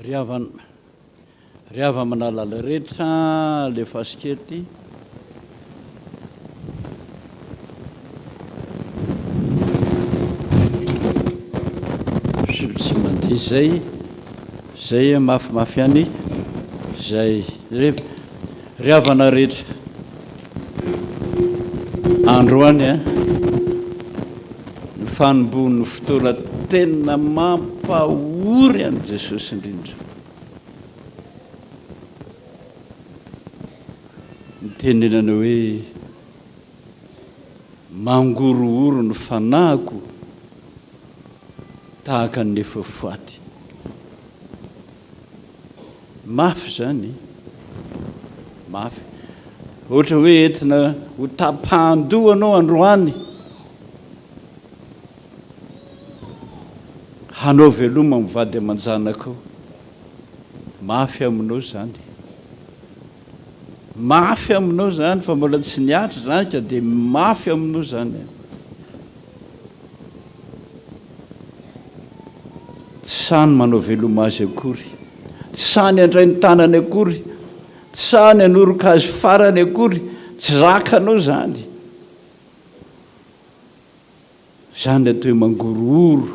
Ry havana, ry hava-manalala rehetra, alefaso kely ity. Tsy mandeha izay, izay mafimafy ihany, izay. Ry havana rehetra, androany an, ny fanombohan'ny fotoana tena mampahory an'i Jesosy indrindra. Nitenenana hoe mangorohoro ny fanahiko tahaka ny efa faty. Mafy izany, mafy. Ohatra hoe entina ho tapahan-doha anao androany, hanao veloma amin'ny vady aman-janakao. Mafy aminao izany. Mafy aminao izany fa mbola tsy nihatra izany ka dia mafy aminao izany. Tsy sahy ny manao veloma azy akory, tsy sahy ny handray ny tanany akory, tsy sahy ny hanoroka azy farany akory, tsy zakanao izany. Izany ny atao hoe mangorohoro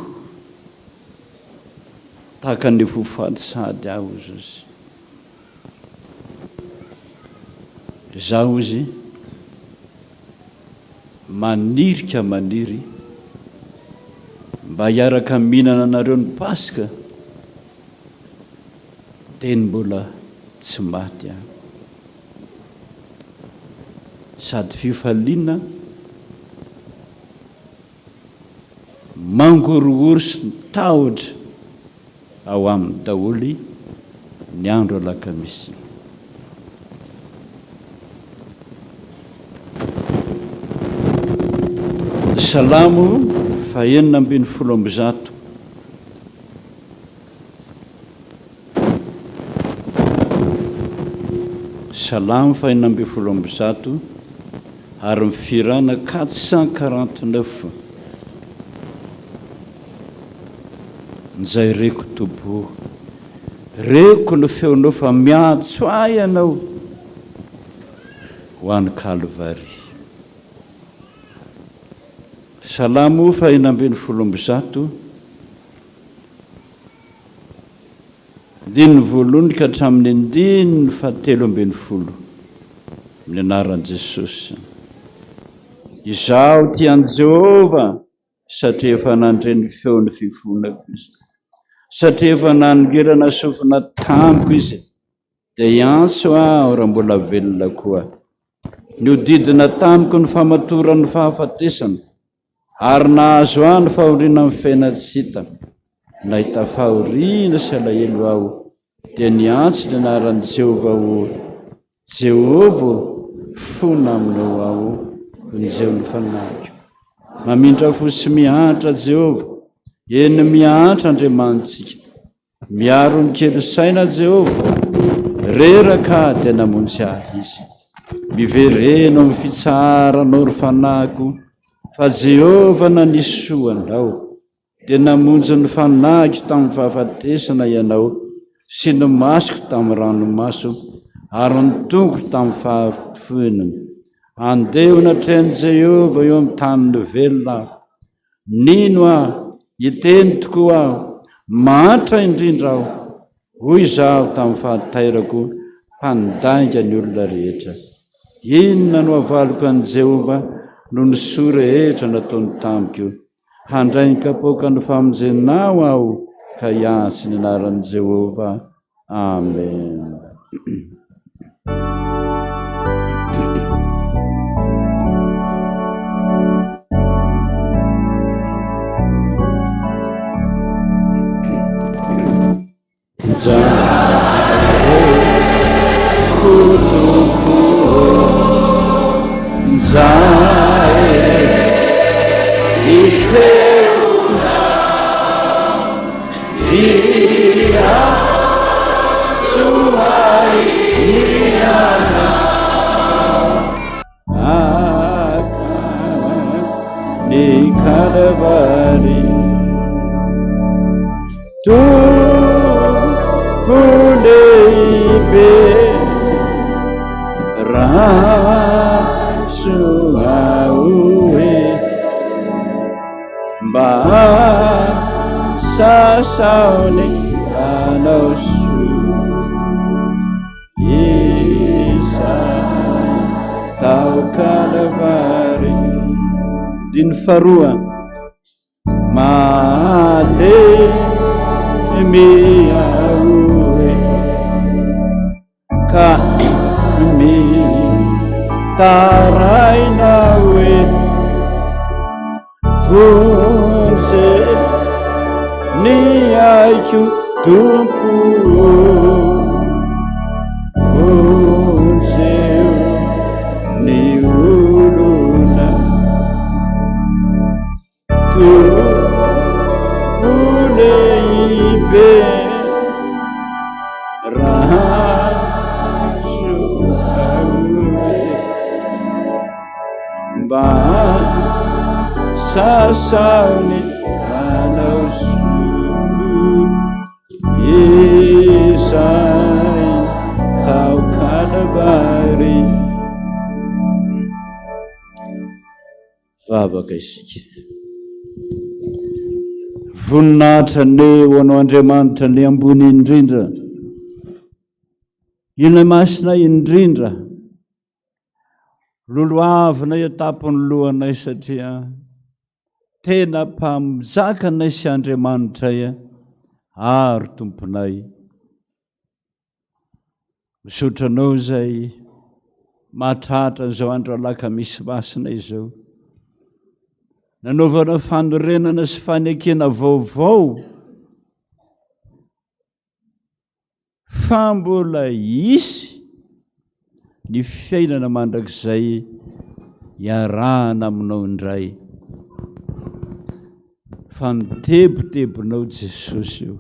tahaka ny efa ho faty sahady aho, hozy izy. Izaho, hozy. Maniry ka maniry mba hiaraka mihinana anareo ny Paska teny mbola tsy maty aho. Sady fifaliana Mangorohoro sy ny tahotra ao aminy daholo ny andro alakamisy. Salamo fahenina 116. Salamo fahenina 116 ary ny fihirana 449. Njay reko Tompo o! Reko ny feonao fa miantso ahy Ianao ho any Kalvary. Salamo fahenina 116. Andininy voalohany ka hatramin'ny andininy fahatelo ambin'ny folo, amin'ny anaran'i Jesosy. Izaho tia an'i Jehovah satria efa nandre ny feon'ny fifonako Izy, satria efa nanongirana sofina tamiko Izy, dia hiantso aho raha mbola velona koa. Nihodidina tamiko ny famatoran'ny fahafatesana, Ary nahazo ahy ny fahoriana amin'ny fiainana tsy hita. Nahita fahoriana sy alahelo aho, dia niantso ny anaran'i Jehovah ho, Jehovah ô, fona aminao aho, vonjeo ny fanahiko. Mamindra fo sy miantra Jehovah, eny miantra Andriamanitsika. Miaro ny kely saina Jehovah, reraka aho dia namonjy ahy Izy. Miverena ao amin'ny fitsaharanao ry fanahiko, fa Jehovah nanisy soa anao. Dia namonjy ny fanahiko tamin'ny fahafatesana Ianao, sy ny masoko tamin'ny ranomaso, ary ny tongoko tamin'ny fahafoinana. Andeha ho natrehan'i Jehovah eo amin'ny tanin'ny velona aho. Nino aho, hiteny tokoa aho, mahantra indrindra aho, hoy izaho tamin'ny fahatairako, mpandainga ny olona rehetra. Inona no havaliko an'i Jehovah noho ny soa rehetra nataony tamiko? Handray ny kapoakan'ny famonjenao aho ka hiantso ny anaran'i Jehovah. Amen. Mba sasao ny ranao soa Izay tao Kalvary. Andininy faharoa. Malemy aho e, ka mitaraina hoe vonjeo ny aiko Tompo vonjeo ny olona. Tompo lehibe raha soa mba sasao ny ranao soa izay tao Kalvary. Vavaka isika. Voninahitra anie ho anao Andriamanitra le ambony indrindra. Ilay masina indrindra. Lolohavinay an-tampon'ny lohanay satria tena mpamjaka anay sy Andriamanitray ary Tomponay. Misaotra anao izay mahatratra an'izao andro alakamisy masina izao. Nanaovana fanorenana sy fanekena vaovao fa mbola hisy ny fiainana mandrakizay iarahana aminao indray. Fa ny tebitebinao Jesosy io.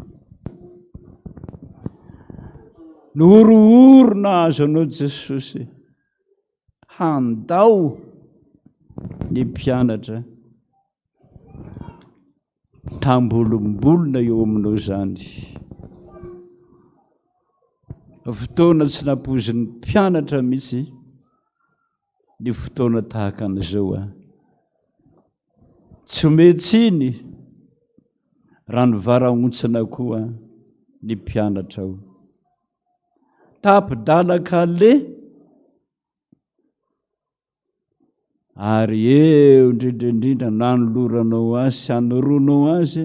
Ny horohoro nahazo anao Jesosy handao ny mpianatra tambolombolona eo aminao izany. Fotoana tsy nampoizin'ny mpianatra mihitsy ny fotoana tahaka an'izao a. Tsy omen-tsiny raha nivarahontsana koa ny mpianatra ao. Tapi-dalan-kaleha ary eo indrindra indrindra nanoloranao azy sy anoroanao azy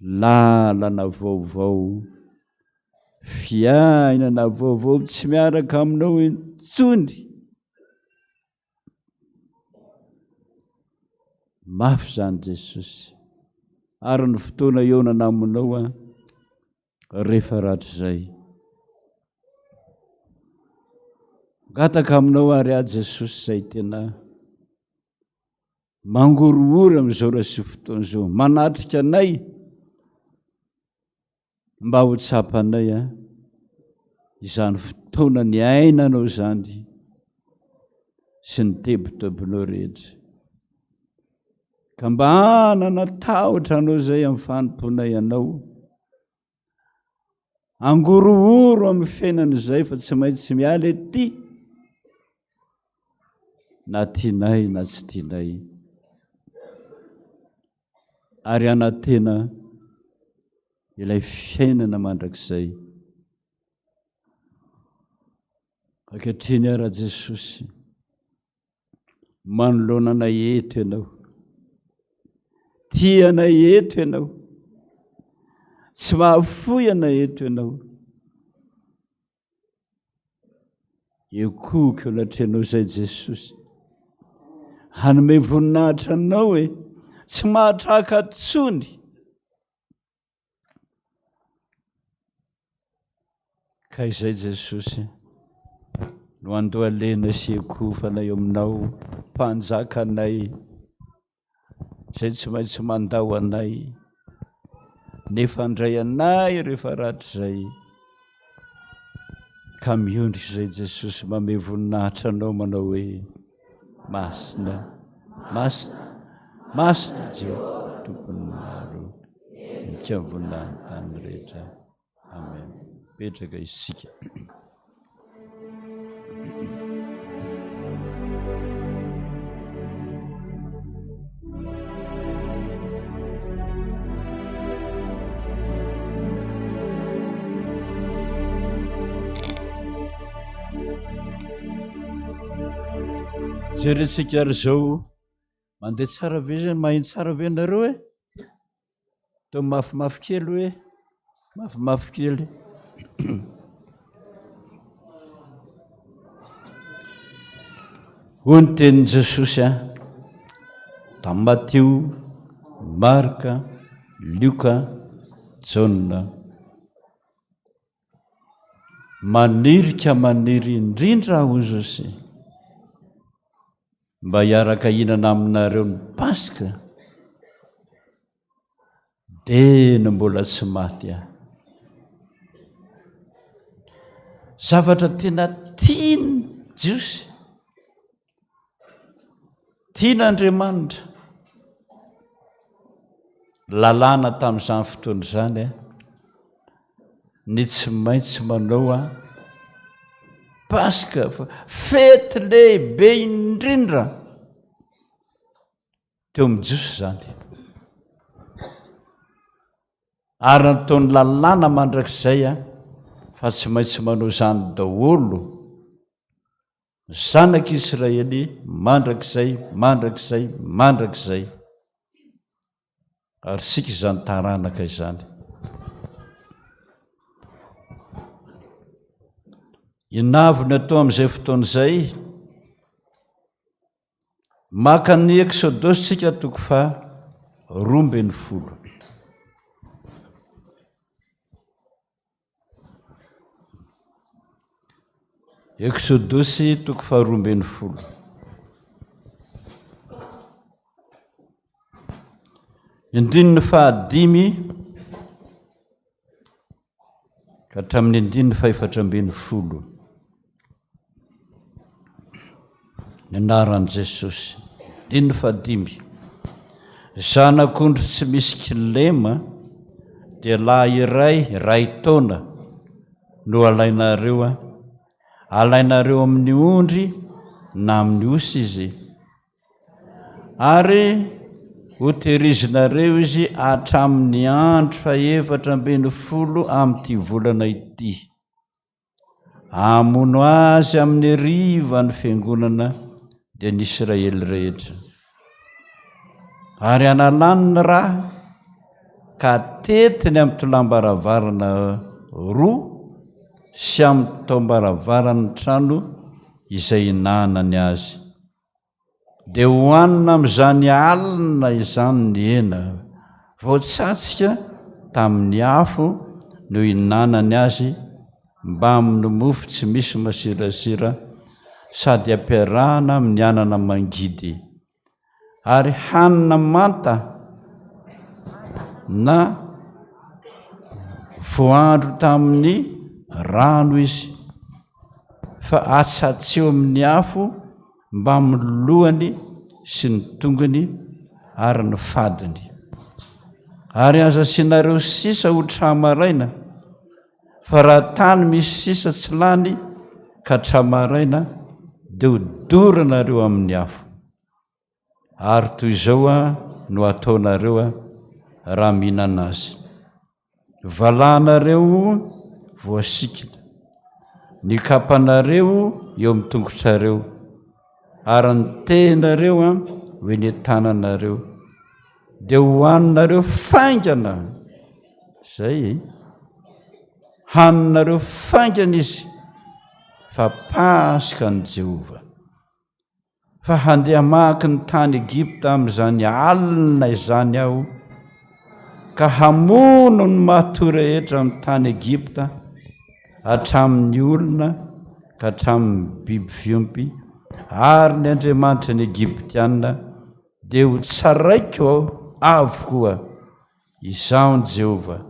lalana vaovao, fiainana vaovao tsy miaraka aminao intsony. Mafy izany Jesosy. Ary ny fotoana hihaonana aminao an, rehefa rahatrizay. Mangataka aminao ary aho Jesosy izay tena mangorohoro amin'izao ora sy fotoana izao, manatrika anay Mba ho tsapanay a, izany fotoana niainanao izany sy ny tebitebinao rehetra. Ka mba hanana tahotra anao izay amin'ny fanompoanay anao. Angorohoro amin'ny fiainana izay fa tsy maintsy miala ety na tianay na tsy tianay. Ary hanantena ilay fiainana mandrakizay. Ankehitriny ara Jesosy, manoloana anay eto ianao. Tia anay eto ianao. Tsy mahafoy anay eto ianao. Ekohoko eo anatrehanao izay Jesosy. Hanome voninahitra anao e. Tsy mahatraka tsony. Ka izay Jesosy no andohalena sy ekofana eo aminao, mpanjaka anay, izay tsy maintsy mandao anay, nefa handray anay rehefa rahatrizay. Ka miondrika izay Jesosy mamehy voninahitra anao manao hoe, Masina, masina, masina Jehovah Tompon'ny maro. Mikavona ny tany rehetra. Amen. Mipetraka isika. Jerentsika ary izao, mandeha tsara ve izany, maheno tsara ve nareo e? Toa mafimafy kely hoe, mafimafy kely. Hoy ny tenin'i Jesosy an, tamin'i Matio, Marka, Lioka, Jaona. Maniry ka maniry indrindra aho, hoy José, mba hiaraka hihinana aminareo ny Paska, dia ny mbola tsy maty aho. Zavatra tena tian'ny Jiosy, tian'Andriamanitra, lalàna tamin'izany fotoana izany, ny tsy maintsy manao Paska, fety lehibe indrindra teo amin'ny Jiosy izany. Ary nataony lalàna mandrakizay fa tsy maintsy manao izany daholo ny zanak'Israely mandrakizay, mandrakizay, mandrakizay. Ary isika izany taranaka izany. Inona avy no atao amin'izay fotoana izay? Maka ny Eksodosy tsika toko faha 12. Eksodosy toko faharoa ambin'ny folo. Andininy fahadimy ka hatramin'ny andininy fahefatra ambin'ny folo. Ny anaran'i Jesosy. Andininy fahadimy. Zanak'ondry tsy misy kilema dia lahy iray, iray taona no alainareo, alainareo amin'ny ondry na amin'ny osy izy, ary hotehirizinareo izy hatramin'ny andro fahefatra ambin'ny folo amin'ity volana ity. Hamono azy amin'ny hariva ny fiangonana, dia ny Israely rehetra. Ary hanalany ny ra ka hatetiny amin'ny tolam-baravarana roa sy amin'ny taom-baravaran'ny trano izay hinanany azy. Dia hohanina amin'izany alina izany ny hena voatsatsika tamin'ny afo no hihinanany azy mbamin'ny mofo tsy misy masirasira sady ampiarahana amin'ny anana mangidy ary hanina manta na voahandro tamin'ny rano izy fa atsatseo amin'ny afo mbamin'ny lohany sy ny tongony ary ny fadiny. Ary aza asianareo sisa ho tra-maraina, fa raha tany misy sisa tsy lany ka tra-maraina, dia ho doranareo amin'ny afo. Ary toy izao no hataonareo raha mihinana azy. Valahanareo voasikina, ny kapanareo eo amin'ny tongotrareo, ary ny tehinareo ho eny an-tananareo, dia hohaninareo faingana izay, haninareo faingana izy, fa Paska an'i Jehovah. Fa handeha hamaky ny tany Egypta amin'izany alina izany aho, ka hamono ny matoa rehetra amin'ny tany Egypta, hatramin'ny olona ka hatramin'ny biby fiompy, ary ny andriamanitry ny Egyptiana dia ho tsaraiko avokoa. Izaho ny Jehovah.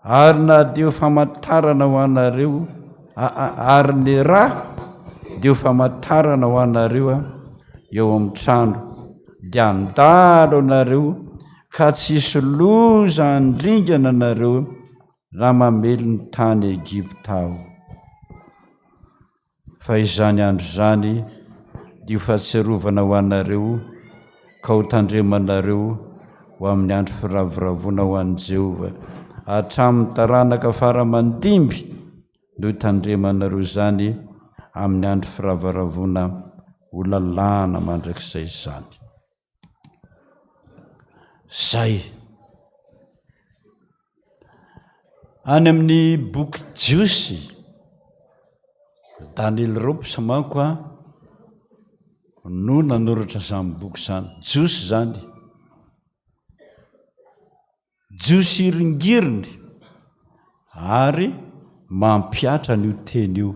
Ary na dia ho famantarana ho anareo, ary ny ra dia ho famantarana ho anareo eo amin'ny trano, dia handalo anareo ka tsy hisy loza handringana anareo raha mamely ny tany Egypta Aho. Fa izany andro izany dia ho fahatsiarovana ho anareo, ka ho tandremanareo ho amin'ny andro firavoravoana ho an'i Jehovah. Hatramin'ny taranaka fara aman-dimby no hitandremanareo izany amin'ny andro firavoravoana. Ho lalàna mandrakizay izany. Zay. Any amin'ny boky Jiosy, Daniel Ropes manko a, no nanoratra izany boky izany. Jiosy izany. Jiosy iringiriny ary mampihatra an'io teny io.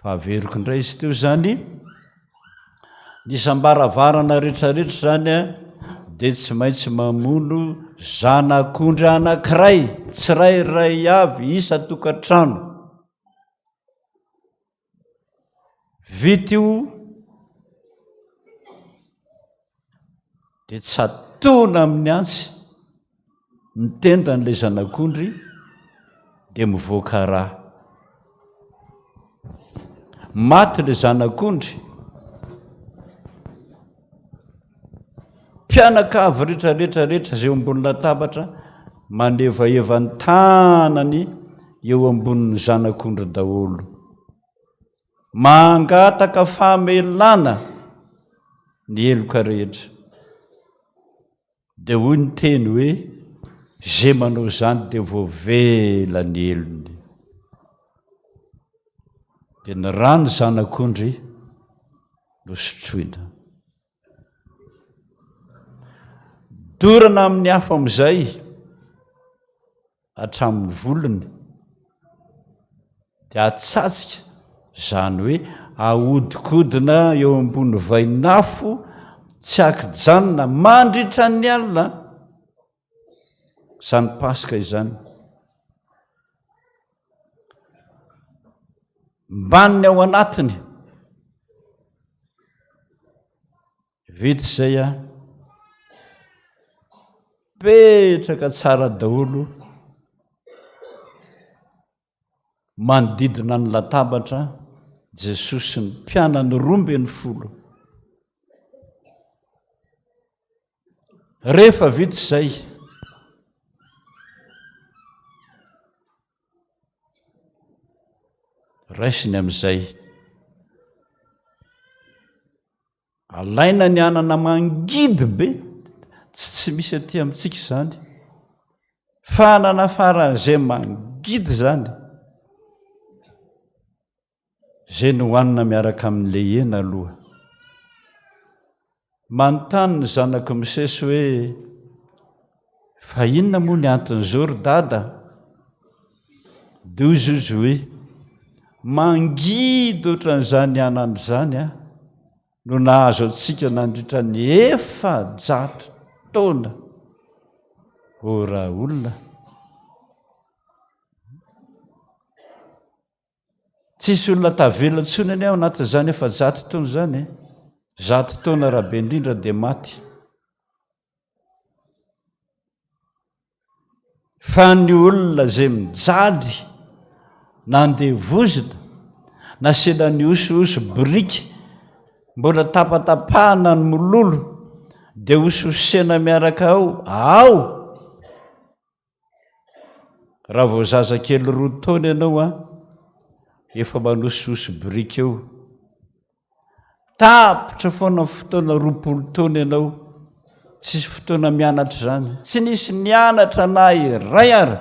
Fa averiko indray izy teo izany, ny isam-baravarana rehetrarehetra izany dia tsy maintsy mamono zanak'ondry anankiray tsirairay avy isan-tokantrano. Vita io dia tsatohina amin'ny antsy ny tendan'ilay zanak'ondry dia mivoaka rà. Maty ilay zanak'ondry. Mpianakavy rehetra rehetra rehetra izay eo ambony latabatra manevaheva ny tanany eo ambonin'ny zanak'ondry daholo. Mangataka famelana ny heloka rehetra. Dia hoy ny teny hoe, Izay manao izany dia voavela ny helony. Dia ny rano zanak'ondry no sotroina. Dorana amin'ny afo amin'izay hatramin'ny volony dia atsatsika, izany hoe ahodikodina eo ambony vainafo tsy ankijanona mandritra ny alina izany Paska izany. Mbaniny ao anatiny. Vita izay a. Petraka tsara daholo manodidina ny latabatra Jesosy sy ny mpianany 12. Rehefa vita izay, raisiny amin'izay. Alaina ny anana mangidy be, tsy tsy misy aty amintsika izany, fa anana faran'izay mangidy izany, izay no hohanina miaraka amin'ilay hena aloha. Manontany ny zanak'i Mosesy hoe, Fa inona moa ny anton'izao ry dada? Dia hoy izy hoe, Mangidy ohatran'izany anana izany an, no nahazo antsika nandritra ny 400 taona. Ô raolona! Tsisy olona tavela intsony anie ao anatin'izany 400 taona izany e. 100 taona raha be indrindra dia maty. Fa ny olona izay mijaly na andevozina nasiana ny hosihosy biriky mbola tapatapahana ny mololo dia hosihosena miaraka ao ao Raha vao zazakely roa taona ianao an, efa manosihosy biriky eo. Tapitra foana ny fotoana 20 taona ianao, tsisy fotoana mianatra izany. Tsy nisy nianatra na iray ara,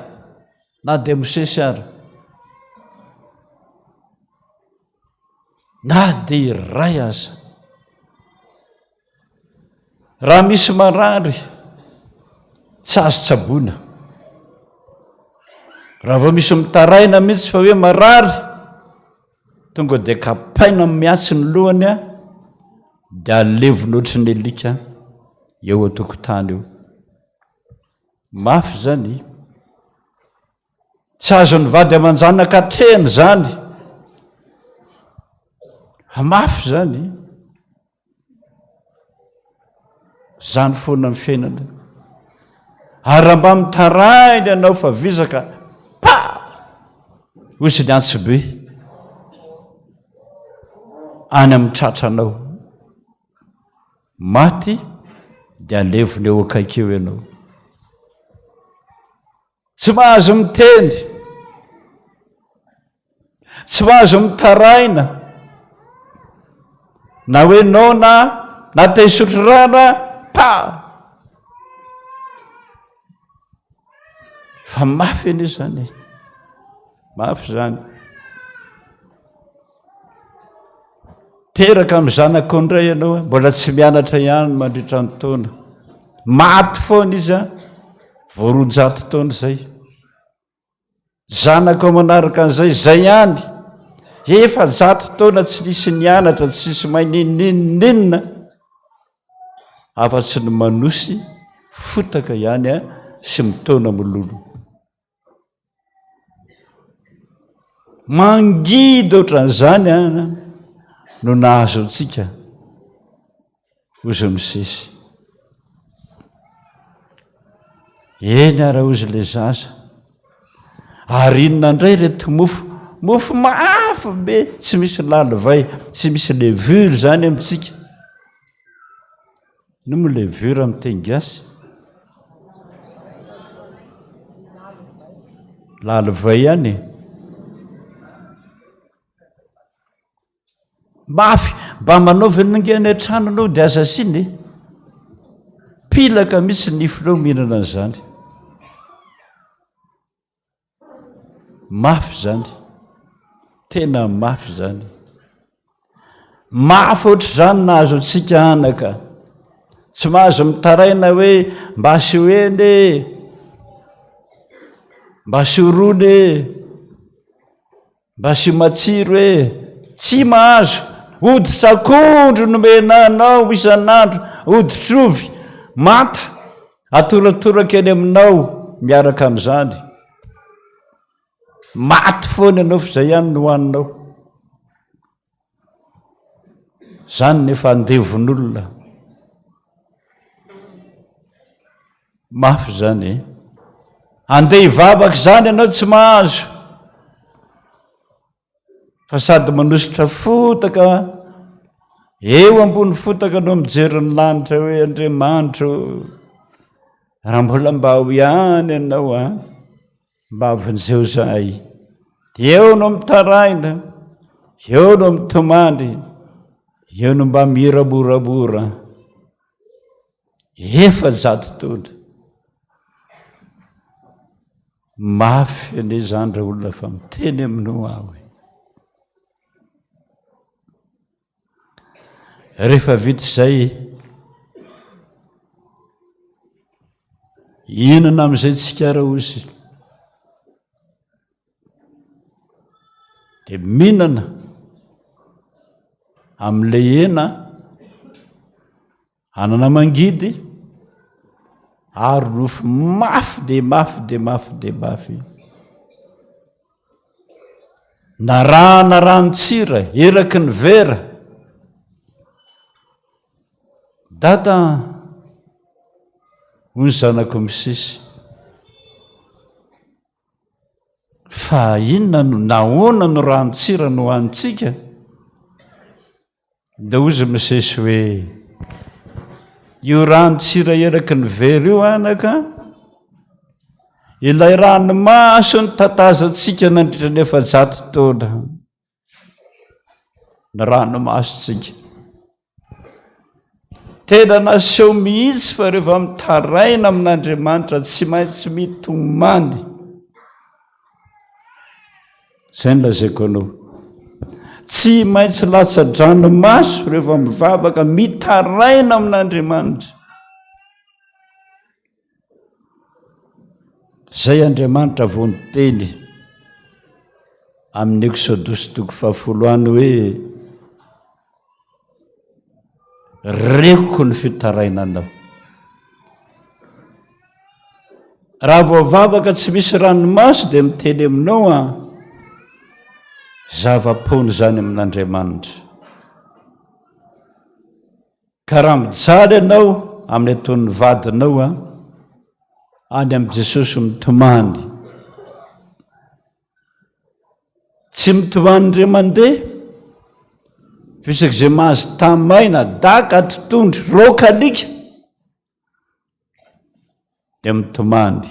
na dia Mosesy ara. Na dia iray aza. Raha misy marary, tsy azo tsaboina. Raha vao misy mitaraina mihitsy fa hoe marary, tonga dia kapaina miatsy ny lohany a, dia alevina ohatry ny alika eo an-tokotany eo. Mafy izany. Tsy azon'ny vady aman-janaka atrehina izany. Mafy izany. Izany foana ny fiainana. Ary raha mba mitaraina ianao fa vizaka, pa! Hoy ny antsobe any amin'ny tratranao. Maty dia alevina eo akaiky eo ianao. Tsy mahazo miteny, tsy mahazo mitaraina. Na hoe noana na te hisotro rano a, pa! Fa mafy anie izany e. Mafy izany. Teraka amin'ny zanakao indray ianao, mbola tsy mianatra ihany mandritra ny taona. Maty foana izy a, vao 200 taona izay. Zanakao manaraka an'izay, izay ihany. 400 taona tsy nisy nianatra, tsy nisy mahay n'inon'inona, afa-tsy ny manosy fotaka ihany sy mitaona mololo. Mangidy ohatran'izany no nahazo antsika. Hozy Mosesy. Eny ara hozy ilay zaza. Ary inona indray ireto mofo? Mofo mafy be, tsy misy lalivay, tsy misy levure izany amintsika. Inona moa levure amin'ny teny gasy? Lalivay ihany e. Mafy, mba manaova ange any an-trano anao dia aza asiana e. Pilaka mihitsy ny nifinao mihinana an'izany. Mafy izany. Tena mafy izany. Mafy ohatr'izany nahazo antsika anaka. Tsy mahazo mitaraina hoe mba asio hena e. Mba asio rony e. Mba asio matsiro e! Tsy mahazo! Hoditr'akondro nomena anao isan'andro, hoditr'ovy manta atoratoraka eny aminao miaraka amin'izany. Maty foana ianao fa izay ihany no hohaninao. Izany nefa andevon'olona. Mafy izany e. Andeha hivavaka izany ianao tsy mahazo. Fa sady manosotra fotaka eo ambony fotaka no mijery ny lanitra hoe Andriamanitra ô, raha mbola mba ao ihany ianao an, mba vonjeo izahay. Dia eo no mitaraina, eo no mitomany, eo no mba mihira moramora. 400 taona. Mafy anie izany raha olona fa miteny aminao aho e. Rehefa vita izay, inona amin'izay tsika rahozy? Dia mihinana amin'ilay hena Anana mangidy ary nofo mafy dia mafy dia mafy dia mafy. Narahana ranon-tsira eraky ny vera. Dada an, hoy ny zanako Mosesy, fa inona no, nahoana no ranon-tsira no hanintsika? Dia hozy Mosesy hoe, Io ranon-tsira eraky ny vera io anaka, ilay ranomaso nitatazantsika nandritra ny 400 taona, ny ranomasontsika. Tena naseho mihitsy fa rehefa mitaraina amin'Andriamanitra tsy maintsy mitomany. Izay no lazaiko anao. Tsy maintsy latsa-dranomaso rehefa mivavaka mitaraina amin'Andriamanitra. Izay Andriamanitra vao niteny amin'ny Eksodosy toko fahafolo any hoe Reko ny fitarainanao. Raha vao vavaka tsy misy ranomaso dia miteny aminao an, zava-poana izany amin'Andriamanitra. Ka raha mijaly ianao amin'ny ataon'ny vadinao an, any amin'i Jesosy mitomany. Tsy mitomany indray mandeha, fa isak'izay mahazo tamaina, daka, totohondry, raoka alika, dia mitomany.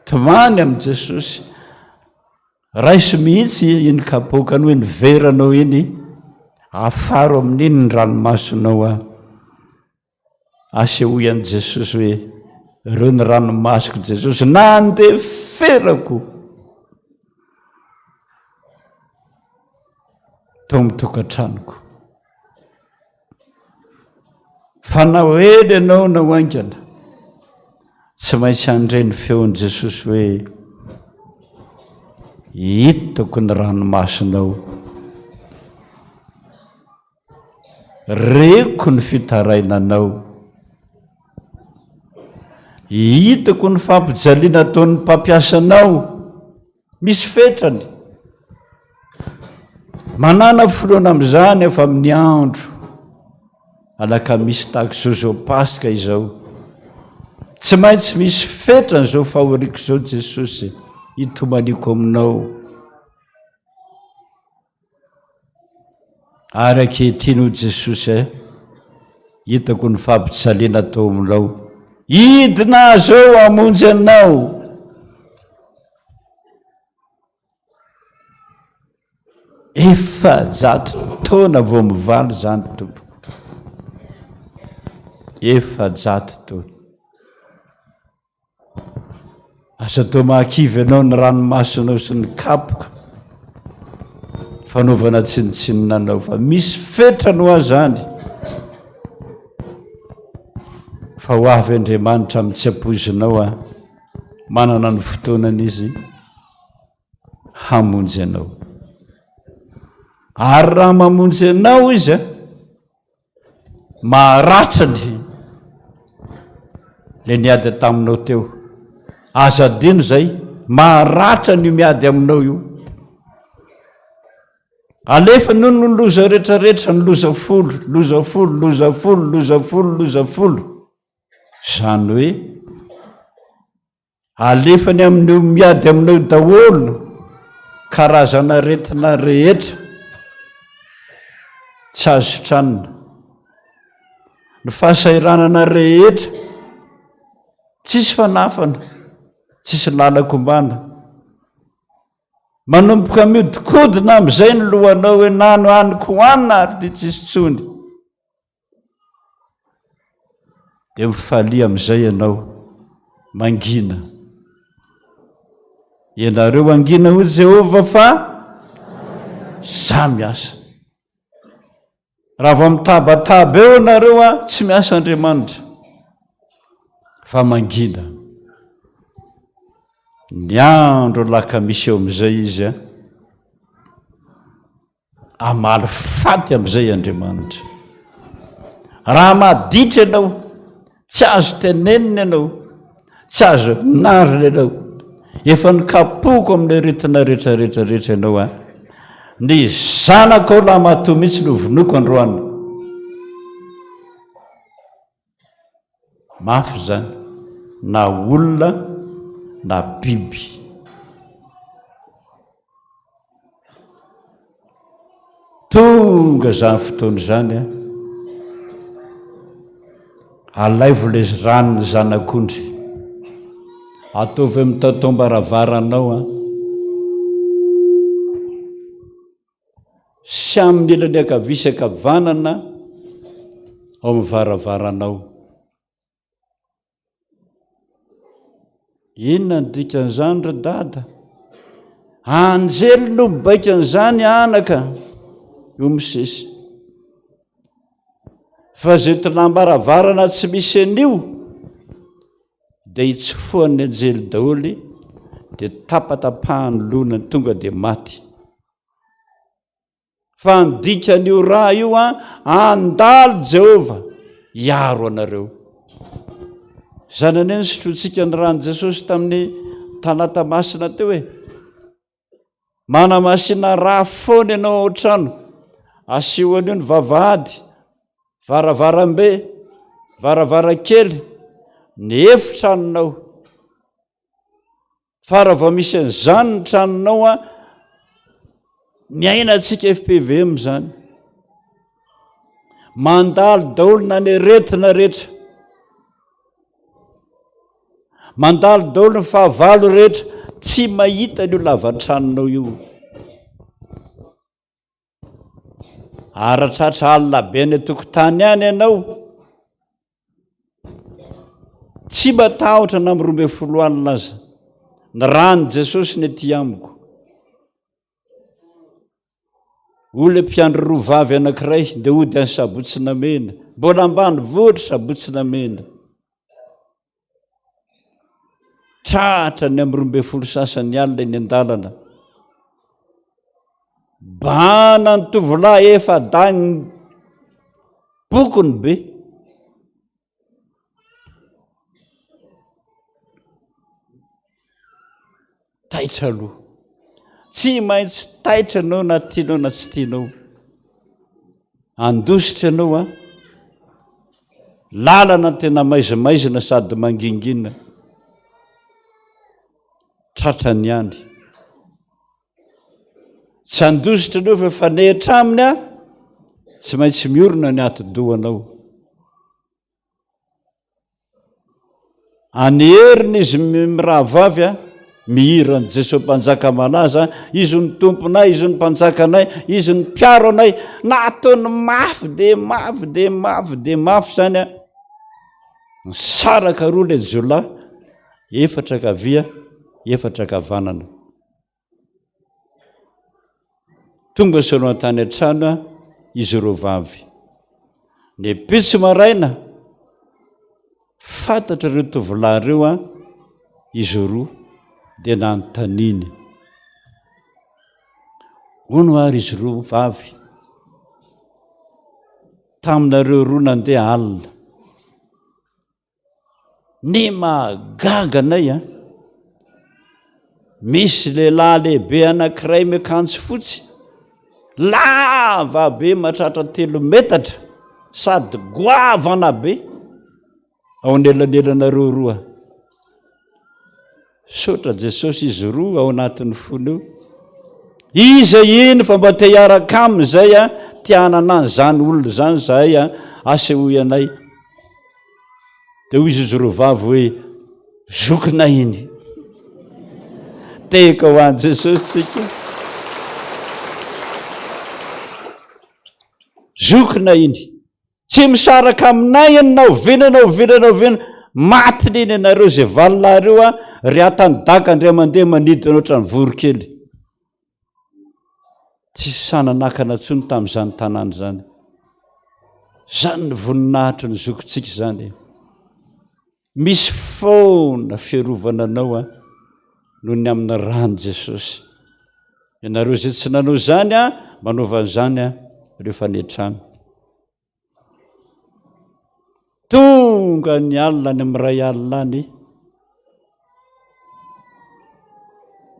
Tomany amin'i Jesosy. Raiso mihitsy iny kapoakany hoe ny veranao iny. Afaro amin'iny ny ranomasonao a. Asehoy an'i Jesosy hoe ireo ny ranomasoko Jesosy nandeferako tao amin'ny tokantranoko. Fa na ho ela ianao na ho haingana, tsy maintsy handre ny feon'i Jesosy hoe hitako ny ranomasonao. Reko ny fitarainanao. Hitako ny fampijaliana ataon'ny mpampiasa anao. Misy fetrany. Manàna finoana amin'izany efa amin'ny andro alakamisy tahaka izao izao Paska izao. Tsy maintsy misy fetrany izao fahoriako izao Jesosy, hitomaniako aminao. Ary ankehitriny hoy Jesosy eh, hitako ny fampijaliana atao aminao, hidina azy eo hamonjy anao. 400 taona vao mivaly izany tompoko. 400 taona. Aza atao mahakivy anao ny ranomasonao sy ny kapoka fanaovana tsinontsinona anao fa misy fetrany ho azy zany fa ho avy Andriamanitra amin'ny tsy ampoizinao a manana ny fotoanany izy hamonjy anao ary raha mamonjy anao izy a Maharatra ny le niady taminao teo. Aza adino zay, maharatra ny miady aminao io. Alefa noho ny loza rehetrarehetra, ny loza folo, loza folo, loza folo, loza folo, loza folo. Zany hoe Alefany amin'io miady aminao daholo karazana aretina rehetra tsy azo sitranina, ny fahasahiranana rehetra tsisy fanafana, tsisy lalan-kombana. Manomboka miodikodina amin'izay ny lohanao hoe nano haniko hohanina ary dia tsisy intsony. Dia mifalia amin'izay ianao, mangina. Ianareo hangina hoy Jehovah fa za miasa. Raha vao mitabataba eo ianareo a, tsy miasa Andriamanitra fa mangina. Ny andro alakamisy eo amin'izay izy a. Hamaly faty amin'izay Andriamanitra. Raha maditra ianao, tsy azo tenenina ianao, tsy azo narina ianao, efa nikapohiko amin'ny aretina rehetra rehetra rehetra ianao an. Ny zanakao lahimatoa mihitsy no vonoiko androany. Mafy izany, na olona na biby. Tonga izany fotoana izany an, alaivo ilay ran'ny zanak'ondry, ataovy amin'ny taotaom-baravaranao an, sy amin'ny ilany ankavia sy ankavanana ao amin'ny varavaranao. Inona ny dikan'izany ry dada? Anjely no mibaiko an'izany anaka, hoy Mosesy. Fa izay tolam-baravarana tsy misy an'io dia itsofohan'ny anjely daholo dia tapatapahany lohany tonga dia maty. Fa ny dikan'io ra io an, handalo Jehovah hiaro anareo. Izany anie nisotroantsika ny ran'i Jesosy tamin'ny talata masina teo e. Manamasina ra foana ianao ao an-trano. Asio an'io ny vavahady, varavarambe, varavarankely, ny efitranonao. Fa raha vao misy an'izany ny tranonao an, miaina antsika FPVM izany. Mandalo daholo na ny aretina rehetra. Mandalo daholo ny fahavalo rehetra, tsy mahita an'io lavan-tranonao io. Ara-tratra alina be any an-tokotany any ianao. Tsy matahotra na amin'ny 12 alina aza. Ny ran'i Jesosy ny aty amiko. Olona mpiandry roa vavy anankiray dia hody any Sabotsy Namehana. Mbola ambanivohitra Sabotsy Namehana. Tratra ny amin'ny 12 sasany alina eny an-dalana. Bahana ny tovolahy efa-dahy bokony be. Taitra aloha. Tsy maintsy taitra ianao na tianao na tsy tianao. Andositra ianao an. Lalana tena maizimaizina sady mangingina. Tratrany ihany. Tsy handositra ianao fa mifanehitra aminy an, tsy maintsy miorina ny atidohanao. Any heriny izy mirahavavy a, mihira an'i Jesoa Mpanjaka malaza, izy no tomponay, izy no mpanjakanay, izy no mpiaro anay, na ataony mafy dia mafy dia mafy dia mafy izany a, nisaraka roa ilay jiolahy, efatra ankavia, efatra ankavanana. Tonga soloa tany an-trano izy roa vavy. Ny ampitso maraina, fantatra ireo tovolahy ireo izy roa dia nanontaniany. Hono ary izy roa vavy, taminareo roa nandeha alina. Ny mahagaga anay an, misy lehilahy lehibe anankiray miakanjo fotsy, lava be mahatratra telo metatra sady goavana be ao anelanelanareo roa. Misaotra Jesosy izy roa ao anatin'ny fony io. Iza iny fa mba te hiaraka aminy izay a, te hanana an'izany olona izany izahay a, asehoy anay. Dia hoy izy roa vavy hoe, zokinay iny. Tehaka ho an'i Jesosy tsika. Zokinay iny. Tsy misaraka aminay eny na oviana na oviana na oviana. Maty neny ianareo izay valolahy ireo a, ry atany daka indray mandeha manidina ohatran'ny voronkely. Tsisy sahy nanakana intsony tamin'izany tanàna izany. Izany ny voninahitry ny zokintsika izany. Misy foana fiarovana anao a, noho ny amin'ny ran'i Jesosy. Ianareo izay tsy nanao izany a, manaova an'izany a, rehefa any an-trano. Tonga ny alina any amin'ny iray alina any,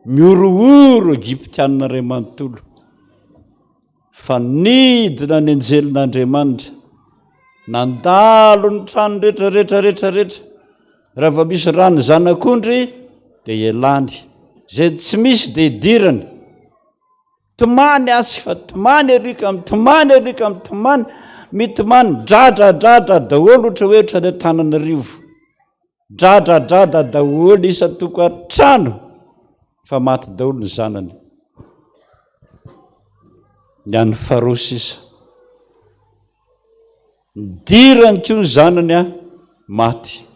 mihorohoro Egyptianina iray manontolo. Fa nidina ny anjelin'Andriamanitra, nandalo ny trano rehetra rehetra rehetra rehetra. Raha vao misy rano zanak'ondry dia ialany. Izay tsy misy dia idirany. Tomany atsy fa tomany ery ka mitomany ery ka mitomany, mitomany dradradradra daholo ohatra hoe ohatran'ny Antananarivo. Dradradrada daholo isan-tokantrano fa maty daholo ny zanany. Ny an'ny Farao sisa. Nidirany koa ny zanany a, maty.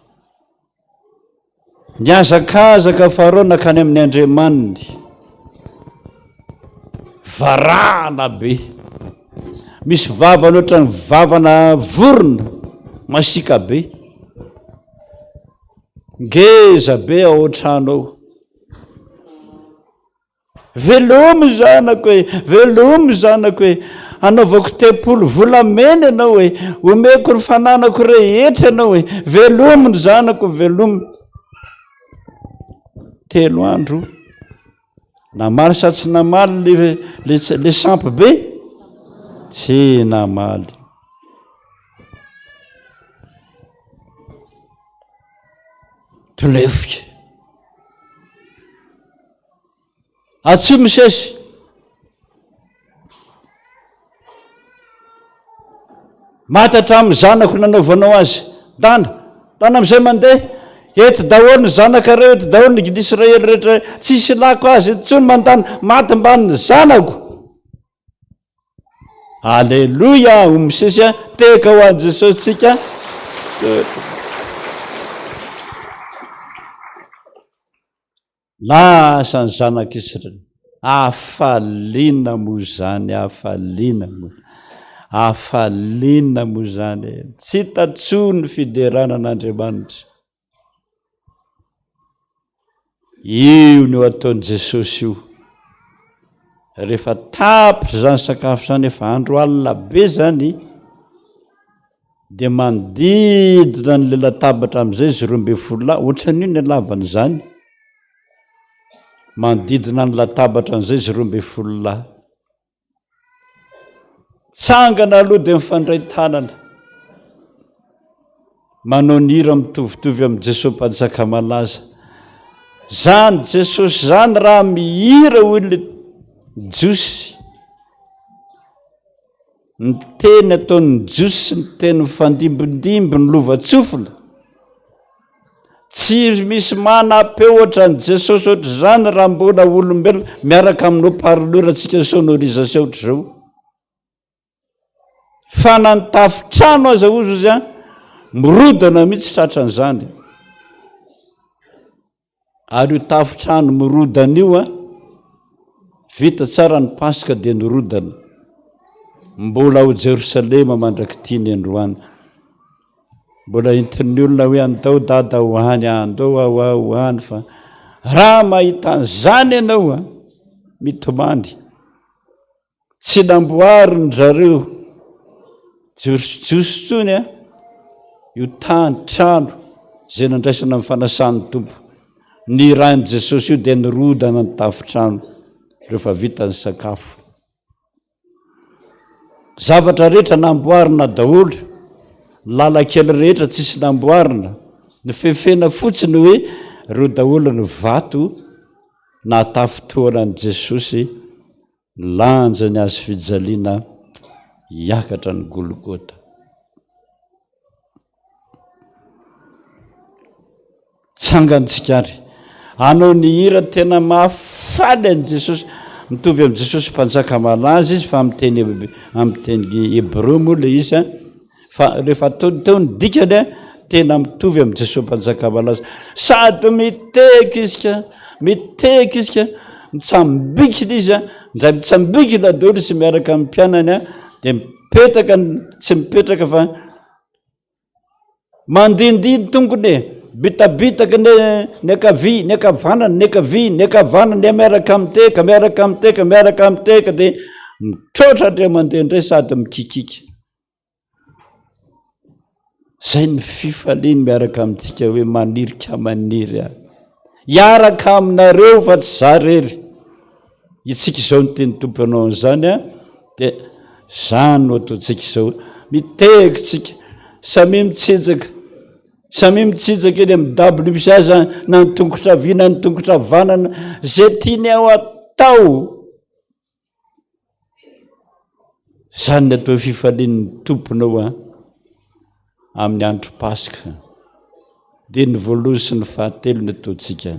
Nihazakazaka Farao nankany amin'ny andriamaniny. Varahana be. Misy vavany ohatran'ny vavana vorona, masiaka be. Ngeza be ao an-trano ao. Velomy zanako e, velomy zanako e, hanaovako tempoly volamena ianao e, omeko ny fananako rehetra ianao e, velomy ny zanako, velomy. Telo andro, namaly sa tsy namaly le, le, le sampy be? Tsy namaly. Tolefika. Atsio Mosesy. Maty hatramin'ny zanako nanaovanao azy. Dana, dana amin'izay mandeha. Eto daholo ny zanakareo, eto daholo ny Israely rehetra. Tsisy ilako azy intsony mandana. Maty mbamin'ny zanako. Aleloia! Hoy Mosesy a, tehaka ho an'i Jesosy tsika. Lasa ny zanak'Israely. Hafaliana moa izany, hafaliana moa. Hafaliana moa izany. Tsy hita intsony ny fiderana an'Andriamanitra. Io no ataon'i Jesosy io. Rehefa tapitra izany sakafo izany, efa andro alina be izany, dia manodidina an'ilay latabatra amin'izay izy 12 lahy, ohatran'io ny halavan'izany. Manodidina ny latabatra an'izay izy 12 lahy. Tsangana aloha dia mifandray tanana. Manao ny hira mitovitovy amin'i Jesoa Mpanjaka malaza. Zany Jesosy zany raha mihira hoy le Jiosy. Ny teny ataon'ny Jiosy sy ny teny mifandimbindimby ny lovantsofina. Tsy misy manam-peo ohatran'i Jesosy ohatr'izany raha mbola olombelona miaraka amin'ny haut-parleur antsika sonorisation ohatr'izao. Fa na ny tafon-trano aza hozy izy an, mirodana mihitsy tratran'izany. Ary io tafon-trano mirodana io an, vita tsara ny Paska dia nirodana. Mbola ao Jerosalema mandrak'ity ny androany. Mbola entin'ny olona hoe andao dada ho any, andao aho ho any fa raha mahita an'izany ianao an, mitomany. Tsy namboarin-dry zareo jiosy intsony an, io tany, trano izay nandraisana ny fanasan'ny Tompo. Ny ran'i Jesosy io dia nirodana ny tafontrano rehefa vita ny sakafo. Zavatra rehetra namboarina daholo, ny lalan-kely rehetra tsisy namboarina, ny fefena fotsiny hoe ireo daholo ny vato nahatafintohana an'i Jesosy nilanja ny hazo fijaliana hiakatra ny Golgota. Tsangantsika ary hanao ny hira tena mahafaly an'i Jesosy. Mitovy amin'i Jesosy Mpanjaka malaza izy fa amin'ny teny amin'ny teny hebreo moa ilay izy a. Fa rehefa ataony teo ny dikany a, tena mitovy amin'i Jesosy Mpanjaka malaza. Sady mitehaka izy ka, mitehaka izy ka, mitsambikina izy a, indray mitsambikina daholo izy miaraka amin'ny mpianany a, dia mipetaka, tsy mipetraka fa Mandihindihy ny tongony e, bitabitaka ny ny ankavia, ny ankavanana, ny ankavia, ny ankavanana, ny miaraka miteka, miaraka miteka, miaraka miteka dia mitroatra indray mandeha indray sady mikikika. Zay ny fifaliany miaraka amintsika hoe maniry ka maniry aho. Hiaraka aminareo fa tsy za rery. Itsika izao ny tian'ny Tompo hanao an'izany a, dia zany no ataontsika izao. Mitehaka tsika, samia mitsinjaka, samia mitsinjaka eny amin'ny WC aza na ny tongotra havia na ny tongotra havanana, zay tiany ao atao. Zany ny atao fifalian'ny Tomponao a, amin'ny andro Paska. Dia ny voalohany sy ny fahatelo ny ataontsika.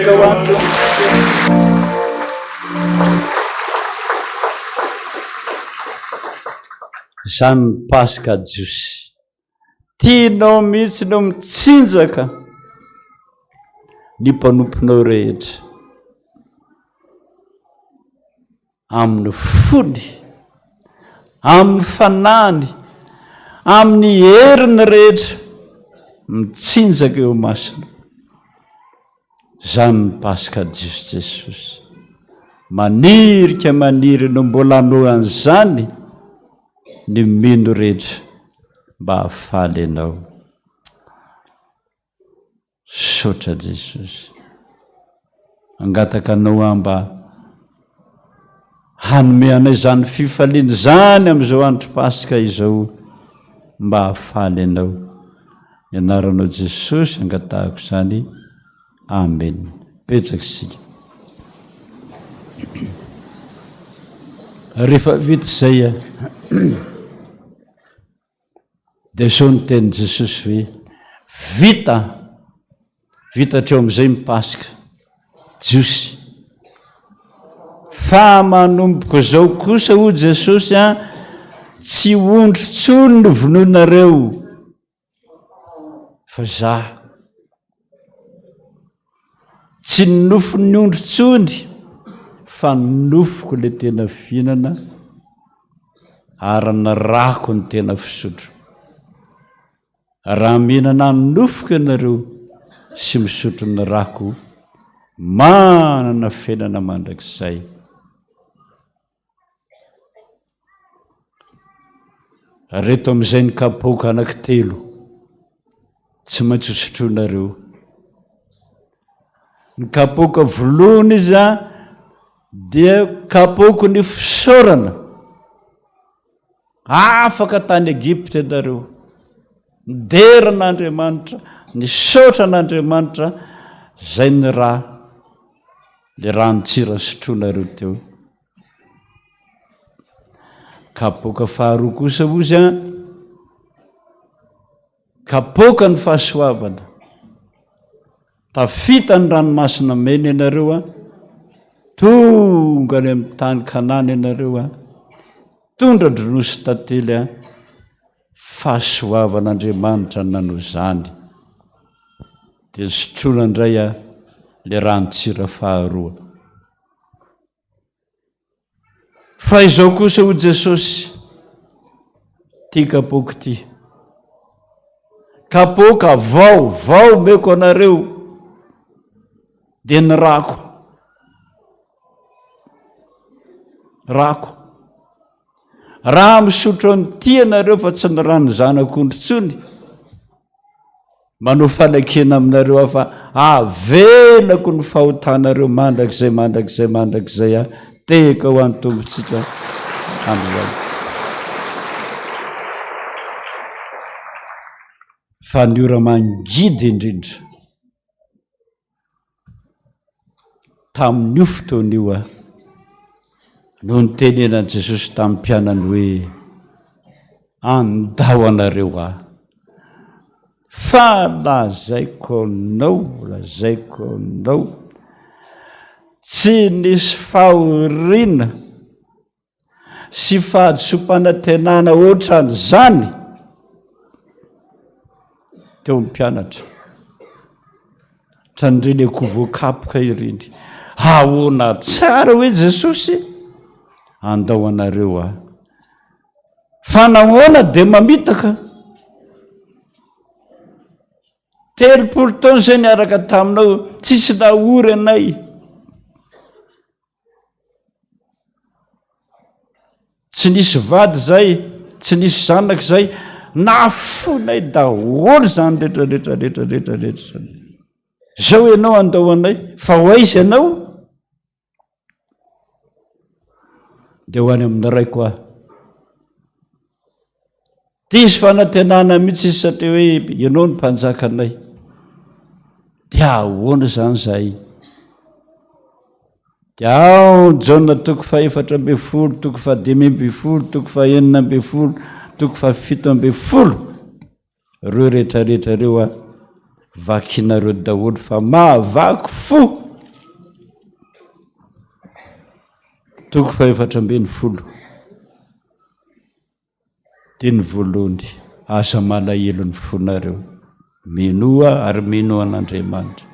Tehaka ho an'ny Tompontsika. Izany ny Paska Jiosy. Tianao mihitsy no mitsinjaka ny mpanomponao rehetra. Amin'ny fony, amin'ny fanahiny, amin'ny heriny rehetra, mitsinjaka eo imasonao. Izany ny Paska Jiosy Jesosy. Maniry ka maniry no mbola hanohy an'izany ny mino rehetra mba hahafaly anao. Misaotra Jesosy. Mangataka Anao aho mba hanome anay izany fifaliana izany amin'izao andro Paska izao mba hahafaly Anao. Ny anaranao Jesosy angatahako izany. Amen. Betsaka isika. Rehefa vita izay Dia izao ny tenin'i Jesosy hoe, Vita! Vita hatreo amin'izay ny Paska jiosy. Fa manomboka izao kosa, hoy Jesosy, tsy ondry intsony no vonoinareo, fa Izaho. Tsy ny nofon'ny ondry intsony fa ny nofoko ilay tena fihinana ary ny rako ny tena fisotro. Raha mihinana ny nofoko ianareo sy misotro ny rako, manana fiainana mandrakizay. Reto amin'izay ny kapoaka anankitelo tsy maintsy hosotroinareo. Ny kapoaka voalohany izy a dia kapoaky ny fisaorana. Afaka tany Egypta ianareo. Nidera an'Andriamanitra, nisaotra an'Andriamanitra izay ny ra, le ranon-tsira sotroinareo teo. Kapoaka faharoa kosa ozy an, kapoaka ny fahasoavana. Tafita ny ranomasina mena ianareo an, tonga any amin'ny tany Kanana ianareo an, tondra-dronono sy tantely an, fahasoavan'Andriamanitra no nanao izany. Dia nisotroana indray an, ilay ranon-tsira faharoa. Fa izao kosa hoy Jesosy, ity kapoaka ity, kapoaka vao, vao omeko anareo, dia ny rako, rako. Raha misotro an'ity ianareo fa tsy ny ran'ny zanak'ondry intsony, Manao fanekena aminareo aho fa avelako ny fahotanareo mandrakizay mandrakizay mandrakizay aho. Tehaka ho an'ny Tompontsika androany. Fa ny ora mangidy indrindra Tamin'io fotoana io no nitenenan'i Jesosy tamin'ny mpianany hoe, Andao anareo aho, fa lazaiko anao, lazaiko anao, tsy nisy fahoriana sy fahadisoam-panantenana ohatran'izany teo amin'ny mpianatra. Ohatran'ireny akoho voakapoka ireny. Ahoana tsara hoe Jesosy? Andao anareo aho. Fa nahoana dia mamitaka? 30 taona izay niaraka taminao, tsisy nahory anay. Tsy nisy vady zay, tsy nisy zanaka zay, nafoinay daholo zany rehetra rehetra rehetra rehetra rehetra zany. Zao ianao handao anay, fa ho aiza ianao? Dia ho any amin'ny raiko aho. Diso fanantenana mihitsy izy satria hoe ianao no mpanjakanay. Dia ahoana izany izahay? Dia ao Jaona toko faha-14, toko faha-15, toko faha-16, toko faha-17. Ireo rehetrarehetra ireo a, vakinareo daholo fa mahavaky fo. Toko faha-14, Andininy voalohany, Aza malahelo ny fonareo. Minoa ary minoa an'Andriamanitra.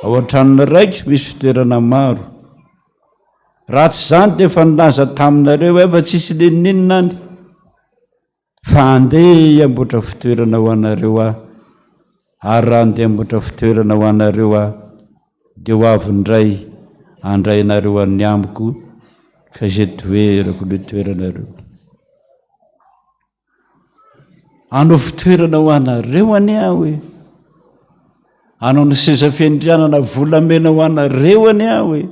Ao an-tranon'ny Raiko misy fitoerana maro. Raha tsy izany dia efa nilaza taminareo aho fa tsisy n'inon'inona any. Fa handeha hiamboatra fitoerana ho anareo aho, ary raha handeha hamboatra fitoerana ho anareo aho, dia ho avy indray handray anareo any amiko, ka izay toerako no hitoeranareo. Hanao fitoerana ho anareo anie aho e! Hanao ny seza fiandrianana volamena ho anareo anie aho e!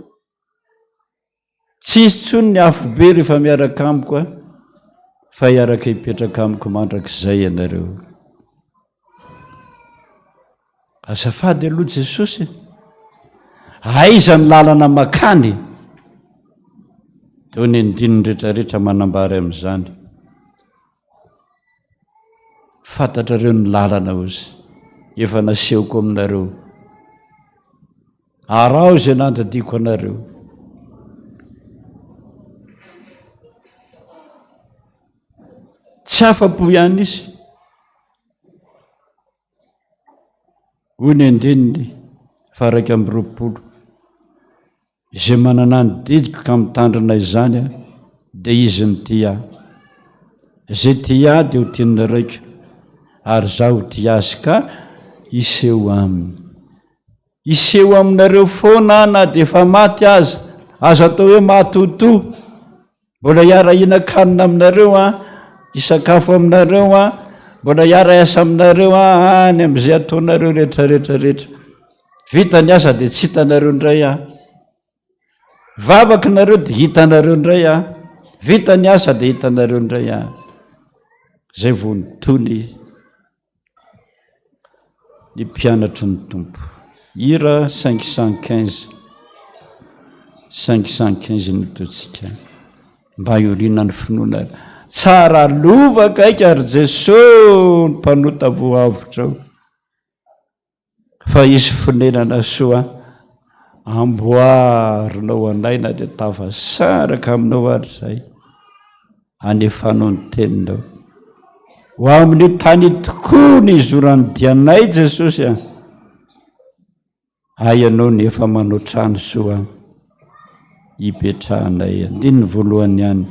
Tsy hisy intsony ny afobe rehefa miaraka amiko a, fa hiaraka hipetraka amiko mandrakizay ianareo. Azafady aloha Jesosy e. Aiza ny lalana makany? Teo ny andininy rehetrarehetra manambara amin'izany. Fantatrareo ny lalana ozy, efa nasehoko aminareo. Araho izay nandidiako anareo. Tsy afa-po ihany izy. Hoy ny andininy faha-21, Izay manana ny didiko ka mitandrina izany dia izy no tia ahy. Izay tia ahy dia ho tian'ny Raiko, ary izaho ho tia azy ka hiseho aminy. Hiseho aminareo foana aho na dia efa maty aza. Aza atao hoe matotoa. Mbola hiara-hihinan-kanina aminareo aho, hisakafo aminareo aho, mbola hiara-hiasa aminareo aho any amin'izay ataonareo rehetra rehetra rehetra. Vita ny asa dia tsy hitanareo indray aho. Vavaka nareo dia hitanareo indray aho. Vita ny asa dia hitanareo indray aho. Izay vao nitony ny mpianatry ny Tompo. Hira 515, 515 no ataontsika mba hiorina ny finoana. Tsara lova akaiky ary Jesoa ny mpanota voavotra ao. Fa hisy fonenana soa amboarinao anay na dia tafasaraka aminao ary izay. Anefanao ny teninao. Ho amin'io tany io tokoa ny hizoran'ny dianay Jesosy a. Hay ianao ny efa manao trano soa hipetrahanay. Andininy voalohany ihany.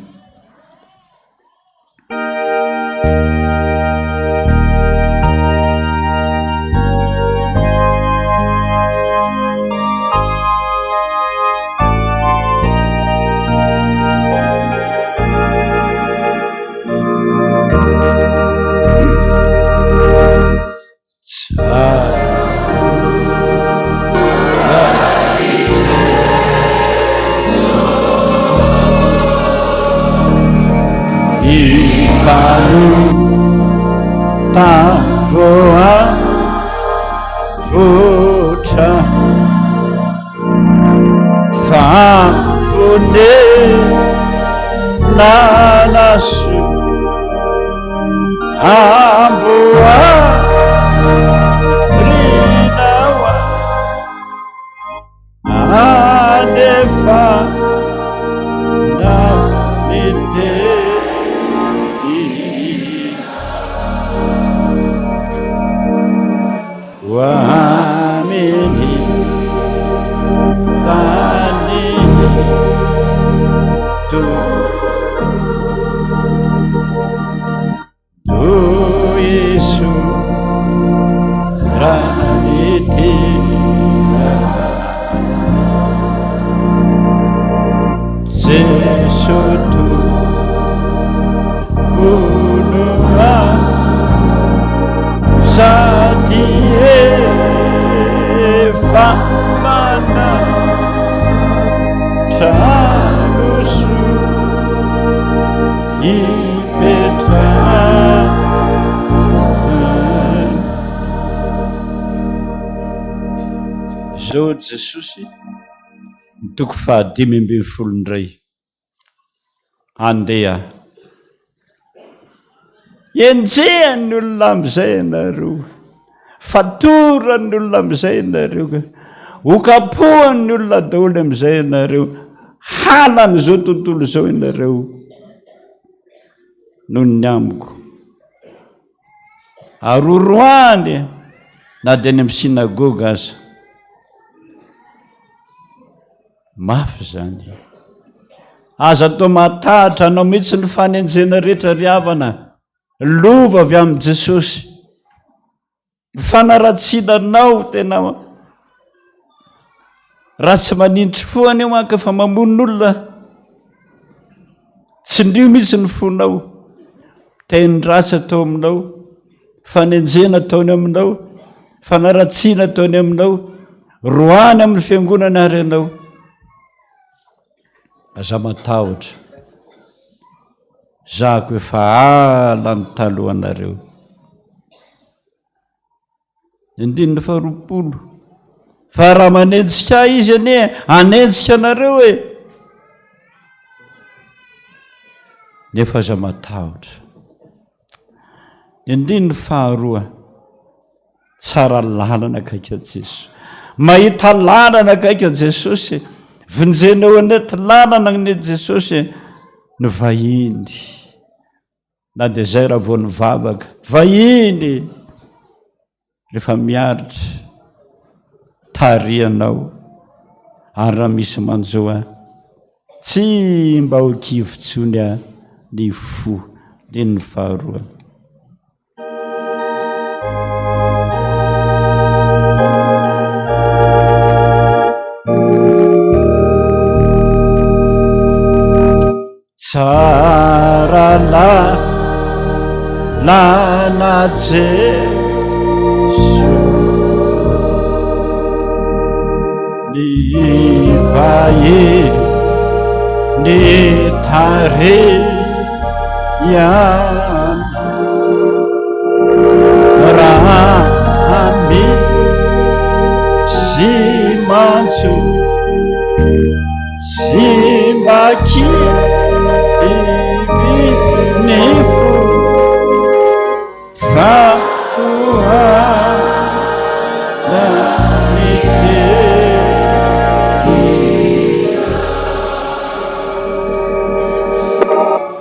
Zao Jesosy ny toko fahadimy ambin'ny folo indray. Andeha. Enjehan'ny olona amin'izay ianareo. Fatoran'ny olona amin'izay ianareo. Hokapohan'ny olona daholo amin'izay ianareo. Halan'izao tontolo izao ianareo noho ny amiko. Ary horoahany na dia any amin'ny synagoga aza. Mafy izany. Aza atao mahatahatra anao mihitsy ny fanenjena rehetra ry havana. Lova avy amin'i Jesosy. Ny fanaratsiana anao tena raha tsy manindry fo anio manko efa mamono olona. Tsindrio mihitsy ny fonao. Teny ratsy atao aminao, fanenjehana ataony aminao, fanaratsiana ataony aminao, roahany amin'ny fiangonana ary ianao. Aza matahotra. Zahako efa ala ny talohanareo. Ny andininy faharoapolo. Fa raha manenjika ahy izy anie, hanenjika anareo e. Nefa aza matahotra. Ny andininy faharoa. Tsara lalana akaiky an'i Jesosy. Mahita lalana akaiky an'i Jesosy. Vonjena eo anaty lalana an'i Jesosy ny vahiny. Na dia izay raha vao nivavaka. Vahiny! Rehefa miaritra, tarihanao. Ary raha misy manjo ahy, tsy mba ho kivy intsony aho ny fo. Andininy faharoa. Tsara lalana Jeso ny vahiny ny tarehy ihany raha misy manjo tsy mba kivy ny fo fa tohana ny teny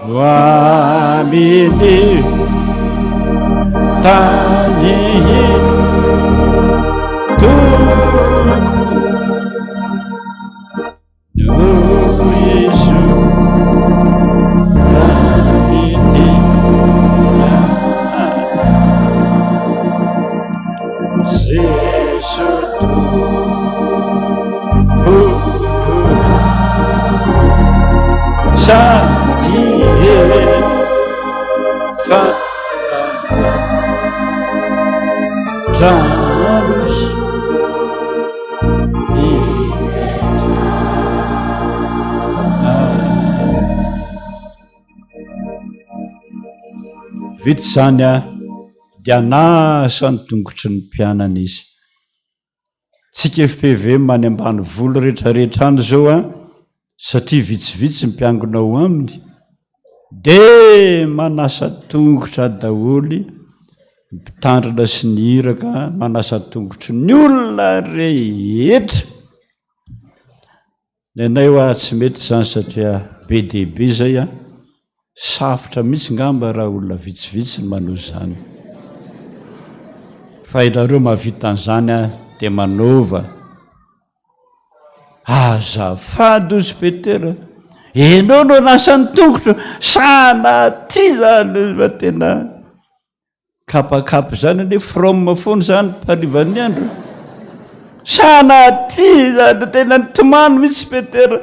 Ho amin'ny tany toko no izoran'ny Jeso Tompo Sady efa trano Vita izany a, dia nasa ny tongotry ny mpianany izy. Tsika fpvm any ambanivolo rehetrarehetra any zao a, satria vitsivitsy ny mpiangona ao aminy, de manasa tongotra daholo ny mpitandrina sy ny iraka, manasa tongotry ny olona rehetra. Ny anay hoa tsy mety izany satria be dia be izay an, safotra mihitsy ngamba raha olona vitsivitsy no manao izany. Fa ianareo mahavita an'izany an, dia manaova. Azafady hozy Petera, ianao no hanasa ny tongotro, sanatria izany fa tena. Kapakapa izany anie from foana izany harivan'ny andro. Sanatria izany tena nitomany mihitsy Petera.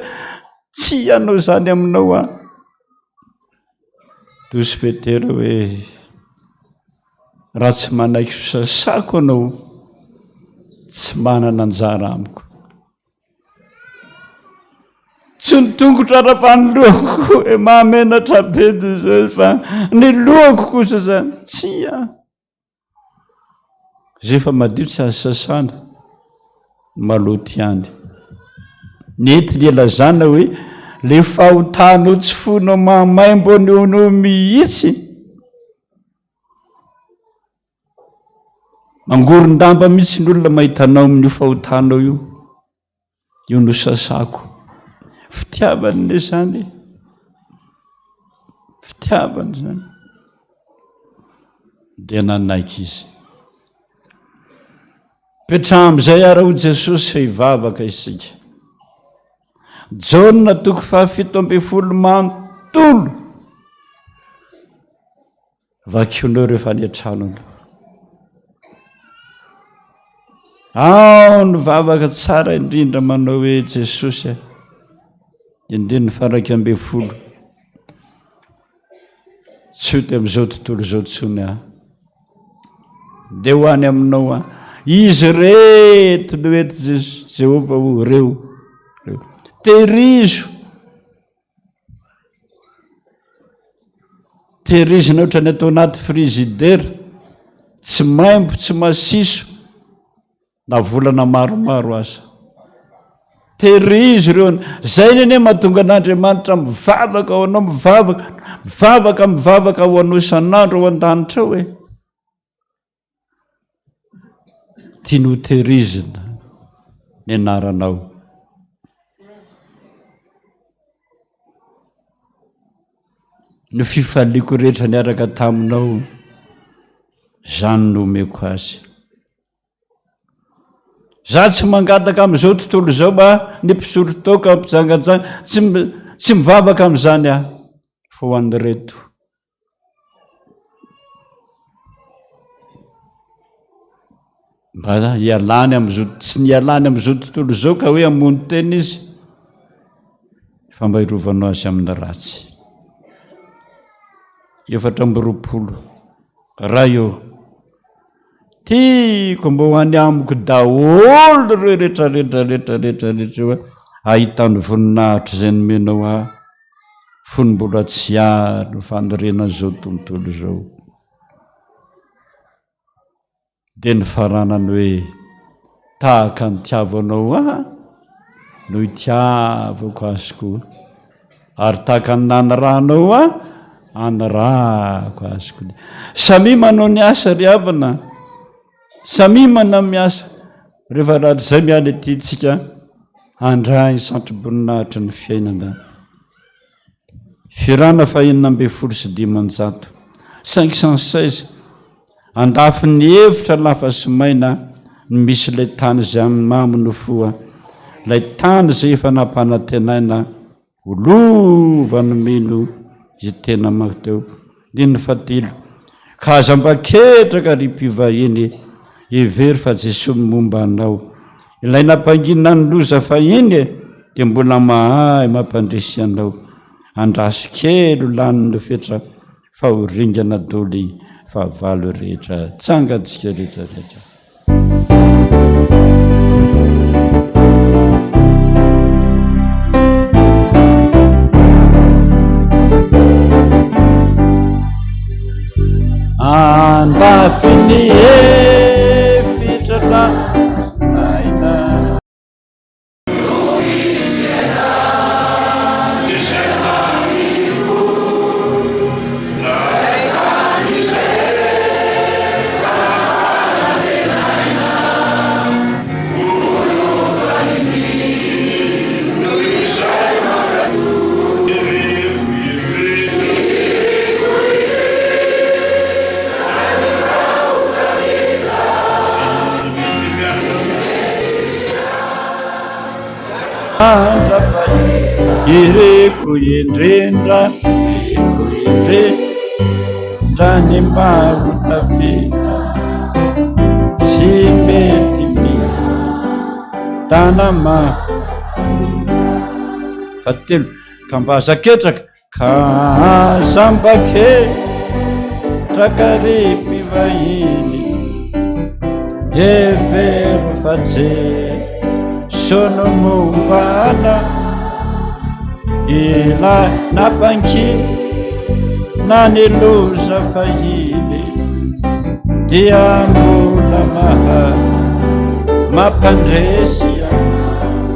Tsy hanao izany aminao aho. Dosy Petera hoe raha tsy manaiky hosasako anao tsy manana anjara amiko. Tsy ny tongotra ara fa ny lohako e mahamenatra be Jesosy fa ny lohako kosa zany tsia. Zay efa madio tsy azo sasana, maloto ihany. Ny entiny ilazana hoe le fahotanao tsy fonao mahamaimbo an'io anao mihitsy. Mangoron-damba mihitsy ny olona mahita anao amin'io fahotanao io. Io no sasako. Fitiavana anie izany e. Fitiavana izany. Dia nanaiky izy. Petraha amin'izay ary hoy Jesosy fa hivavaka isika. Jaona toko fahafito ambin'ny folo manontolo. Vakionao rehefa any an-trano anao. Ao ny vavaka tsara indrindra manao hoe Jesosy a. Andininy faharaika ambin'ny folo. Tsy ho amin'izao tontolo izao intsony aho. Dia ho any aminao aho. Izy ireto no eto Jehovah o, ireo. Tehirizo. Tehirizina ohatran'ny atao anaty frigidaire. Tsy maimbo, tsy masiso. Na volana maromaro aza. Tehirizo ireo. Zay ny anie mahatonga an'Andriamanitra mivavaka ho anao, mivavaka, mivavaka, mivavaka ho anao isan'andro ao an-danitra ao e. Tiany ho tehirizina ny anaranao. Ny fifaliako rehetra niaraka taminao, izany no omeko azy. Za tsy mangataka amin'izao tontolo izao mba ny mpisotro toaka, mpijangajanga, tsy tsy mivavaka amin'izany aho fa ho an'ireto. Mba hialany amin'izao, tsy ny hialany amin'izao tontolo izao ka hoe hamono tena izy fa mba hirovanao azy amin'ny ratsy. 24 Ray ô! Tiako mba ho any amiko daholo ireo rehetra rehetra rehetra rehetra rehetra ireo ahitany voninahitra izay nomenao ahy fony mbola tsy ary ny fanorenan'izao tontolo izao. Dia nifaranany hoe tahaka ny tiavanao ahy no itiavako azy koa. Ary tahaka ny nanirahanao ahy, anirahako azy koa. Samia manao ny asa ry havana. Samia manao miasa. Rehefa rahatrizay miala ety tsika, handray ny satroboninahitry ny fiainana. Firana fahenina 516. 516. Andafin'ny efitra lafa sy maina no misy ilay tany izay amin'ny mamy no foha, ilay tany izay efa nampanantenaina ho lova no mino izay tena maty Andininy fahatelo, Ka aza mba ketraka ry mpivahiny, hevero fa Jesoa no momba anao. Ilay nampangina ny loza fahiny e, dia mbola mahay mampandresy anao. Andraso kely ho lany ny fetra Fa ho ringana doly fahavalo rehetra tsangantsika rehetra rehetra. Andafin'ny efitra lazaina. Iriko indrindra, iriko indrindra ny mba ho tafita, tsy mety mitana Fahatelo, ka mba aza ketraka. Ka aza mba ketraka ry mpivahiny, hevero fa Jeso no momba anao, ilay nampangina ny loza fahiny, dia mbola mahay mampandresy ahy,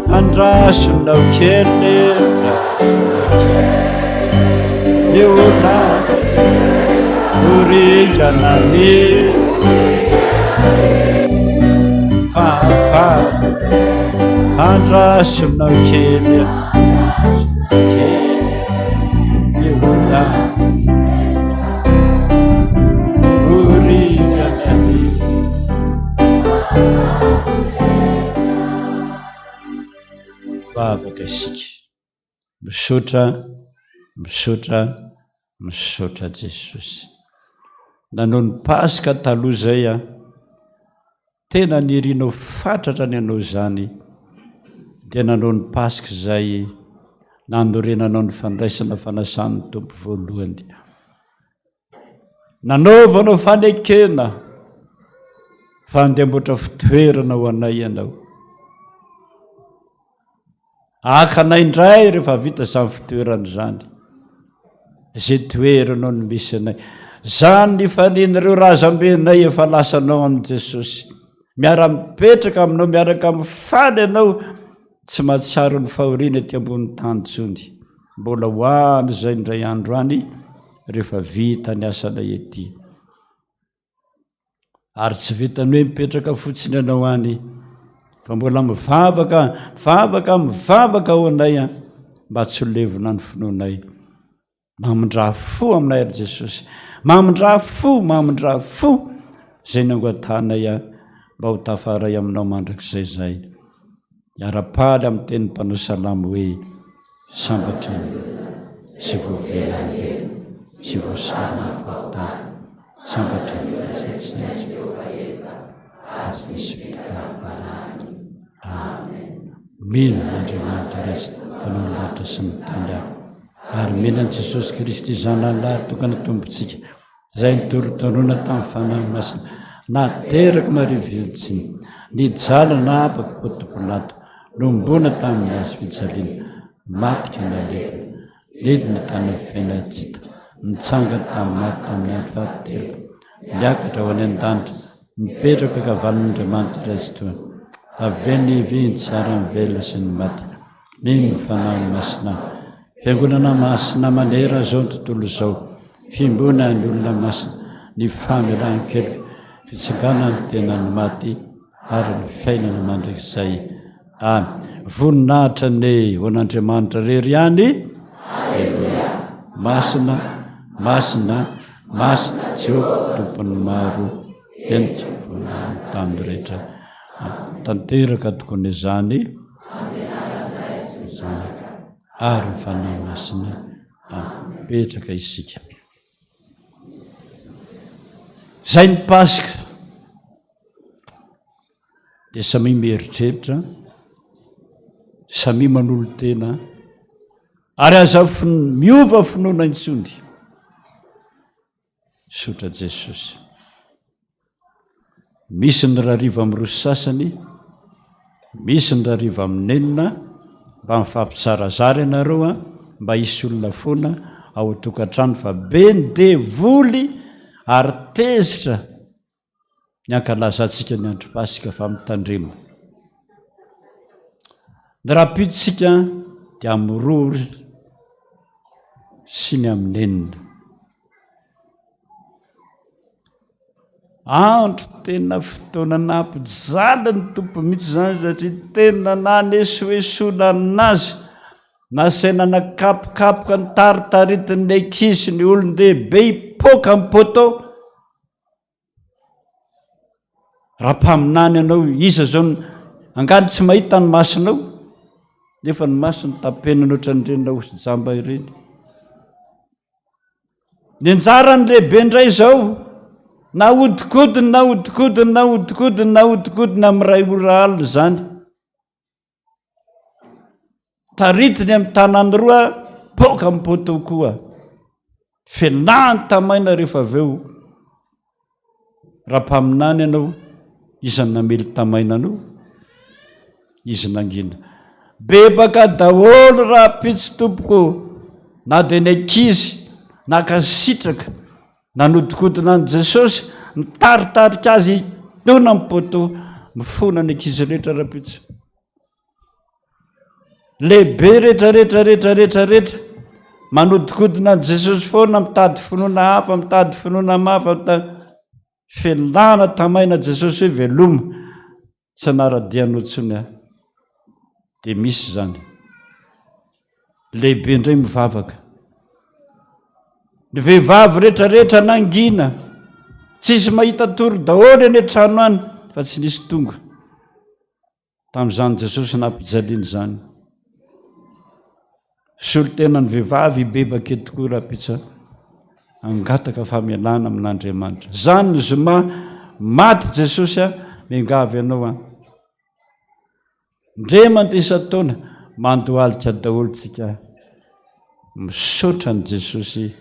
andrasonao kely Eo ho ringana ny fahavalo. Andrasonao kely kely olona Oringana ny Vavaka isika. Misaotra, misaotra, misaotra Jesosy. Nanao ny Paska taloha izay aho. Tena nirinao fatratra ny hanao izany, dia nanao ny Paska izay nanorenanao ny fandraisana fanasan'ny Tompo voalohany. Nanaovanao fanekena fa handeha hamboatra fitoerana ho anay ianao. Haka anay indray rehefa vita izany fitoerana izany. Izay toeranao no misy anay. Izany nifalian'ireo razambenay efa lasanao amin'i Jesosy. Miara-mipetraka aminao, miaraka mifaly ianao, tsy mahatsiaro ny fahoriana ety ambony tany intsony. Mbola ho any izay indray andro any rehefa vita ny asanay ety. Ary tsy vitan'ny hoe mipetraka fotsiny ianao any, fa mbola mivavaka, mivavaka, mivavaka ho anay an, mba tsy ho levona ny finoanay. Mamindrà fo aminay ry Jesosy. Mamindrà fo, mamindrà fo izay nangoatahanay an, mba ho tafaray aminao mandrakizay izahay. Hiara-paly amin'ny tenin'ny mpanao salamo hoe, Sambatra ny izay voavela ny helony sy voasarona ny fahotany. Sambatra ny izay tsy nain'i Jehovah heloka ary tsy nisy fitaka ny fanahiny. Amen. Mino an'Andriamanitra Ray sy Mpanao ny lanitra sy ny tany aho, ary mino an'i Jesosy Kristy Zanany lahy tokana Tompontsika, Izay nitorontoroana tamin'ny Fanahy Masina, naterak'i Maria Virjiny, nijaly nahapaka Ponto Pilato, nohomboana tamin'ny hazo fijaliana, maty ka nalevina, nidina tany amin'ny fiainan-tsy hita, nitsangana tamin'ny maty tamin'ny andro fahatelo, niakatra ho any an-danitra, nipetraka ankavanan'Andriamanitra Ray Tsitoha, avy eny ivintsy ary ny velona sy ny maty. Mino ny Fanahy Masina, Fiangonana Masina manerana izao tontolo izao, Fiangonan'ny olona masina, ny famelan-keloka, fitsanganan'ny tenan'ny maty ary ny fiainana mandrakizay. Amen. Voninahitra anie ho an'Andriamanitra irery ihany. Aleloia. Masina, masina, masina Jehovah Tompon'ny maro, henika voninahiny tany rehetra. Tanteraka tokoa izany. Zanaka ary ny Fanahy Masina. Apetraka isika. Izay ny Paska dia samia mieritreritra, samia manolo-tena ary aza miova finoana intsony. Misaotra Jesosy. Misy ny rariva amin'ny roa sasany, misy ny rariva amin'ny enina, mba mifampitsarazara ianareo a, mba hisy olona foana ao an-tokantrano fa be ny devoly ary tezitra ny ankalazantsika ny andro Paska fa mitandrema. Ny rahampitso tsika dia amin'ny roa sy ny amin'ny enina. Andro tena fotoana nampijaly ny Tompo mihitsy izany satria tena nanesoesoana anazy, nasaina nakapokapoka ny taritaritin'ny ankizy sy ny olon-dehibe hipoka amin'ny poteau. Raha mpaminany ianao, iza izao no, angaha tsy mahita ny masonao? Nefa ny masony tapenana ohatran'ireny raosy jamba ireny. Ny anjaran'ny lehibe indray izao, nahodinkodiny, nahodinkodiny, nahodinkodiny, nahodinkodiny amin'ny iray ora alina izany. Taritiny amin'ny tanany roa, poaka amin'ny poteau koa. Fenahany tamaina rehefa avy eo. Raha mpaminany ianao, iza no namely tamaina anao? Izy nangina. Bebaka daholo rahampitso tompoko, na dia ny ankizy nankasitraka, nanodikodina an'i Jesosy, nitaritarika azy hidona amin'ny poteau, mifona ny ankizy rehetra rahampitso. Lehibe rehetra rehetra rehetra rehetra rehetra, manodikodina an'i Jesosy foana, mitady finoana hafa, mitady finoana mafa, mitady felana tamaina Jesosy hoe veloma, tsy hanara-dia anao intsony aho. Dia misy izany. Lehibe indray mivavaka. Ny vehivavy rehetrarehetra nangina. Tsisy mahita tory daholo eny an-trano any fa tsy nisy tonga. Tamin'izany Jesosy nampijaliana izany. Solontenan'ny vehivavy hibebaka eto koa rahampitso hangataka famelana amin'Andriamanitra. Izany ny zoma maty Jesosy a, miangavy anao an. Ndre mandeha isan-taona mandohalika daholo tsika. Misaotra an'i Jesosy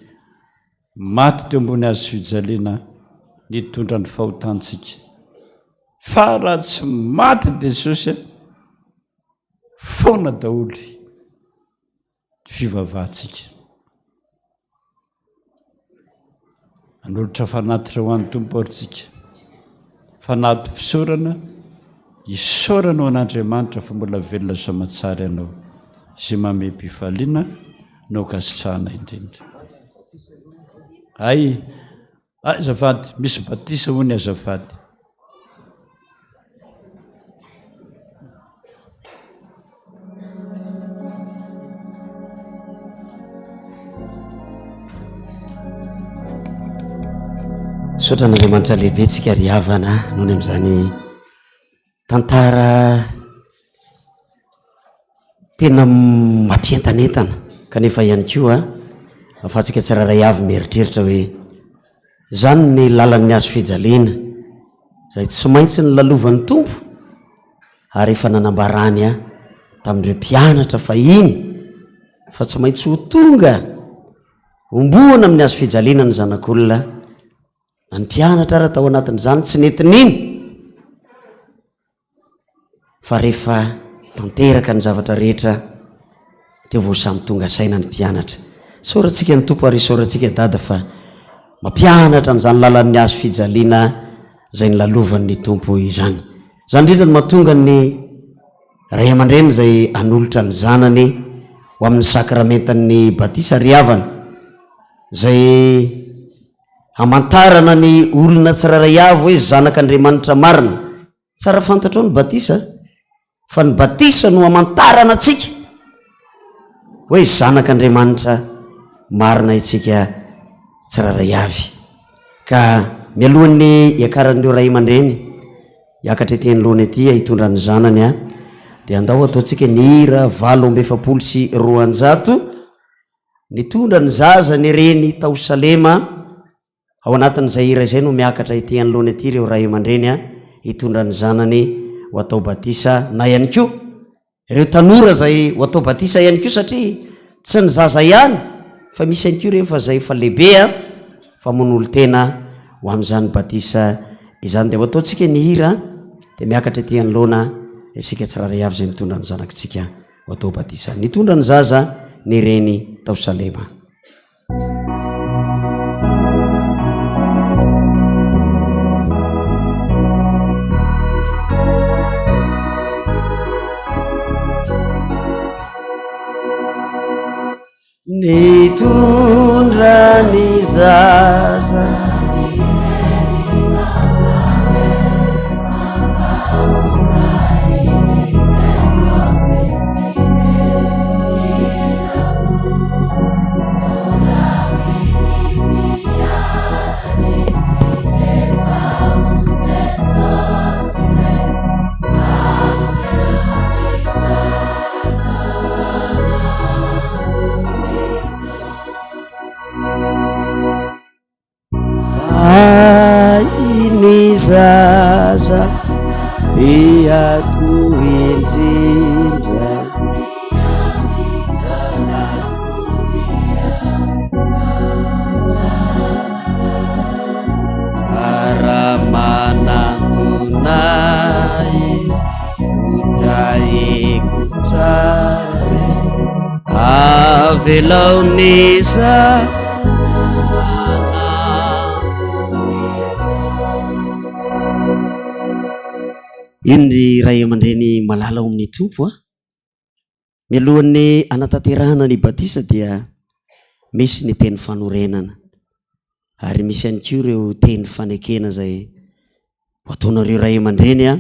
maty teo ambony hazo fijaliana nitondra ny fahotantsika. Fa raha tsy maty Jesosy a, foana daholo ny fivavahantsika. Hanolotra fanatitra ho an'ny Tompo ary tsika. Fanati-pisaorana, isaorana ho an'Andriamanitra fa mbola velona soamatsara ianao, izay mamem-pifaliana no ankasitrahana indrindra. Hay, azafady, misy batisa hono azafady. Misaotra an'Andriamanitra lehibe tsika ry havana noho ny amin'izany tantara tena mampientanentana kanefa ihany koa ahafahantsika tsirairay avy mieritreritra hoe izany ny lalan'ny hazo fijaliana izay tsy maintsy nolalovan'ny Tompo ary efa nanambarany ahy tamin'ireo mpianatra fahiny fa tsy maintsy ho tonga homboana amin'ny hazo fijaliana ny zanak'olona na ny mpianatra ara tao anatin'izany tsy nety nino Fa rehefa tanteraka ny zavatra rehetra teo vao samy tonga saina ny mpianatra. Isaorantsika ny Tompo ary isaorantsika Dada fa mampianatra an'izany lalan'ny hazo fijaliana izay nolalovan'ny Tompo izany. Izany indrindra no mahatonga ny ray aman-dreny izay hanolotra ny zanany ho amin'ny sakramentan'ny batisa ry havana izay hamantarana ny olona tsirairay avy hoe zanak'Andriamanitra marina. Tsara fantatrao ny batisa fa ny batisa no hamantarana antsika hoe zanak'Andriamanitra marina isika tsirairay avy. Ka mialohan'ny hiakaran'ireo ray aman-dreny hiakatra ety anoloana ety hitondra ny zanany dia andao ataontsika ny hira 248 nitondra ny zaza ny reny tao Salema. Ao anatin'izay hira izay no miakatra ety anoloana ety ireo ray aman-dreny hitondra ny zanany ho atao batisa na ihany koa ireo tanora izay ho atao batisa ihany koa satria tsy ny zaza ihany fa misy ihany koa ireo efa izay efa lehibe fa manolo-tena ho amin'izany batisa izany. Dia ho ataontsika ny hira dia miakatra ety anoloana isika tsirairay avy izay mitondra ny zanakitsika ho atao batisa. Nitondra ny zaza ny reny tao Salema. Nitondra ny zaza. Fahiny zaza tiako indrindra Fa raha manantona izy hotahiko tsara hoe avelao ny zaza Eny ry ray aman-dreny malala ao amin'ny Tompo a! Mialohan'ny hanatanterahana ny batisa dia misy ny teny fanorenana ary misy ihany koa ireo teny fanekena izay ho ataonareo ray aman-dreny a,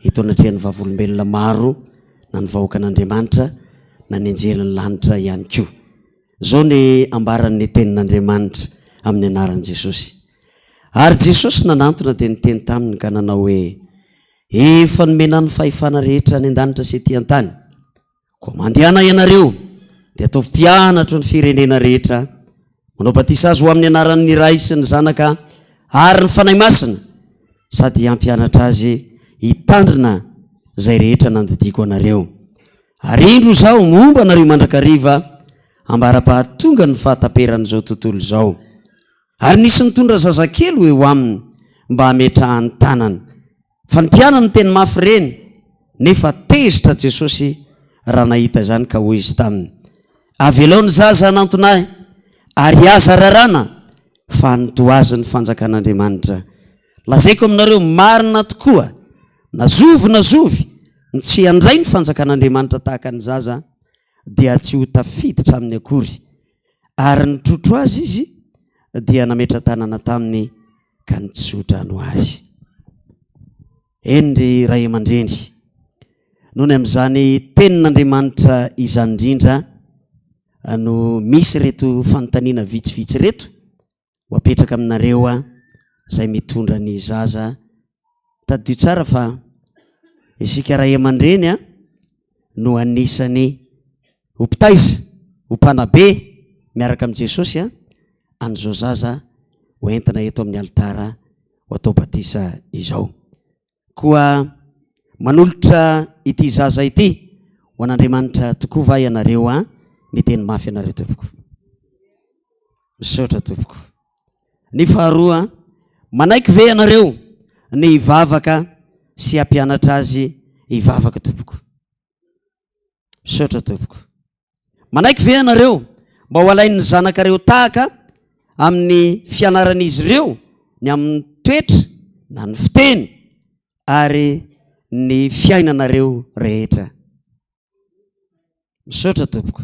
eto anatrehan'ny vavolombelona maro. na ny vahoakan'Andriamanitra na ny anjelin'ny lanitra ihany koa. Izao ny ambaran'ny tenin'Andriamanitra amin'ny anaran'i Jesosy. Ary Jesosy nanantona dia niteny taminy ka nanao hoe, Efa nomena ny fahefana rehetra any an-danitra sy ety an-tany. Koa mandehana ianareo, dia ataovy mpianatro ny firenena rehetra, manao batisa azy ho amin'ny anaran'ny Ray sy ny Zanaka ary ny Fanahy Masina, sady hampianatra azy hitandrina izay rehetra nandidiako anareo. Ary indro Izaho momba anareo mandrakariva ambara-pahatonga ny fahataperan'izao tontolo izao. Ary nisy nitondra zazakely ho eo aminy mba hametrahany tanana. Fa ny mpianany niteny mafy ireny, nefa tezitra Jesosy raha nahita izany ka hoy Izy taminy, Avelao ny zaza hanantona Ahy, ary aza raràna, fa an'ny toa azy ny fanjakan'Andriamanitra. Lazaiko aminareo marina tokoa, na zovy na zovy no tsy handray ny fanjakan'Andriamanitra tahaka ny zaza, dia tsy ho tafiditra aminy akory. Ary nitrotro azy izy, dia nametra-tanana taminy ka nitsodrano azy. Eny ry ray aman-dreny, noho ny amin'izany tenin'Andriamanitra izany indrindra no misy ireto fanontaniana vitsivitsy ireto ho apetraka aminareo izay mitondra ny zaza. Tadidio tsara fa isika ray aman-dreny no anisany ho mpitaiza, ho mpanabe miaraka amin'i Jesosy an'izao zaza ho entina eto amin'ny alitara ho atao batisa izao. Koa manolotra ity zaza ity ho an'Andriamanitra tokoa va ianareo a? Miteny mafy ianareo tompoko. Misaotra tompoko. Ny faharoa, manaiky ve ianareo ny hivavaka sy hampianatra azy hivavaka tompoko? Misaotra tompoko. Manaiky ve ianareo mba ho alain'ny zanakareo tahaka amin'ny fianaran'izy ireo ny amin'ny toetra na ny fiteny ary ny fiainanareo rehetra? Misaotra tompoko.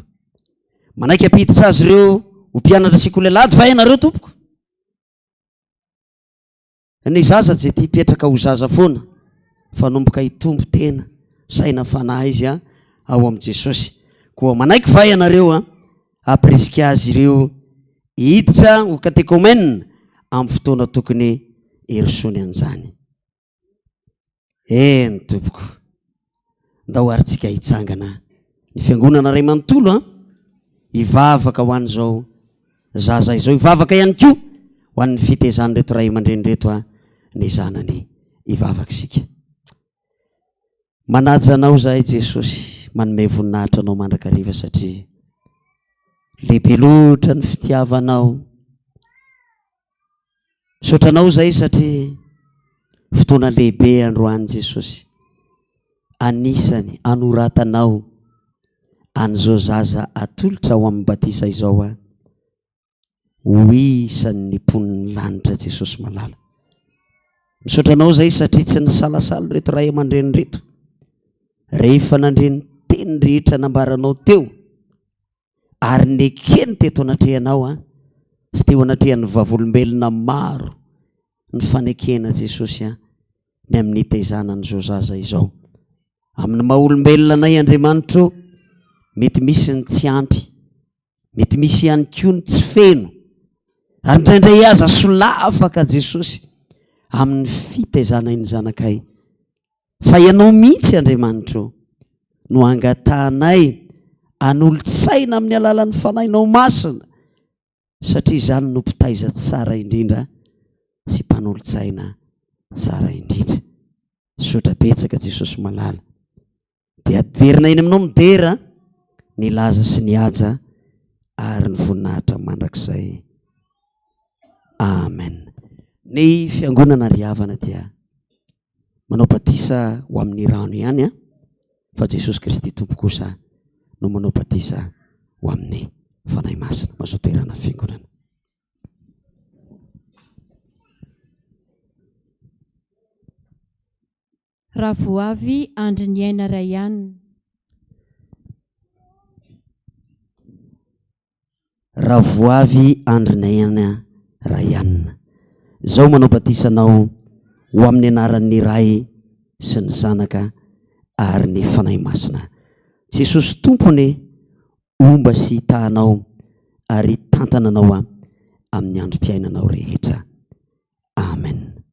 Manaiky hampiditra azy ireo ho mpianatra sekoly alahady va ianareo tompoko? Ny zaza tsy tia hipetraka ho zaza foana fa nomboka hitombo tena, saina, fanahy izy ao amin'i Jesosy. Koa manaiky va ianareo hampirisika azy ireo hiditra ho katekomena amin'ny fotoana tokony hirosoany an'izany? Eny tompoko. Ndao ary tsika hitsangana ny fiangonana ray manontolo an, hivavaka ho an'izao zaza izao, hivavaka ihany koa ho an'ny fitezan'ireto ray aman-dreny ireto an, ny zanany. Hivavaka isika. Manaja anao izahay Jesosy, manome voninahitra anao mandrakariva satria lehibe loatra ny fitiavanao. Misaotra anao izahay satria fotoana lehibe androany Jesosy. Anisany anoratanao an'izao zaza atolotra ho amin'ny batisa izao aho. Ho isan'ny mponin'ny lanitra Jesosy malala. Misaotra anao izahay satria tsy nisalasala ireto ray aman-dreny ireto. Rehefa nandre ny teny rehetra nambaranao teo ary nekeny teto anatrehanao an, sy teo anatrehan'ny vavolombelona maro ny fanekena Jesosy an, ny amin'ny nitaizana an'izao zaza izao. Amin'ny maha olombelona anay Andriamanitro, mety misy ny tsy ampy, mety misy ihany koa ny tsy feno, ary indraindray aza solafaka Jesosy amin'ny fitaizanay ny zanakay. Fa Ianao mihitsy, Andriamanitro, no angatahanay hanolo-tsaina amin'ny alalan'ny Fanahinao Masina, satria izany no mpitaiza tsara indrindra sy mpanolo-tsaina tsara indrindra. Misaotra betsaka Jesosy malala. Dia averina eny aminao ny dera, ny laza sy ny haja ary ny voninahitra mandrakizay. Amen. Ny fiangonana ry havana dia manao batisa ho amin'ny rano ihany an, fa Jesosy Kristy Tompo kosa no manao batisa ho amin'ny Fanahy Masina. Mazoto toerana fiangonana. Ravoavy Andriniaina Rayan. Ravoavy Andriniaina Rayan. Izao manao batisa anao ho amin'ny anaran'ny Ray sy ny Zanaka ary ny Fanahy Masina. Jesosy Tompo anie homba sy hitaha anao ary hitantana anao amin'ny androm-piainanao rehetra. Amen.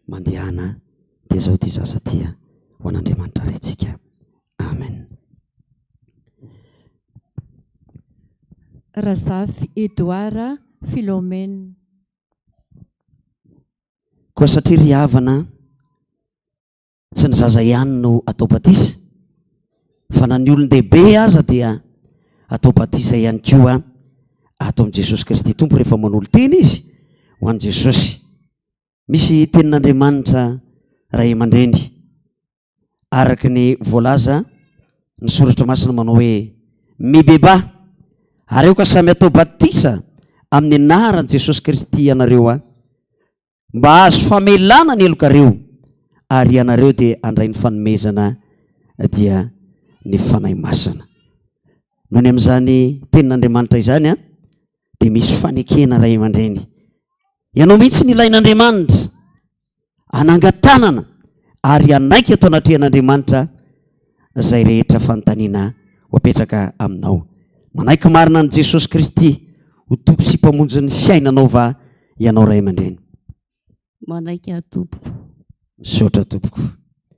Mandehana dia izao ity zaza ity ho an'Andriamanitra Raintsika. Amen. Razafy Edouard Philomène. Koa satria ry havana, tsy ny zaza ihany no atao batisa, fa na ny olon-dehibe aza dia atao batisa ihany koa ato amin'i Jesosy Kristy Tompo rehefa manolo-tena izy ho an'i Jesosy. Misy tenin'Andriamanitra ray aman-dreny araka ny voalaza ny soratra masina manao hoe mibebaha ary aoka samy atao batisa amin'ny anaran'i Jesosy Kristy ianareo a mba hahazo famelana ny helokareo ary ianareo dia handray ny fanomezana dia ny Fanahy Masina. Noho ny amin'izany tenin'Andriamanitra izany a, dia misy fanekena ray aman-dreny. Ianao mihitsy ny ilain'Andriamanitra hanangan-tanana ary hanaiky eto anatrehan'Andriamanitra izay rehetra fanontaniana ho apetraka aminao. Manaiky marina an'i Jesosy Kristy ho Tompo sy Mpamonjy ny fiainanao va ianao ray aman-dreny? Manaiky aho tompoko. Misaotra tompoko.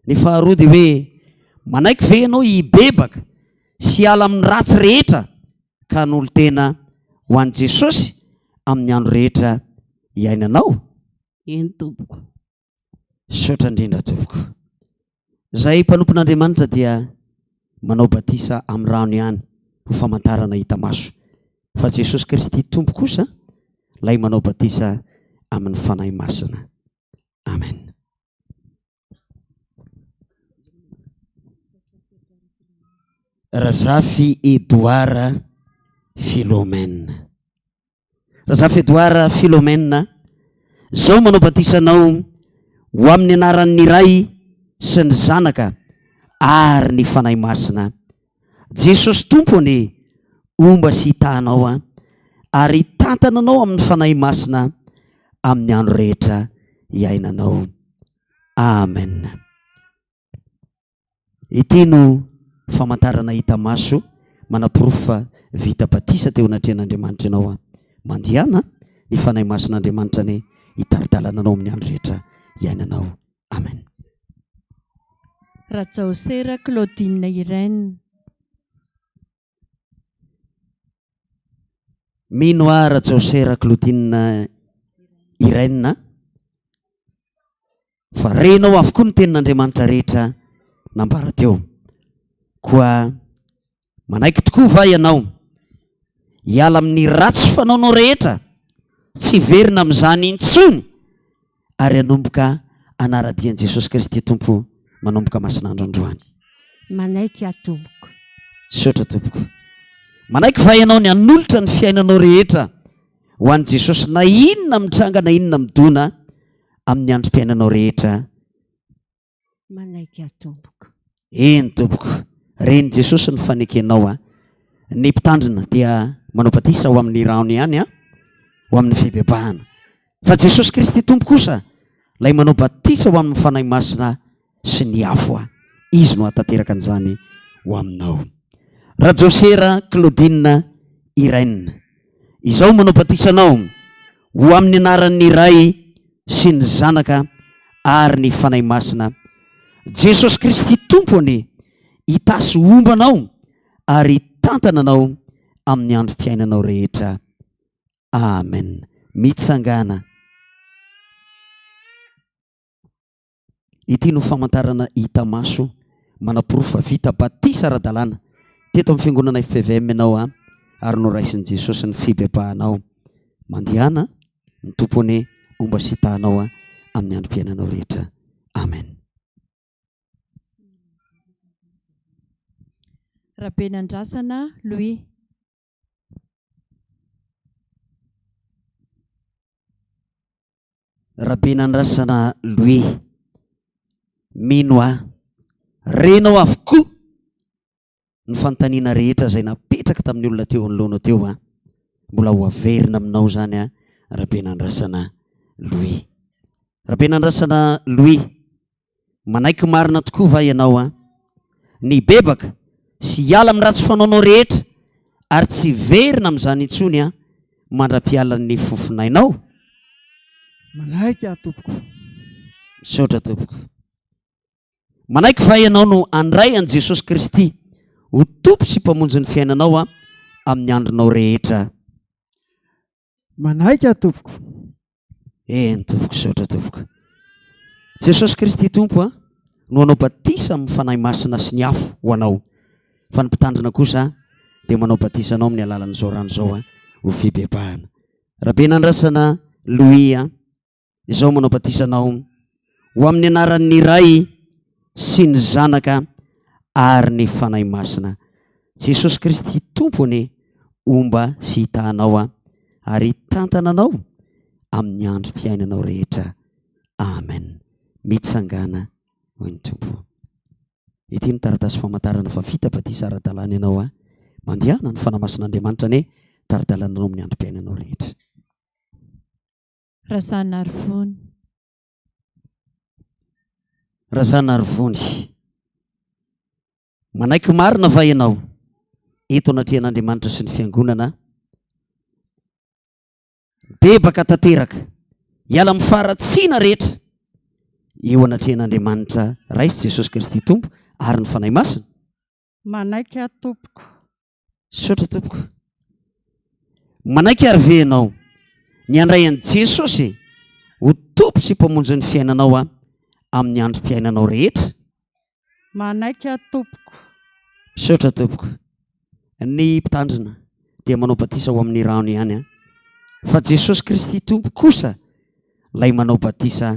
Ny faharoa dia hoe manaiky ve ianao hibebaka sy hiala amin'ny ratsy rehetra ka hanolo-tena ho an'i Jesosy amin'ny andro rehetra iainanao? Eny tompoko. Misaotra indrindra tompoko. Izay mpanompon'Andriamanitra dia manao batisa amin'ny rano ihany ho famantarana hita maso. Fa Jesosy Kristy Tompo kosa ilay manao batisa amin'ny Fanahy Masina. Amen. Razafy Edouard Philomène. Razafy Edouard Philomène, Zaho manao batisa anao ho amin'ny anaran'ny Ray sy ny Zanaka ary ny Fanahy Masina. Jesosy Tompo anie homba sy hitaha anao ary hitantana anao amin'ny Fanahy Masina amin'ny andro rehetra iainanao. Amen. Ity no famantarana hita maso manaporofo fa vita batisa teo anatrehan'Andriamanitra ianao an. Mandehana, ny Fanahy Masin'Andriamanitra anie hitari-dalana anao amin'ny andro rehetra iainanao. Amen. Rajaosera Claudine Irène. Mino aho Rajaosera Claudine Irène fa renao avokoa ny tenin'Andriamanitra rehetra nambara teo. Koa manaiky tokoa va ianao hiala amin'ny ratsy fanaonao rehetra, tsy hiverina amin'izany intsony ary hanomboka hanara-dia an'i Jesosy Kristy Tompo manomboka masin'andro androany. Manaiky aho tompoko. Misaotra tompoko. Manaiky va ianao ny hanolotra ny fiainanao rehetra ho an'i Jesosy na inona mitranga na inona midona amin'ny androm-piainanao rehetra? Manaiky aho tompoko. Eny tompoko. Ren'i Jesosy ny fanekenao a. Ny mpitandrina dia manao batisa ho amin'ny rano ihany a, ho amin'ny fibebahana. Fa Jesosy Kristy Tompo kosa ilay manao batisa ho amin'ny Fanahy Masina sy ny afo a. Izy no hahatanteraka an'izany ho aminao. Rajaosera Claudine Irène. Izaho manao batisa anao ho amin'ny anaran'ny Ray sy ny Zanaka ary ny Fanahy Masina. Jesosy Kristy Tompo anie hitasy homba anao ary hitantana anao amin'ny androm-piainanao rehetra. Amen. Mitsangàna. Ity no famantarana hita maso manaporofo fa vita batisa ara-dalàna teto amin'ny fiangonana FPVM ianao a, ary noraisin'i Jesosy ny fibebahanao. Mandehana, ny Tompo anie homba sy hitaha anao amin'ny androm-piainanao rehetra. Amen. Rabenandrasana Louis. Rabenandrasana Louis, Mino aho, renao avokoa ny fanontaniana rehetra izay napetraka tamin'ny olona teo anoloanao teo an! Mbola ho averina aminao izany an, Rabenandrasana Louis. Rabenandrasana Louis, Manaiky marina tokoa va ianao an? ny hibebaka sy hiala amin'ny ratsy fanaonao rehetra ary tsy hiverina amin'izany intsony an mandra-pialan'ny fofonainao? Manaiky aho tompoko. Misaotra tompoko. Manaiky va ianao no handray an'i Jesosy Kristy ho Tompo sy Mpamonjy ny fiainanao an amin'ny andronao rehetra? Manaiky aho tompoko. Eny tompoko, misaotra tompoko. Jesosy Kristy Tompo a, no hanao batisa amin'ny Fanahy Masina sy ny afo ho anao. Fa ny mpitandrina kosa dia manao batisa anao amin'ny alalan'izao rano izao ho fibebahana. Rabenandrasana Louis a, izao manao batisa anao ho amin'ny anaran'ny Ray sy ny Zanaka ary ny Fanahy Masina. Jesosy Kristy Tompo anie homba sy hitaha anao ary hitantana anao amin'ny androm-piainanao rehetra. Amen. Mitsangàna hoy ny Tompo. Ity ny taratasy famantarana fa vita batisa ara-dalàna ianao a. Mandehana ny Fanahy Masin'Andriamanitra anie tari-dalana anao amin'ny androm-piainanao rehetra. Razanarivony. Razanarivony. Manaiky marina va ianao eto anatrehan'Andriamanitra sy ny Fiangonana? Bebaka tanteraka, hiala amin'ny faharatsiana rehetra eo anatrehan'Andriamanitra Ray sy Jesosy Kristy Tompo ary ny Fanahy Masina? Manaiky aho tompoko. Misaotra tompoko. Manaiky ary ve ianao ny handray an'i Jesosy ho Tompo sy Mpamonjy ny fiainanao amin'ny androm-piainanao rehetra? Manaiky aho tompoko. Misaotra tompoko. Ny mpitandrina dia manao batisa ho amin'ny rano ihany an. Fa Jesosy Kristy Tompo kosa ilay manao batisa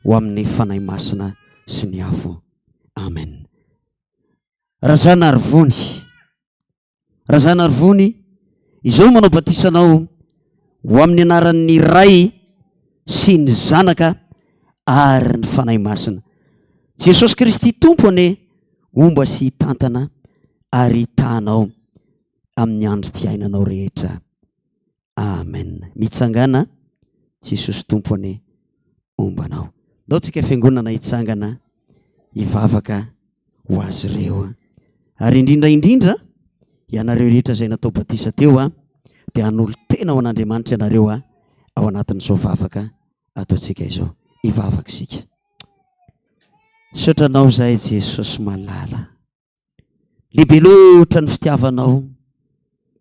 ho amin'ny Fanahy Masina sy ny afo. Amen. Razanarivony. Razanarivony, izao manao batisa anao ho amin'ny anaran'ny Ray sy ny Zanaka ary ny Fanahy Masina. Jesosy Kristy Tompo anie homba sy hitantana ary hitaha anao amin'ny androm-piainanao rehetra. Amen. Mitsangàna, Jesosy Tompo anie homba anao. Ndao tsika fiangonana hitsangana hivavaka ho azy ireo. Ary indrindra indrindra, ianareo rehetra izay natao batisa teo dia hanolo-tena ho an'Andriamanitra ianareo ao anatin'izao vavaka ataontsika izao. Hivavaka isika. Misaotra anao izahay Jesosy malala. Lehibe loatra ny fitiavanao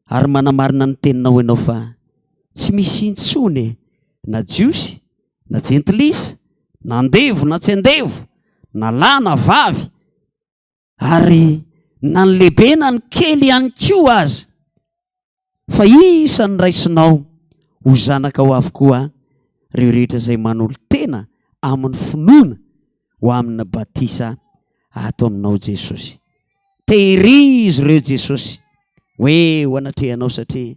ary manamarina ny teninao ianao fa tsy misy intsony na jiosy na jentilisa na andevo na tsy andevo na lahy na vavy ary na ny lehibe na ny kely ihany koa aza fa isan'ny raisinao ho zanakao avokoa ireo rehetra izay manolo-tena amin'ny finoana ho amin'ny batisa ato aminao Jesosy. Tehirizo ireo Jesosy hoe ho anatrehanao satria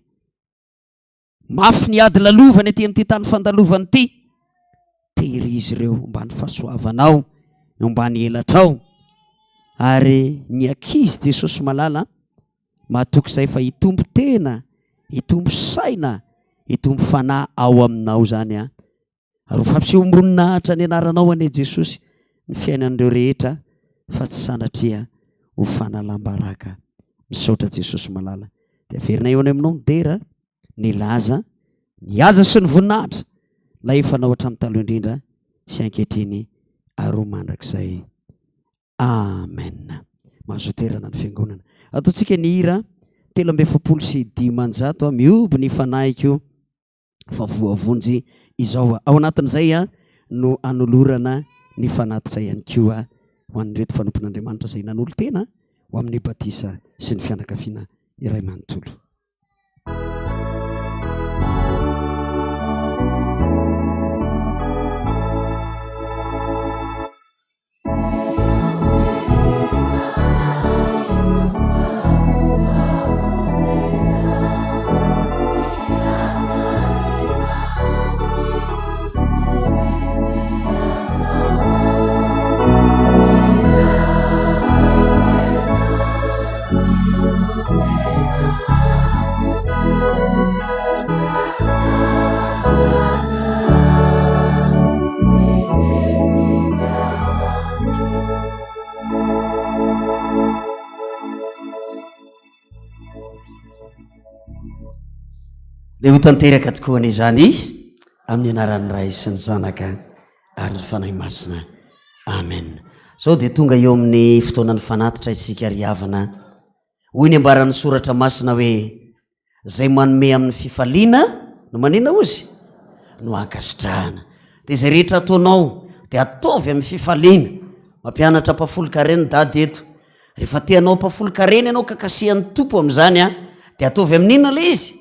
mafy ny ady lalovana ety amin'ity tany fandalovana ity. Tehirizo ireo ambany fahasoavanao, ambany elatrao. Ary ny ankizy Jesosy malala matoky izay fa hitombo tena, hitombo saina, hitombo fanahy ao aminao izany an. Ary ho fampisehoam-boninahitra ny anaranao anie Jesosy ny fiainan'ireo rehetra fa tsy sanatria ho fanalam-baraka. Misaotra Jesosy malala. Dia averina eo any aminao ny dera, ny laza, ny haja sy ny voninahitra ilay efa nao hatramin'ny taloha indrindra sy ankehitriny ary ho mandrakizay. Amen. Mahazo toerana ny fiangonana. Ataontsika ny hira 543 mihoby ny fanahiko fa voavonjy izao. Ao anatin'izay no anolorana ny fanatitra ihany koa ho an'ireto mpanompon'Andriamanitra izay nanolo-tena ho amin'ny batisa sy ny fianakaviana iray manontolo. Dia ho tanteraka tokoa anie izany amin'ny anaran'ny Ray sy ny Zanaka ary ny Fanahy Masina. Amen. Zao dia tonga eo amin'ny fotoanan'ny fanatitra isika ry havana. Hoy ny ambaran'ny soratra masina hoe izay manome amin'ny fifaliana no manina ozy no ankasitrahana. Dia izay rehetra ataonao dia ataovy amin'ny fifaliana. Mampianatra mpafolon-karena dada eto. Rehefa te hanao mpafolon-karena ianao ka kasihan'ny Tompo amin'izany an, dia ataovy amin'inona ilay izy?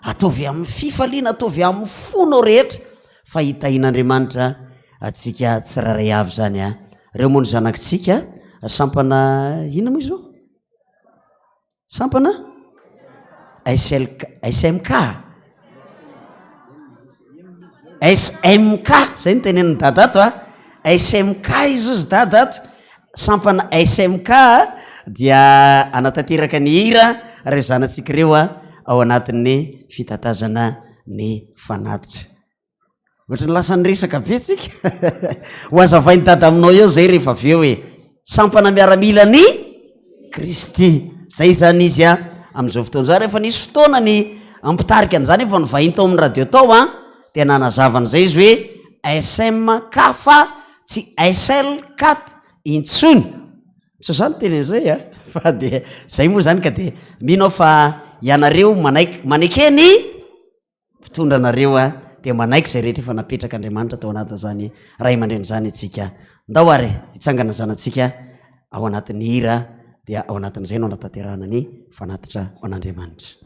Ataovy amin'ny fifaliana, ataovy amin'ny fonao rehetra fa hitahian'Andriamanitra antsika tsirairay avy izany an. Ireo moa ny zanakitsika, sampana inona moa izy ireo? Sampana? SLK, SMK? SMK, zay no tenenin'i dada ato a, SMK izy ozy dada ato, sampana SMK dia hanatanteraka ny hira ireo zanatsika ireo a, ao anatin'ny fitatazana ny fanatitra. Ohatran'ny lasa niresaka be tsika. Ho hazavain'i dada aminao eo zay rehefa avy eo e. Sampana miaramila ny Kristy. Zay izany izy a amin'izao fotoana izao. Ary efa nisy fotoana ny mpitarika an'izany efa nivahiny tao amin'ny radio tao a, dia nanazava an'izay izy hoe SMK fa tsy SLK intsony. Tsy za niteny an'izay a, fa dia zay moa zany ka dia mino aho fa ianareo manaiky maneke ny mpitondra anareo a, dia manaiky izay rehetra efa napetrak'Andriamanitra tao anatin'izany ray aman-dreny izany isika. Ndao ary hitsangana zanatsika ao anatin'ny hira dia ao anatin'izay no anatanterahana ny fanatitra ho an'Andriamanitra.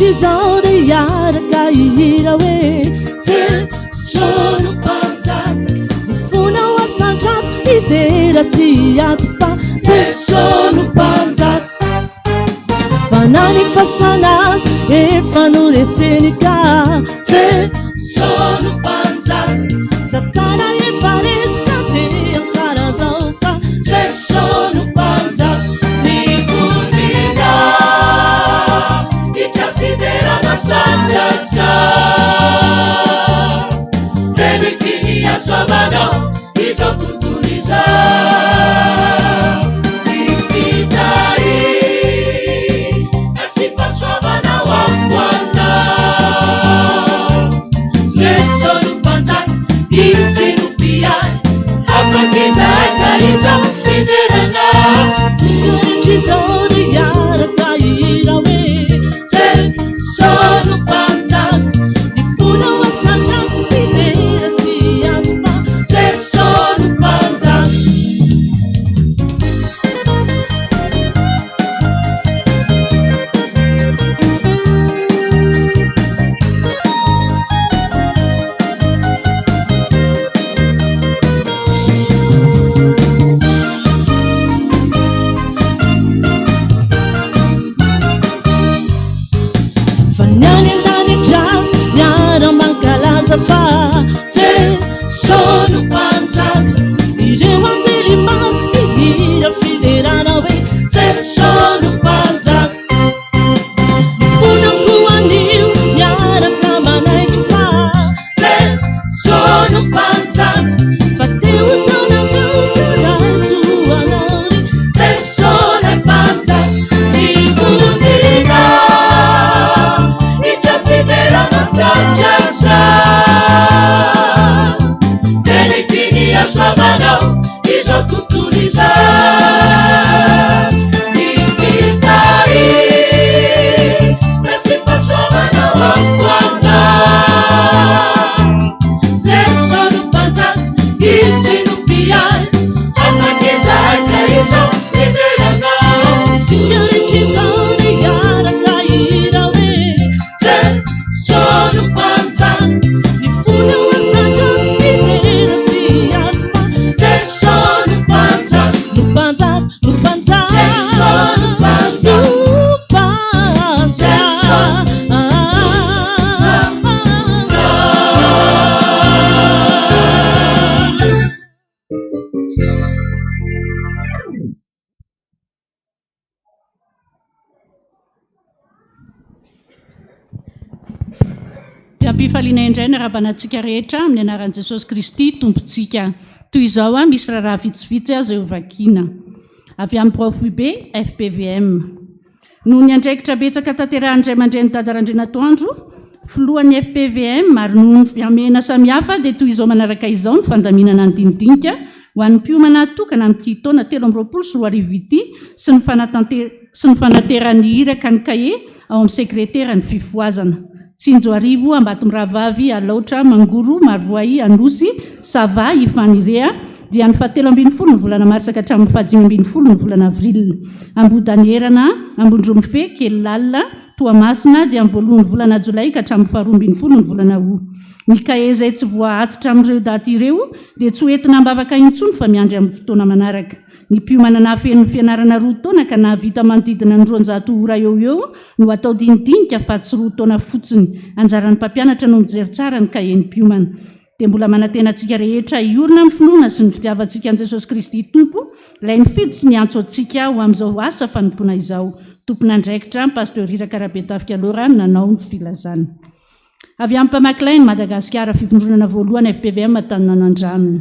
Izao dia hiaraka hihira hoe Jesoa no Mpanjaka. Ny fonao asandrato hidera tsy hiato fa Jesoa no Mpanjaka. Fa na ny fasana aza efa noreseny ka Jesoa no Mpanjaka. Satana efa resy ka dia ankalazao fa Jesoa no Mpanjaka. Ny voninahitra sy derana sandratra. Rebiky ny hasoavanao izao tontolo izao. Ny fitahiana sy fahasoavana ho anao. Jeso no Mpanjaka, Izy no Mpiahy, afaka izahay ka izao fiderana. Rehetra izao dia hiaraka hihira hoe Jeso no Mpanjaka. Ny fonao asandrato hidera tsy hiato fa Jeso no Mpanjaka. Fa ny any an-danitra aza miara-mankalaza fa Jeso no Mpanjaka. Ireo anjely maro mihira fiderana hoe Jeso no Mpanjaka. Ny fonako anio miaraka manaiky fa Jeso no Mpanjaka. Fa te ho zanakao ka raiso ho anao ry Jeso ilay Mpanjaka. Ny voninahitra sy derana sandratra. Am-pifaliana indray ny arabana antsika rehetra amin'ny anaran'i Jesosy Kristy Tompontsika. Toy izao misy raharaha vitsivitsy azo hovakiana. Avy amin'ny birao foibe FPVM. Noho ny andraikitra betsaka tanterahin'ny ray aman-dreny Dada Randrianatoandro, filohan'ny FPVM ary noho ny fihamehana samihafa dia toy izao manaraka izao ny fandaminana ny dinidinika ho an'ny mpiomana atokana amin'ity taona 2023 ity sy ny sy ny fanateran'ny iraka ny kahie ao amin'ny sekretera ny fifohazana. Tsinjoarivo, Ambatomirahavavy, Alaotra, Mangoro, Marovoay, Anosy, Sava, Ifanirea, dia ny faha 13 ny volana marsa ka hatramin'ny faha 15 ny volana avril. Ambohidanierana, Ambondromifehy, Kelilalina, Toamasina, dia ny voalohan'ny volana jolay ka hatramin'ny faha 12 ny volana août. Ny kahie izay tsy voahatitra amin'ireo daty ireo dia tsy ho entina am-bavaka intsony fa miandry amin'ny fotoana manaraka. Ny mpiomana nahafeno ny fianarana roa taona ka nahavita manodidina ny 200 ora eo ho eo no atao dinidinika fa tsy roa taona fotsiny. Anjaran'ny mpampianatra no mijery tsara ny kahien'ny mpiomana. Dia mbola manantena antsika rehetra hiorina amin'ny finoana sy ny fitiavantsika an'i Jesosy Kristy Tompo, Ilay nifidy sy niantso antsika ho amin'izao asa fanompoana izao. Tompon'andraikitra, Pasteur Iraka Rabetafika Laura nanao ny filazana. Avy amin'ny mpamaky lay ny Madagasikara, fivondronana voalohany FPVM Taninanandrano.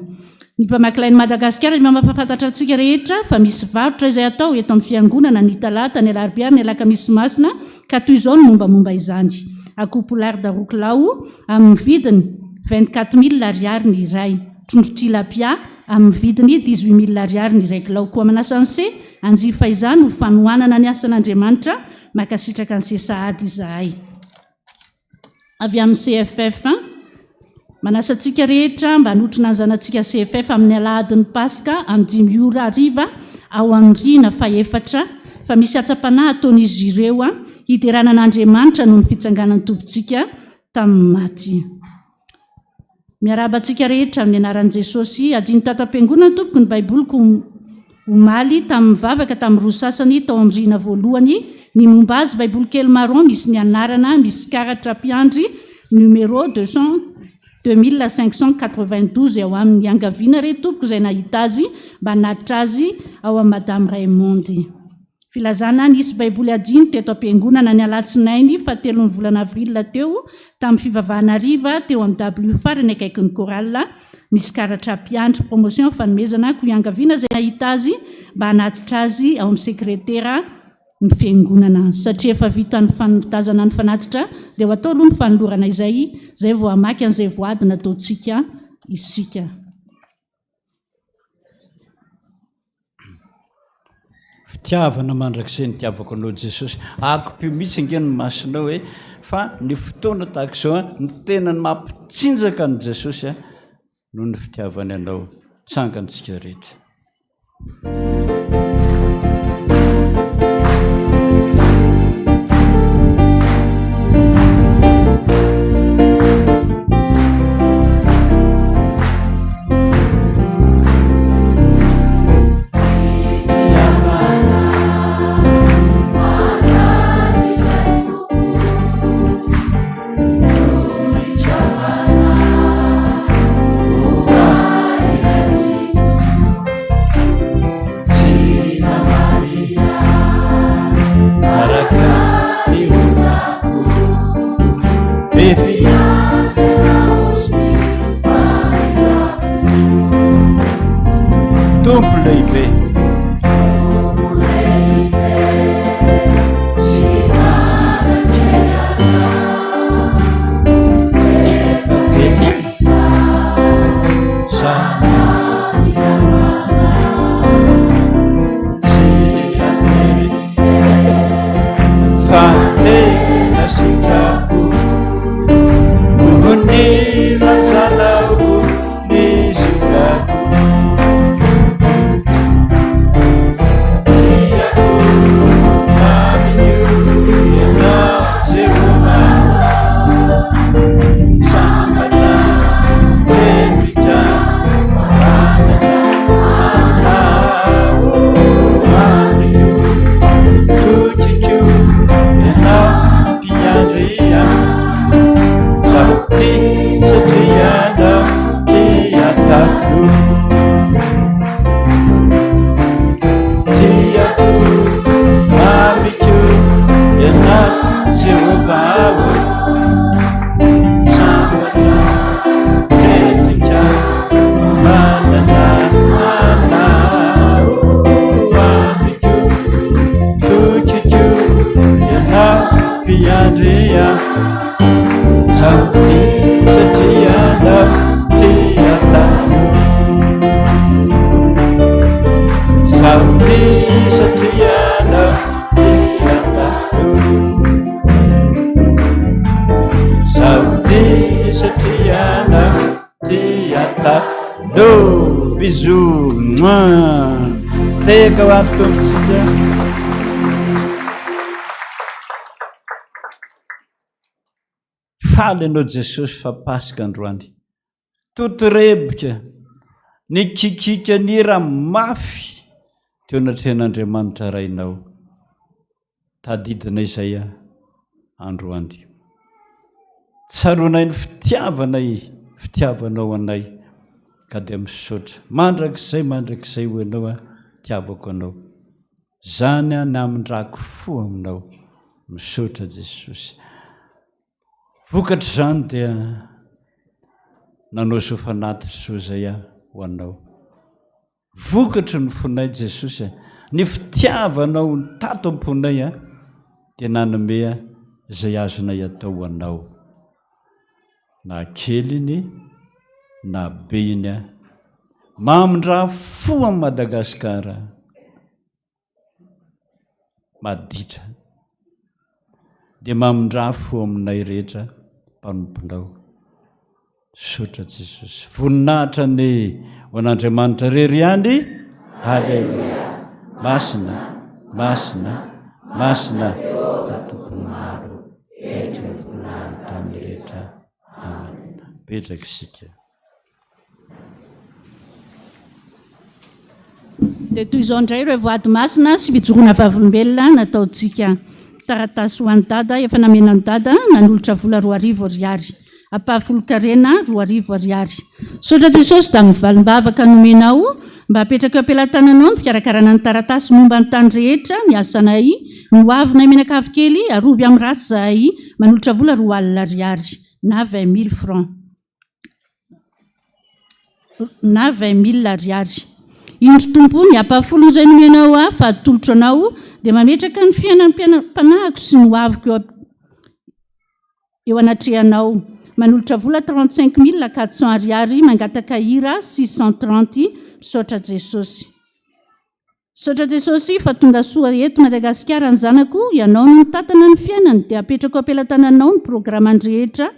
Ny mpamaky lay ny Madagasikara dia mampahafantatra antsika rehetra fa misy varotra izay atao eto amin'ny fiangonana ny talata, ny alarobia ary ny alakamisy masina ka toy izao ny mombamomba izany. Akoho poularde roa kilao amin'ny vidiny 24 mille ariary ny iray. Trondro tilapia amin'ny vidiny 18 mille ariary ny iray kilao. Koa manasa an'se hanjifa izany ho fanohanana ny asan'Andriamanitra. Mankasitraka an'se sahady izahay. Avy amin'ny CFF. Manasa antsika rehetra mba hanotrona ny zanatsika CFF amin'ny alahadin'ny Paska amin'ny dimy ora hariva ao amin'ny rihana fahefatra fa misy hatsam-panahy ataon'izy ireo hiderana an'Andriamanitra noho ny fitsanganan'ny Tompontsika tamin'ny maty. Miarahaba antsika rehetra amin'ny anaran'i Jesosy. Adino tato am-piangonana tompoko ny baiboliko omaly tamin'ny vavaka tamin'ny roa sasany tao amin'ny rihana voalohany ny momba azy baiboly kely marron misy ny anarana misy karatra mpiandry numéro 202592 eo aminy. Iangaviana re tompoko izay nahita azy mba hanatitra azy ao amin'ny Madame Raymonde. Filazana, Nisy Baiboly hadino teto am-piangonana ny alatsinainy fahatelon'ny volana avril teo tamin'ny fivavahana hariva teo amin'ny W farany akaikin'ny chorale. Misy karatra mpiandry promotion fanomezana koa iangaviana izay nahita azy mba hanatitra azy ao amin'ny sekretera ny fiangonana. Satria efa vita ny fanotazana ny fanatitra dia ho atao aloha ny fanolorana izay izay vao hamaky an'izay voady nataontsika isika. Fitiavana mandrakizay ny nitiavako anao Jesosy. Akopio mihitsy ange ny masonao e, fa ny fotoana tahaka izao a, ny tena ny mampitsinjaka an'i Jesosy a, noho ny fitiavany anao. Tsangantsika rehetra. Tompo lehibe. Fa tena sitrapo noho ny lanjanao ny ziogako. Tiako mamiko ianao Jehovah, sambatra mendrika faranana aminao andriko, tokiko ianao mpiandry. mpiandry ahy. Zaho tia satria anao tia taloha. Zaho tia satria anao tia taloha. Zaho tia satria anao tia taloha. Bisous. Mwah. Tehaka ho an'ny Tompontsika. Faly ianao Jesosy fa Paska androany. Totorebika, nikikika nihira mafy teo anatrehan'Andriamanitra Rainao. Tadidinay izay androany. Tsaroanay ny fitiavanay, fitiavanao anay, ka dia misaotra. Mandrakizay mandrakizay ho ianao aho, tiavako anao. Zany aho ny hamindrako fo aminao. Misaotra Jesosy. Vokatr'izany dia nanao soa fanatitra soa izay aho ho anao. Vokatry ny fonay Jesosy a, ny fitiavanao ny tato am-ponay a, dia nanome izay azonay atao ho anao. Na kely iny na be iny a. Mamindrà fo amin'i Madagasikara. Maditra. Dia mamindrà fo aminay rehetra mpanomponao. Misaotra Jesosy. Voninahitra anie ho an'Andriamanitra irery ihany. Aleloia. Masina, masina, masina ny Tompon'ny maro. Heniky ny voninahiny tany rehetra. Amen. Mipetraka isika. Dia toy izao indray ireo voady masina sy fijoroana vavolombelona nataontsika. Taratasy ho an'i Dada, efa namena an'i Dada, nanolotra vola 2000 ariary. Ampahafolon-karena 2000 ariary. Misaotra Jesosy tamin'ny valim-bavaka nomenao mba hapetraka eo am-pelatananao ny fikarakarana ny taratasy momba ny tany rehetra, ny asanay, ny ho avinay mianakavy kely, arovy amin'ny ratsy izahay, manolotra vola 20 ariary na 20 mille francs. na 20 mille ariary. Indro Tompo o, ny ampahafolony izay nomenao ahy fa atolotro Anao, dia mametraka ny fiainam-panahiko sy ny hoaviko eo eo anatrehanao. Manolotra vola 35 400 ariary, mangataka hira 630, misaotra Jesosy. Misaotra Jesosy fa tonga soa eto Madagasikara ny zanako, Ianao no mitantana ny fiainany, dia apetrako am-pelatananao ny programany rehetra,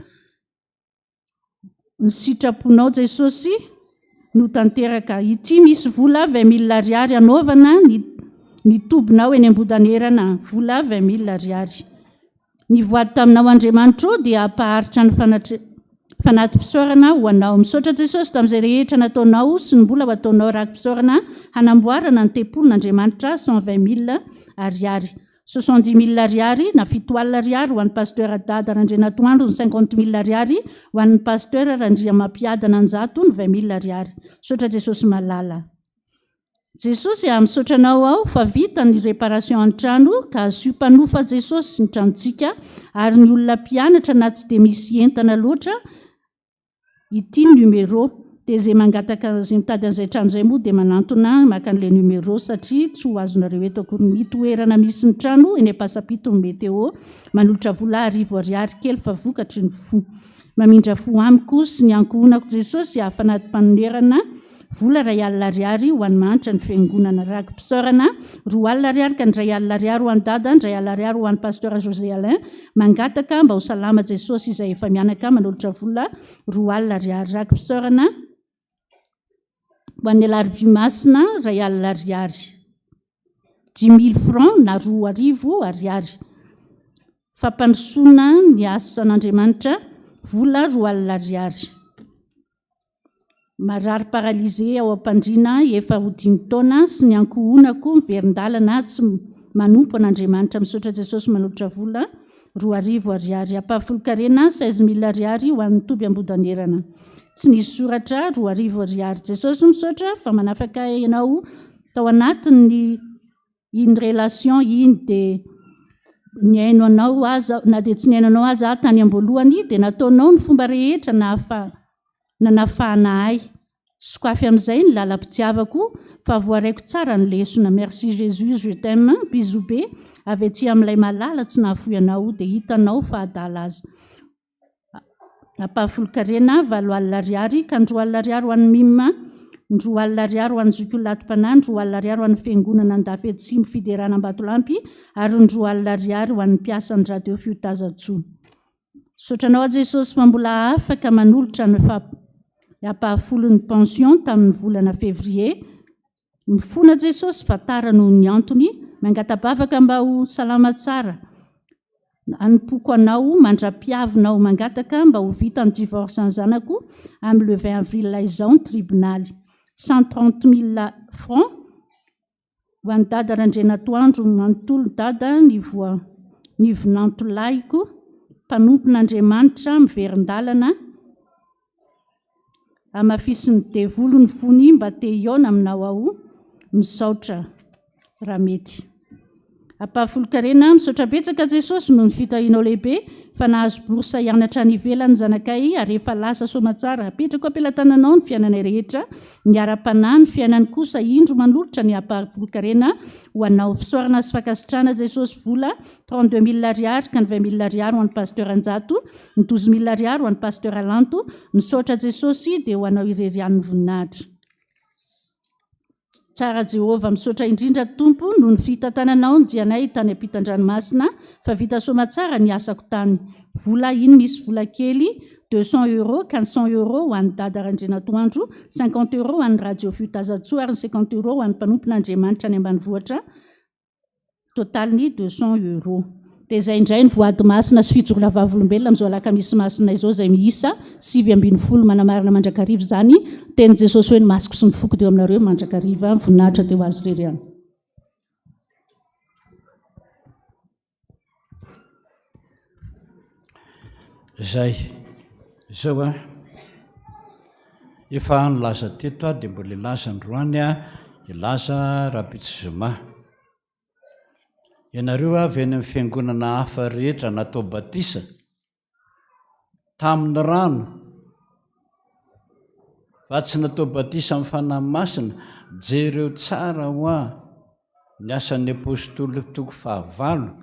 Ny sitraponao Jesosy no tanteraka. Ity misy vola 20 mille ariary hanaovana ny ny tobinao eny Ambodanerana, vola 20 mille ariary. Ny voady taminao Andriamanitro dia hampaharitra ny fanatre fanati-pisaorana ho anao. Misaotra Jesosy tamin'izay rehetra nataonao sy ny mbola ho ataonao raki-pisaorana hanamboarana ny tempolin'Andriamanitra 120 mille ariary. 70 mille ariary na 70 ariary ho an'ny Pasteur Dada Randrianatoandro ny 50 mille ariary ho an'ny Pasteur Randriamampiadana Njato ny 20 mille ariary. Misaotra Jesosy malala. Jesosy a, misaotra anao aho fa vita ny réparation ny trano ka asio mpanofa Jesosy ny tranontsika ary ny olona mpianatra na tsy dia misy entana loatra ity numéro dia izay mangataka izay mitady an'izay trano izay moa dia manantona maka an'ilay numéro satria tsy ho azonareo eto akory ny toerana misy ny trano eny Ampasampito ny météo manolotra vola 1000 ariary kely fa vokatry ny fo mamindra fo amiko sy ny ankohonako Jesosy ahafanati-panonerana vola 1000 ariary ho an'ny mahantra ny fiangonana raki-pisaorana 20 ariary ka ny 1000 ariary ho an'i Dada ny 1000 ariary ho an'ny Pasteur José Alain mangataka mba ho salama Jesosy izay efa mianaka manolotra vola 20 ariary raki-pisaorana ho an'ny alarobia masina 1000 ariary 10 000 francs na 2000 ariary fampandrosoana ny asan'Andriamanitra vola 20 ariary marary paralysé ao am-pandriana efa ho 5 taona sy ny ankohonako miverin-dalana tsy manompo an'Andriamanitra misaotra Jesosy manolotra vola 2000 ariary ampahafolon-karena 16 000 ariary ho an'ny toby Ambodanerana tsy nisy soratra 2000 ariary Jesosy misaotra fa manafaka ianao tao anatin'ny iny relation iny dia nihaino anao aza na dia tsy nihaino anao aza aho tany am-boalohany dia nataonao ny fomba rehetra nahafa nanafahana ahy. Sokafy amin'izay ny lalam-pitiavako fa voaraiko tsara ny lesona merci Jesus je t'aime bisous be avy aty amin'ilay malala tsy nahafoy anao dia hitanao fa adala aza ampahafolon-karena 80 ariary ka ny 20 ariary ho an'ny mim ny 20 ariary ho an'ny zokiolona atom-panahy ny 20 ariary ho an'ny fiangonana Andafy Atsimo Fiderana Ambatolampy ary ny 20 ariary ho an'ny mpiasan'ny radio Fiotazantsoa. Misaotra anao aho Jesosy fa mbola afaka manolotra ny ampahafolon'ny pension tamin'ny volana février. Mifona Jesosy fa tara noho ny antony. Mangata-bavaka mba ho salama tsara. Anompoako anao mandra-piavinao. Mangataka mba ho vita ny divorce ny zanako amin'ny le 20 avril izao ny tribonaly. 130 mille francs. Ho an'i Dada Randrianatoandro manontolo Dada ny voa ny vinantolahiko mpanompon'Andriamanitra miverin-dalana hamafisin'ny devoly ny fony mba te hihaona aminao aho misaotra raha mety. Ampahafolon-karena, Misaotra betsaka Jesosy noho ny fitahianao lehibe fa nahazo bourse hianatra any ivelany ny zanakay ary efa lasa soamatsara. Apetrako am-pelatananao ny fiainanay rehetra, ny ara-panahy, ny fiainany kosa indro manolotra ny ampahafolon-karena ho anao. Fisaorana sy fankasitrahana Jesosy vola 32 mille ariary ka ny 20 mille ariary ho an'i Pasteur Njato, ny 12 mille ariary ho an'i Pasteur Lanto. Misaotra Jesosy dia ho anao irery ihany ny voninahitra. Tsara Jehovah, misaotra indrindra Tompo noho ny fitantananao ny dianay tany ampitan-dranomasina fa vita soamatsara ny asako tany. Vola iny misy vola kely 200 euros ka ny 100 euros ho an'i Dada Randrianatoandro, 50 euros ho an'ny Radio Fiotazantsoa ary ny 50 euros ho an'ny mpanompon'Andriamanitra any ambanivohitra Total-ny 200 euros. Dia izay indray ny voady masina sy fijoroana vavolombelona amin'izao alakamisy masina izao izay miisa 19 manamarina mandrakariva izany tenin'i Jesosy hoe ny masoko sy ny foko dia eo aminareo mandrakariva voninahitra dia ho azy irery ihany. Zay. Zao an. Efa nilaza teto aho dia mbola hilaza androany aho, hilaza rahampitso zoma. Ianareo avy any amin'ny fiangonana hafa rehetra natao batisa tamin'ny rano fa tsy natao batisa amin'ny Fanahy Masina, jereo tsara hoa ny asan'ny apostoly toko fahavalo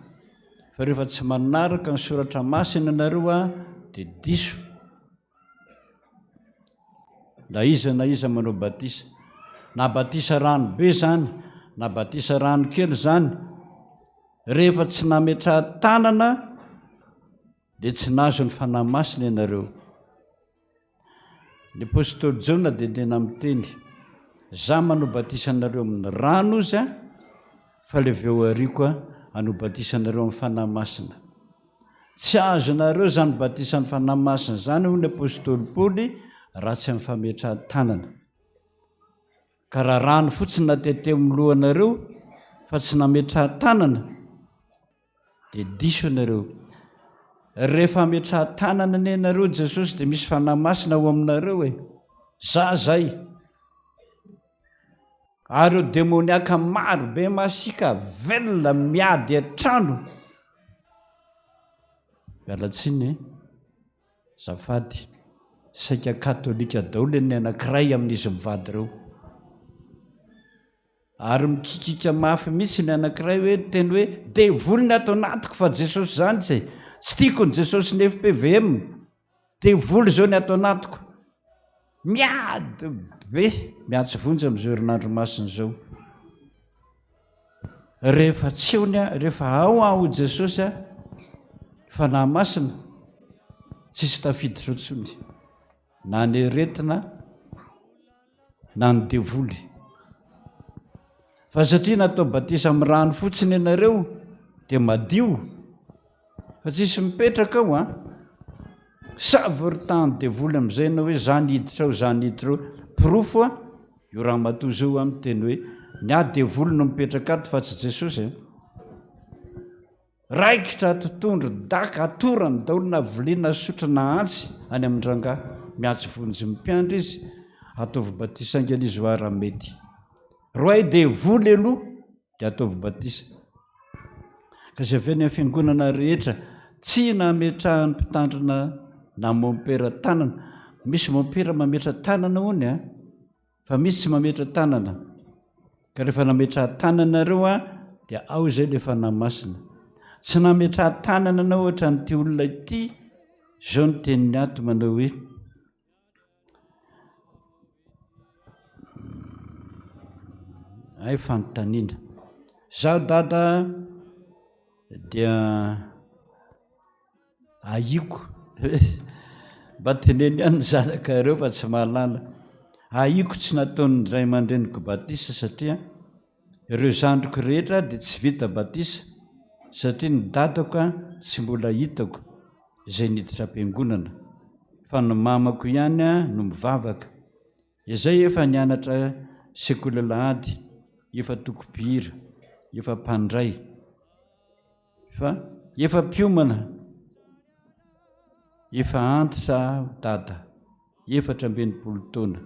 fa rehefa tsy manaraka ny soratra masina ianareo a dia diso. Na iza na iza manao batisa, na batisa rano be zany, na batisa rano kely zany, rehefa tsy nametraha-tanana dia tsy nahazo ny Fanahy Masina ianareo. Ny Apostoly Jaona dia tena miteny, za manao batisa anareo amin'ny rano ozy a, fa le avy eo aoriako a, hanao batisa anareo amin'ny Fanahy Masina. Tsy azonareo izany batisan'ny Fanahy Masina izany hoy ny Apostoly Paoly raha tsy amin'ny fametrahan-tanana. Ka raha rano fotsiny natete amin'ny lohanareo fa tsy nametrahan-tanana dia diso ianareo. Rehefa ametrahan-tanana anie ianareo Jesosy dia misy Fanahy Masina ao aminareo e. Za zay. Ary ireo demoniaka maro be masiaka velona miady an-trano. Miala tsiny e. Azafady. Saika katolika daholo ny anankiray amin'izy mivady ireo. Ary mikikika mafy mihitsy ny anankiray hoe niteny hoe devoly ny ato anatiko fa Jesosy izany tsy tsy tiako ny Jesosy ny FPVM. Devoly izao ny ato anatiko. Miady be miantso vonjy amin'izao herinandro masina izao. Rehefa tsy eo ny rehefa ao aho Jesosy a, Fanahy Masina, tsisy tafiditra intsony. Na ny aretina na ny devoly. Fa satria natao batisa amin'ny rano fotsiny ianareo dia madio. Fa tsisy mipetraka ao an. Savoritahan'ny devoly amin'izay ianao hoe za niditra ao, za niditra ao. Porofo an, io ramatoa izao an miteny hoe ny ahy devoly no mipetraka ato fa tsy Jesosy an. Raikitra ato tondro, daka, atorany daholo na vilia na sotro na antsy any amin-drangahy. Miantso vonjy mpiandry izy, ataovy batisa haingana izy hoa raha mety. Roahy devoly aloha dia ataovy batisa. Ka izay avy any amin'ny fiangonana rehetra tsy nametrahan'ny mpitandrina na mompera tanana. Misy mompera mametra tanana hono an. Fa misy tsy mametra tanana. Ka rehefa nametraha-tanana nareo an, dia ao izay ilay Fanahy Masina. Tsy nametraha-tanana anao ohatra an'ity olona ity, izao ny teniny ato manao hoe, Hay fanontaniana. Zaho dada dia Ahiko, mba teneno ihany ny zanakareo fa tsy mahalala. Ahiko tsy nataon'ny ray aman-dreniko batisa satria ireo zandriko rehetra dia tsy vita batisa satria ny dadako tsy mbola hitako izay niditra am-piangonana fa ny mamako ihany no mivavaka. Izay efa nianatra sekoly alahady, efa toko mpihira, efa mpandray. Fa efa mpiomana, efa antitra aho dada, 64 taona.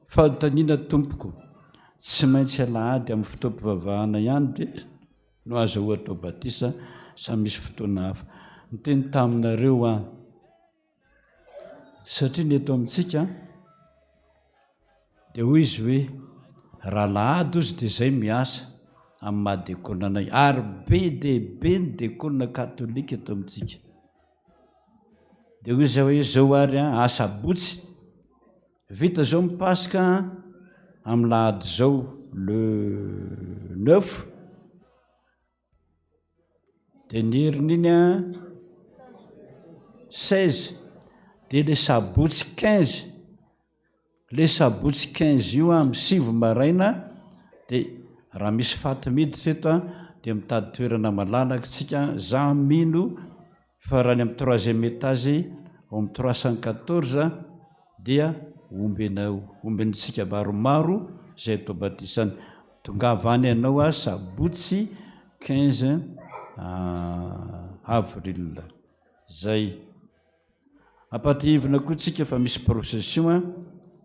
Fanontaniana tompoko, tsy maintsy alahady amin'ny fotoam-pivavahana ihany ve no azahoa atao batisa sa misy fotoana hafa? Niteny taminareo aho. Satria ny eto amintsika dia hoy izy hoe raha alahady ozy dia izay miasa amin'ny maha dekona anay ary be dia be ny dekona katolika eto amintsika. Dia hoy izy hoe izao ary an, asabotsy vita izao ny paska amin'ny lahady izao le neuf Dia ny herin'iny an, 16, dia le sabotsy 15, le sabotsy 15 io an, amin'ny sivy maraina, dia raha misy faty miditra eto an, dia mitady toerana malalaka tsika, za mino fa raha any amin'ny troisième étage ao amin'ny 314 dia omby anao, omby antsika maromaro izay atao batisa any. Tongava any ianao a sabotsy 15 avril. Zay. Ampatihivina koa tsika fa misy procession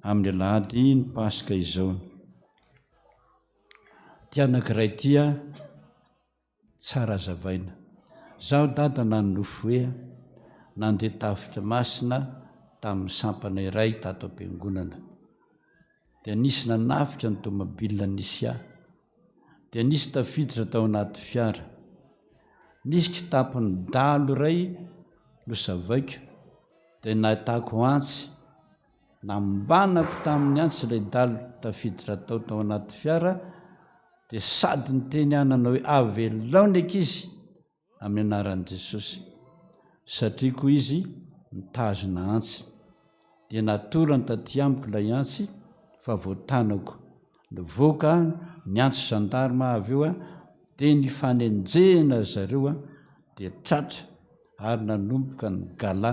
amin'ny alahady ny Paska izao. Ty anankiray ty a. Tsara azavaina. Zaho dada nanonofy hoe nandeha tafika masina tamin'ny sampana iray tato am-piangonana. Dia nisy nanafika ny tomobile nisy ahy. Dia nisy tafiditra tao anaty fiara. Nisy kitapon'ny dahalo iray nosavaiko dia nahitako antsy. Nambanako tamin'ny antsy ilay dahalo tafiditra tao tao anaty fiara Dia sady niteny aho nanao hoe, Avelao ny ankizy amin'ny anaran'i Jesosy. Satria koa izy nitazona antsy. Dia natorany taty amiko ilay antsy fa voatanako. Nivoaka aho, niantso gendarme aho avy eo, dia nifanenjehina ry zareo dia tratra ary nanomboka ny gala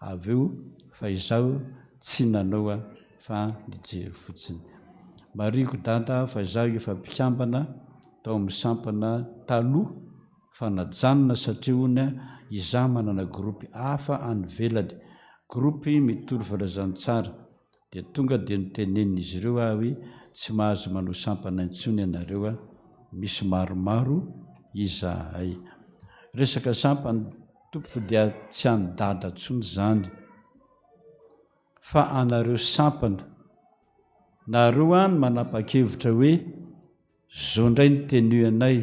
avy eo fa izaho tsy nanao fa nijery fotsiny. Marihiko dada fa izaho efa mpikambana tao amin'ny sampana taloha fa najanona satria hono izaho manana groupe hafa any ivelany, groupe mitory filazantsara Dia tonga dia notenenin'izy ireo aho hoe tsy mahazo manao sampana intsony ianareo a, misy maromaro izahay. Resaka sampana tompoko dia tsy an'i dada intsony izany fa anareo sampana. Nareo any manapa-kevitra hoe zao indray ny tenue anay.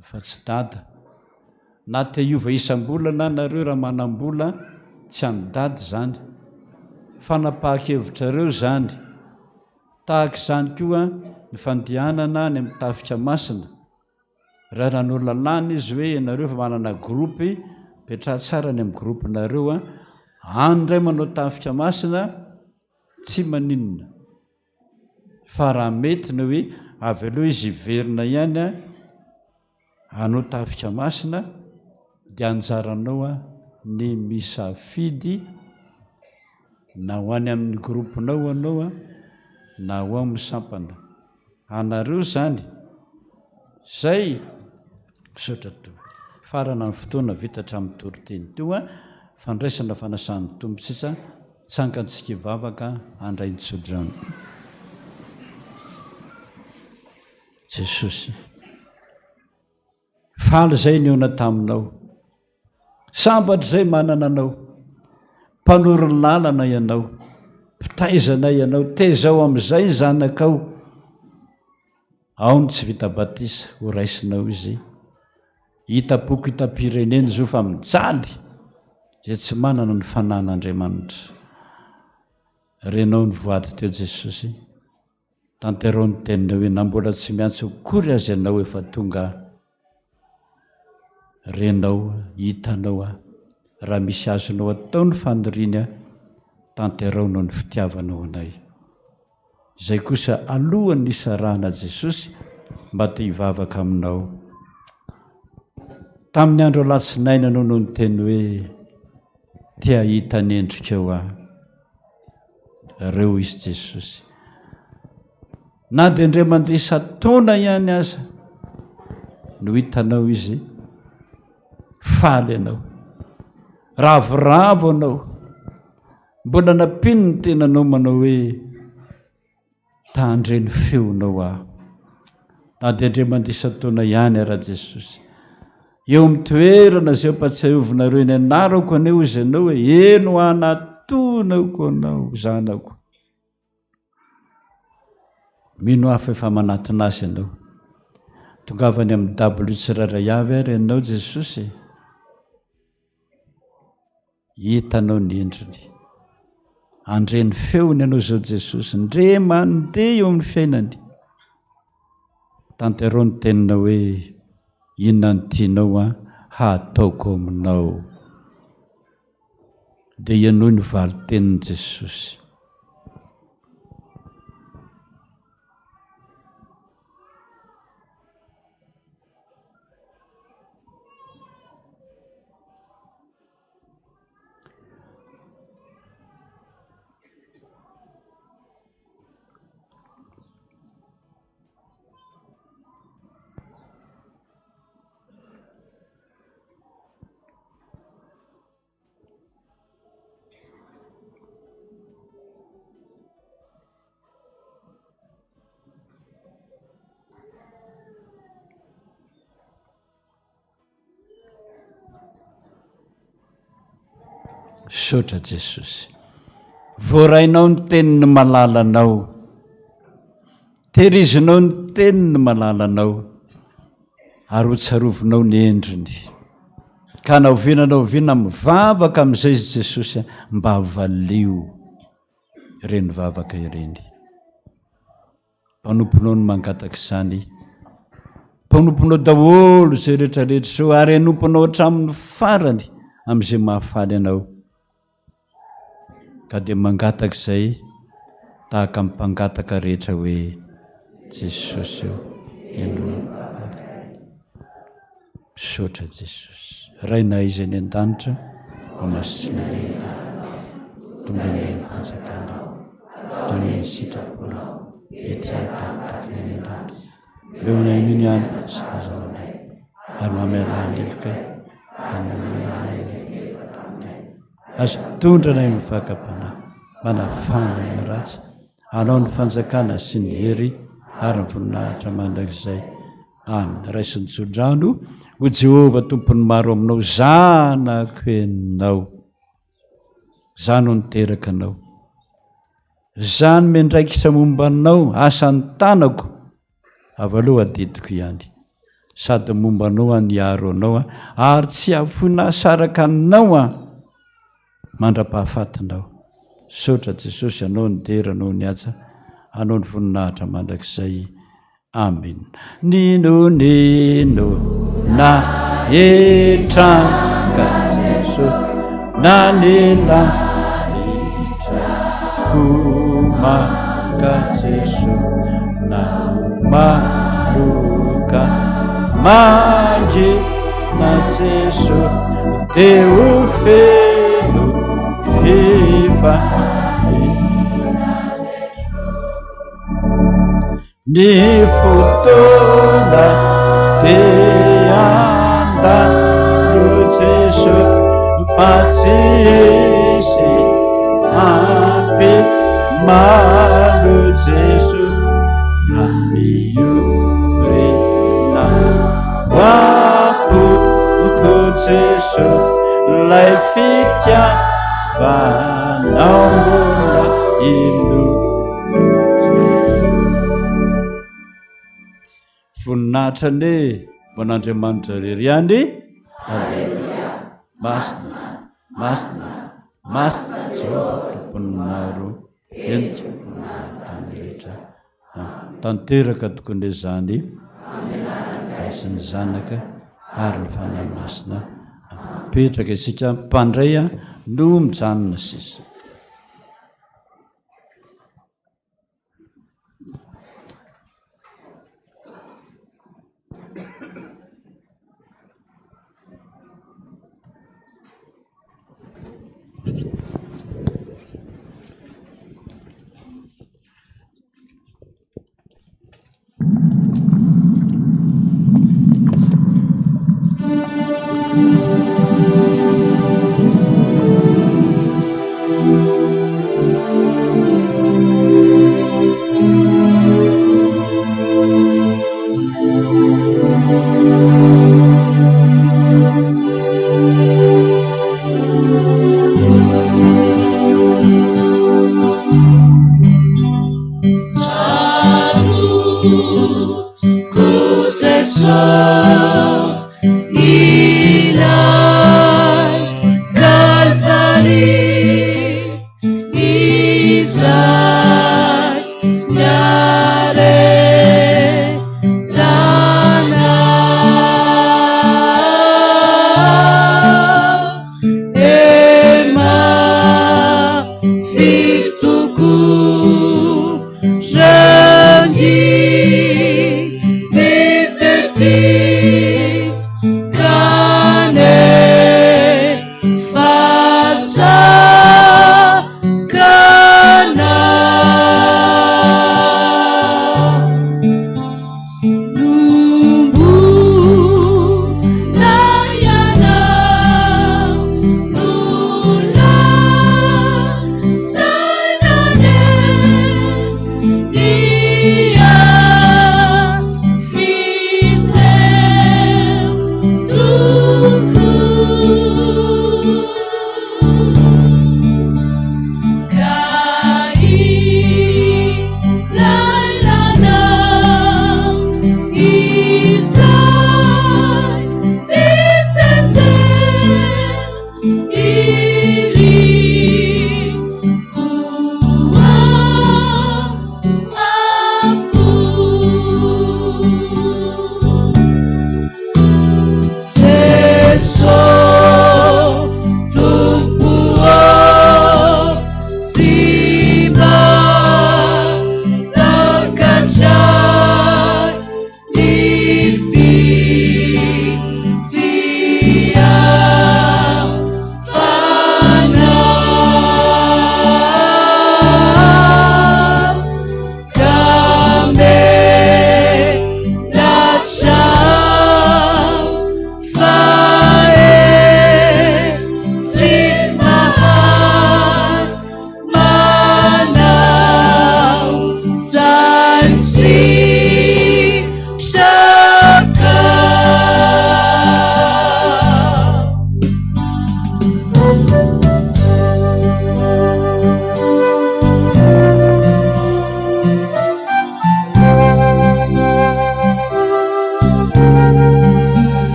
Fa tsy dada. Na te hiova isam-bolana nareo raha manam-bola tsy an'i dada izany. Fanapahan-kevitrareo izany. Tahaka izany koa ny fandehanana any amin'ny tafika masina. Raha nanao lalàna izy hoe ianareo efa manana groupe, petraha tsara any amin'ny groupe-nareo an. Any indray manao tafika masina, tsy maninona. Fa raha mety ny hoe avy aloha izy hiverina ihany a, hanao tafika masina dia anjaranao a ny misafidy na ho any amin'ny groupe-nao anao a na ho amin'ny sampana. Anareo izany. Zay! Misaotra Tompo. Farana ny fotoana vita hatramin'ny toriteny teo a, fandraisana fanasan'ny Tompo sisa, tsangantsika hivavaka handray ny tsodrano. Jesosy. Faly izay nihaona taminao. Sambatra izay manana anao. Mpanoro lalana ianao. Mpitaiza anay Ianao, tezao amin'izay ny zanakao. Ao ny tsy vita batisa, ho raisinao izy. Hitam-poko hitam-pirenena izy io fa mijaly izay tsy manana ny fanan'Andriamanitra. Renao ny voady teo Jesosy. Tanterao ny teninao hoe na mbola tsy miantso akory aza ianao efa tonga aho. Renao, hitanao aho. Raha misy azonao atao ny faniriany aho, tanterao noho ny fitiavanao anay. Izay kosa alohan'ny hisarahana Jesosy mba te hivavaka aminao. Tamin'ny andro alatsinainy ianao no niteny hoe te hahita ny endrikao aho. Reo izy Jesosy. Na dia indray mandeha isan-taona ihany aza no hitanao izy, faly ianao. Ravoravo ianao. Mbola nampiany ny tenanao manao hoe, Ta-handre ny feonao aho. Na dia indray mandeha isan-taona ihany ara Jesosy. Eo amin'ny toerana izay ampatsiahivinareo ny anarako anie hoy izy ianao hoe, Eny ho anatonako anao, zanako. Mino aho fa efa manatona azy ianao. Tongava any amin'ny W tsirairay avy ary ianao Jesosy e. Hitanao ny endriny. Handre ny feony ianao izao Jesosy. Ndre mandeha eo amin'ny fiainany. Tanterao ny teninao hoe inona no tianao an hataoko aminao. Dia henoy ny valin-tenin'i Jesosy. Misaotra Jesosy. Voarainao ny teniny malalanao. Tehirizinao ny teniny malalanao ary ho tsarovinao ny endriny. Ka na oviana na oviana mivavaka amin'izay izy Jesosy mba valio ireny vavaka ireny. Mpanomponao no mangataka izany. Mpanomponao daholo izay rehetra rehetra izao ary hanomponao hatramin'ny farany amin'izay mahafaly anao. Ka dia mangataka izay tahaka ny mpangataka rehetra hoe Jesosy ô, henoy. Misaotra Jesosy. Rainay izay any an-danitra, homasina ny anaranao. Tonga anie ny fanjakanao. Atao anie ny sitraponao, ety an-tany tahaka ny any an-danitra. Omeo anay anio ny hanina sahaza ho anay, ary mamelà ny helokay, hanome izay meloka taminay. Aza mitondra anay amin'ny fakam-panahy, manafana ny ratsy, Anao ny fanjakana sy ny hery ary ny voninahitra mandrakizay. Amen. Raiso ny tsodrano, ho Jehovah Tompon'ny maro aminao, zanako ianao. Za no niteraka anao. Za no miandraikitra momba anao, asan'ny tanako. Avy aloha adidiko ihany. Sady momba anao aho niaro anao aho, ary tsy hahafoy na hahasaraka anao aho. Mandra-pahafatinao. Misaotra Jesosy Anao ny dera Anao ny haja Anao ny voninahitra mandrakizay Amen. Nino nino na hitranga Jeso na ny lanitra ho manga Jeso na ho maloka mangina Na Jeso dia ho feno fifaliana. Ny fotoana dia handalo Jeso fa tsy hisy hampimalo Jeso raha miorina. Ho Jeso lay fitiavanao mbola Ino. Voninahitra anie ho an'Andriamanitra irery ihany. Aleloia. Masina, masina, masina Jehovah Tompon'ny maro. Henika voninahitra ny rehetra. Tanteraka tokoa anie izany. Ray sy ny Zanaka ary ny Fanahy Masina. Mipetraka isika, mpandray no mijanona sisa.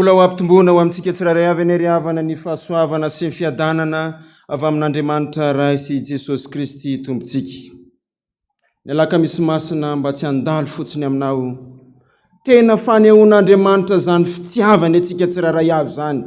Mbola ho ampitomboina ho amintsika tsirairay avy anie ry havana ny fahasoavana sy ny fiadanana avy amin'Andriamanitra Ray sy Jesosy Kristy Tompontsika. Ny alakamisy masina mba tsy handalo fotsiny aminao. Tena fanehoan'Andriamanitra izany fitiavany antsika tsirairay avy izany.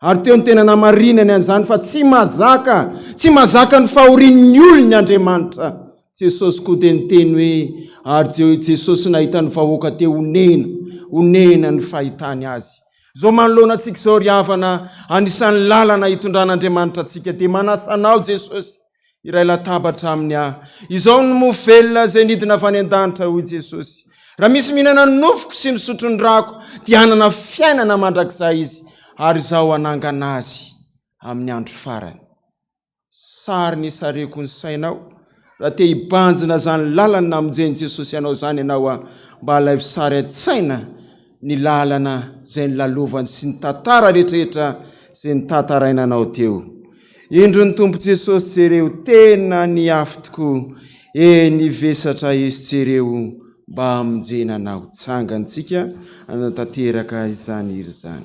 Ary teo ny tena namarinany an'izany fa tsy mazaka, tsy mazaka ny fahorian'ny olony Andriamanitra. Jesosy koa dia niteny hoe, ary Jesosy nahita ny vahoaka dia onena, onena ny fahitany azy. Izao manoloana antsika izao ry havana, anisan'ny lalana hitondran'Andriamanitra antsika dia manasa anao Jesosy Iray latabatra aminy aho. Izao no mofo velona izay nidina avy any an-danitra, hoy Jesosy. Raha misy mihinana ny nofoko sy misotro ny rako, dia hanana fiainana mandrakizay izy, ary izaho hanangana azy amin'ny andro farany. Sary nisarihiko ny sainao, raha te hibanjina izany lalana namonjen'i Jesosy anao izany ianao, mba alaivo sary an-tsaina ny lalana izay nolalovany sy ny tantara rehetrarehetra izay notantaraina anao teo. Indro ny Tompo Jesosy jereo tena niafy tokoa, eny nivesatra Izy jereo mba hamonjena anao. Tsangantsika hanatanteraka izany hira izany.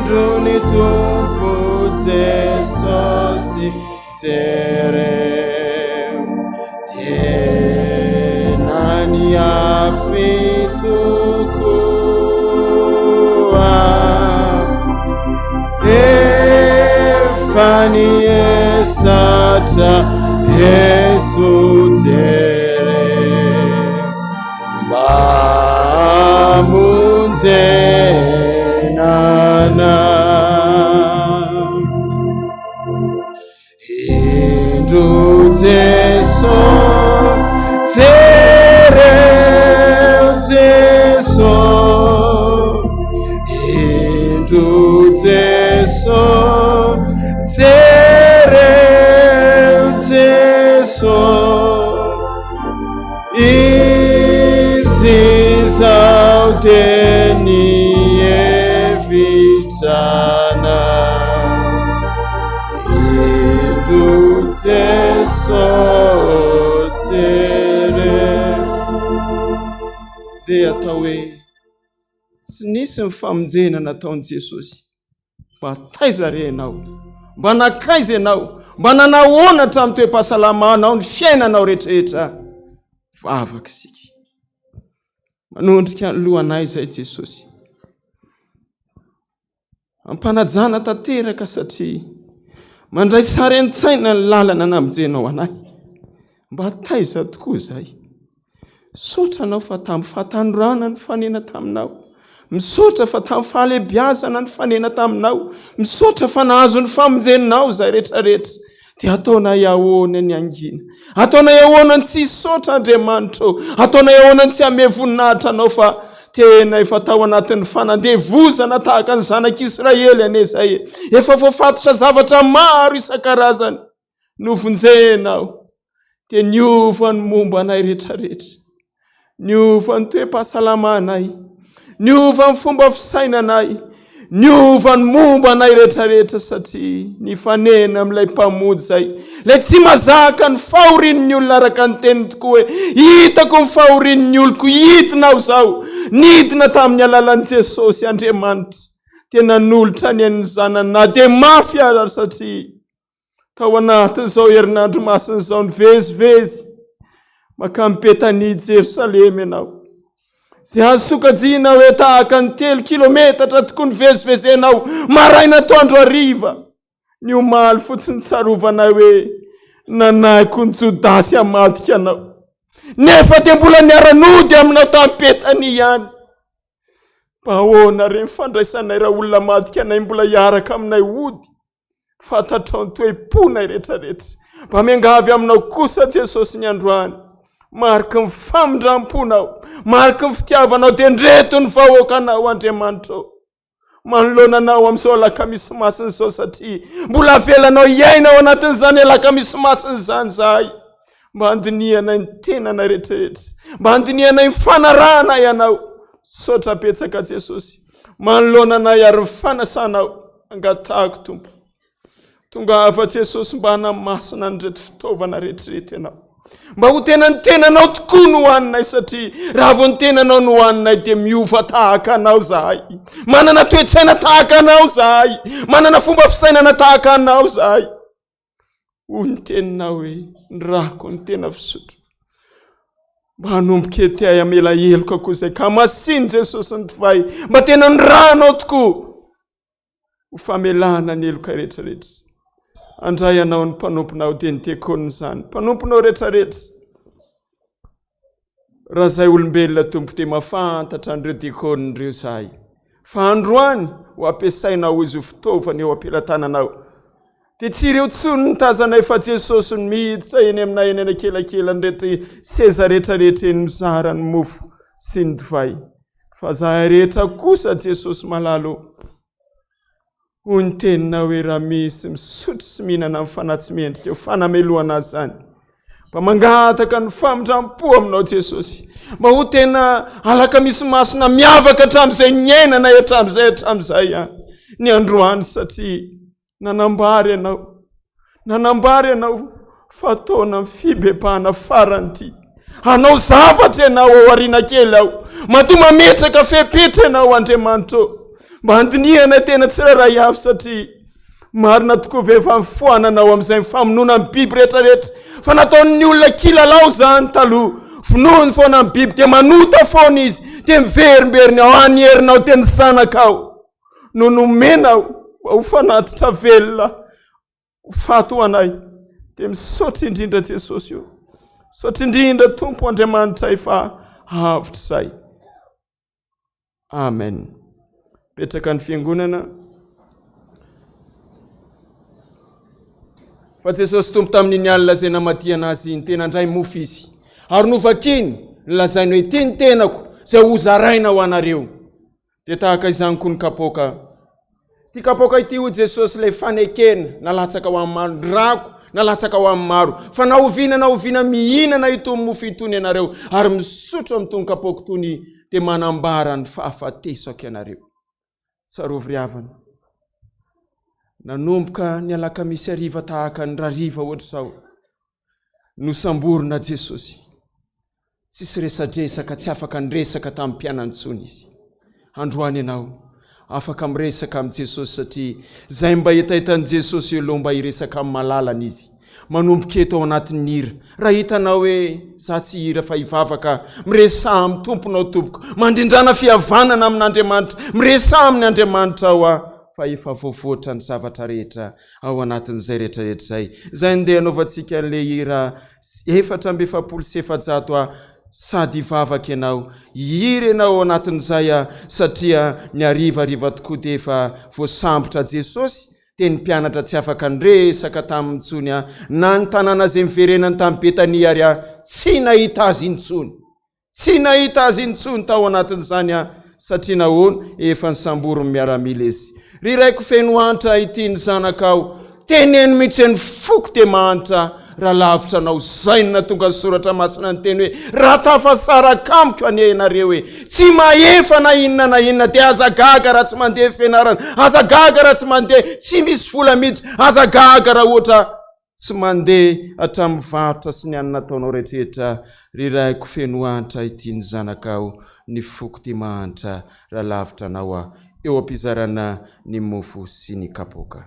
Indro ny Tompo Jesosy jereo tena niafy tokoa efa niesatra Jeso jereo mba hamonjena anay. Indro Jeso, jereo Jeso, indro Jeso, jereo Jeso. Izy izao dia nihevitra anay. Indro Jeso jereo. Dia atao hoe tsy nisy ny famonjena nataon'i Jesosy. Mba taiza re ianao? Mba nankaiza ianao? Mba nanahoana hatramin'ny toe-pahasalamanao, ny fiainanao rehetrarehetra? Vavaka isika. Manondrika ny lohanay izay Jesosy. Ampanajana tanteraka satria mandray sary an-tsaina ny lalana namonjenao anay. Mba taiza tokoa izay? Misaotra anao fa tamin'ny fahatanorana nifanena taminao. Misaotra fa tamin'ny fahalehibiazana nifanena taminao. Misaotra fa nahazo ny famonjenao izay rehetrarehetra. Dia ataonay ahoana ny hangina? Ataonay ahoana ny tsy hisaotra Andriamanitra ô? Ataonay ahoana ny tsy hamehy voninahitra anao fa tena efa tao anatin'ny fanandevozana tahaka ny zanak'Israely anie izay e. Efa voafatotra zavatra maro isan-karazany. Novonjena aho, dia niova ny momba anay rehetrarehetra. Niova ny toe-pahasalamanay, niova ny fomba fisainanay, niova ny momba anay rehetrarehetra satria nifanena amin'ilay Mpamonjy izay, ilay tsy mazaka ny fahorian'ny olona araka ny teniny tokoa hoe, hitako ny fahorian'ny oloko, hidina aho izao, nidina tamin'ny alalan'i Jesosy Andriamanitra, dia nanolotra ny ain'ny zanany na dia mafy aza satria Tao anatin'izao herinandro masina izao nivezivezy mankany Betania Jerosalema ianao. Izay azo sokajiana hoe tahaka ny telo kilometatra tokoa nivezivezenao maraina atoandro hariva. Ny omaly fotsiny tsarovanay hoe nanahiko ny Jodasy hamadika anao. Nefa dia mbola niara-nody aminao tany Betania ihany. Mba ahoana re ny fandraisanay raha olona madika anay mbola hiaraka aminay hody? Fantatrao ny toe-ponay rehetrarehetra. Mba miangavy aminao kosa Jesosy ny androany. Mariky ny famindram-ponao, mariky ny fitiavanao dia ndreto ny vahoakanao Andriamanitra ô. Manoloana anao amin'izao alakamisy masina izao satria mbola avelanao hiaina ao anatin'izany alakamisy masina izany izahay. Mba handinihanay ny tenanay rehetrarehetra. Mba handinihanay ny fanarahanay Anao. Misaotra betsaka Jesosy. Manoloana anay ary ny fanasanao. Angatahako Tompo. Tongava Jesosy mba hanamasina an'ireto fitaovana rehetra ireto Ianao. Mba ho tena ny tenanao tokoa no hohaninay satria raha vao ny tenanao no hohaninay dia miova tahaka anao zahay. Manana toe-tsaina tahaka anao zahay. Manana fomba fisainana tahaka anao zahay. Hoy ny teninao hoe ny rako no tena fisotro. Mba hanomboka ety ahy hamela heloka koa izay ka masino Jesosy ny divay. Mba tena ny ranao tokoa. ho famelana ny heloka rehetra rehetra. Andray anao ny mpanomponao dia ny diakonina izany, mpanomponao rehetra rehetra. Raha izay olombelona Tompo dia mahafantatra an'ireo diakonina ireo izahay. Fa androany ho ampiasainao izy ho fitaovana eo am-pelatananao. Dia tsy ireo intsony ny tazanay fa Jesosy no miditra eny aminay eny anakelakelan'ireto seza rehetra rehetra eny mizara ny mofo sy ny divay. Fa zahay rehetra kosa Jesosy malala ô, hoy ny teninao hoe raha misy misotro sy mihinana amin'ny fanahy tsy mendrika ho fanamelohana azy izany. Mba mangataka ny famindram-po aminao Jesosy. Mba ho tena alakamisy masina miavaka hatramin'izay niainanay hatramin'izay hatramin'izay an, ny androany satria Nanambara ianao, nanambara ianao fa taona ny fibebahana farany ity. Hanao zavatra ianao ao aoriana kely ao. Matoa mametraka fepetra ianao Andriamanitra ô. Mba handinihana tena tsirairay avy satria marina tokoa ve fa nifoananao amin'izay ny famonoana ny biby rehetrarehetra fa nataon'ny olona kilalao izany taloha. Vonoiny foana ny biby dia manota foana izy dia miverimberina ao any herinao dia ny zanakao. no nomena ho fanatitra velona ho faty ho anay. Dia misaotra indrindra Jesosy o. Misaotra indrindra Tompo Andriamanitray fa avotra izay. Amen. Petraka ny fiangonana. Fa Jesosy Tompo tamin'iny alina izay namadihana azy iny, dia nandray mofo izy, ary novakiny, nolazainy hoe, Ity ny tenako, izay hozaraina ho anareo. Dia tahaka izany koa ny kapoaka. Ity kapoaka ity, hoy Jesosy, ilay fanekena nalatsaka ho an'ny maro, ny rako nalatsaka ho an'ny maro. Fa na oviana na oviana mihinana itony mofo itony ianareo ary misotro amin'itony kapoaka itony, dia manambara ny fahafatesako ianareo. Tsarovy ry havana, nanomboka ny alakamisy hariva tahaka ny rariva ohatr'izao, Nosamborina Jesosy. Tsisy resadresaka, tsy afaka niresaka tamin'ny mpianany intsony izy. Androany ianao, afaka miresaka amin'i Jesosy satria izay mba hetahetan'i Jesosy eo aloha mba hiresaka amin'ny malalany izy. Manomboka eto ao anatin'ny hira. Raha hitanao hoe za tsy hihira fa hivavaka, miresaha amin'ny Tomponao tompoko. Mandrindrana fihavanana amin'Andriamanitra. Miresaha amin'ny Andriamanitra aho fa efa voavoatra ny zavatra rehetra. ao anatin'izay rehetra rehetra izay. Izay ndeha anaovantsika an'ilay hira 444 a sady hivavaka ianao, hihira ianao ao anatin'izay a satria ny harivariva tokoa dia efa voasambotra Jesosy dia ny mpianatra tsy afaka niresaka taminy intsony a na ny tanàna izay niverenany tamin'i Betania ary a tsy nahita azy intsony. Tsy nahita azy intsony tao anatin'izany aho, satria nahoana? Efa nisamborin'ny miaramila izy. Ry raiko feno antra ity ny zanakao, teneno mihitsy ny foko dia mahantra raha lavitra anao. Izay no nahatonga ny soratra masina niteny hoe, raha tafasaraka amiko anie ianareo e, tsy mahefa na inona na inona, dia aza gaga raha tsy mandeha fianarana, aza gaga raha tsy mandeha, tsy misy vola miditra, aza gaga raha ohatra Tsy mandeha hatramin'ny varotra sy ny anona ataonao rehetrarehetra ry raiko feno antra ity ny zanakao ny foko ty mahantra raha lavitra anao aho eo am-pizarana ny mofo sy ny kapoaka.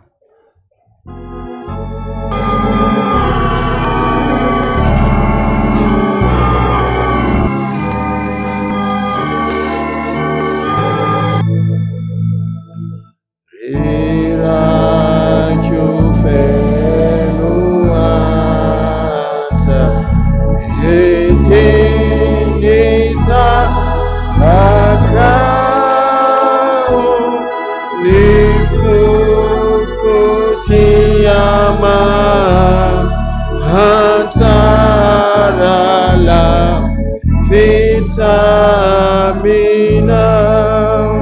Ry raiko feno antra, ity ny zanakao, ny foko tia mahantra rahalahy Fitsaminao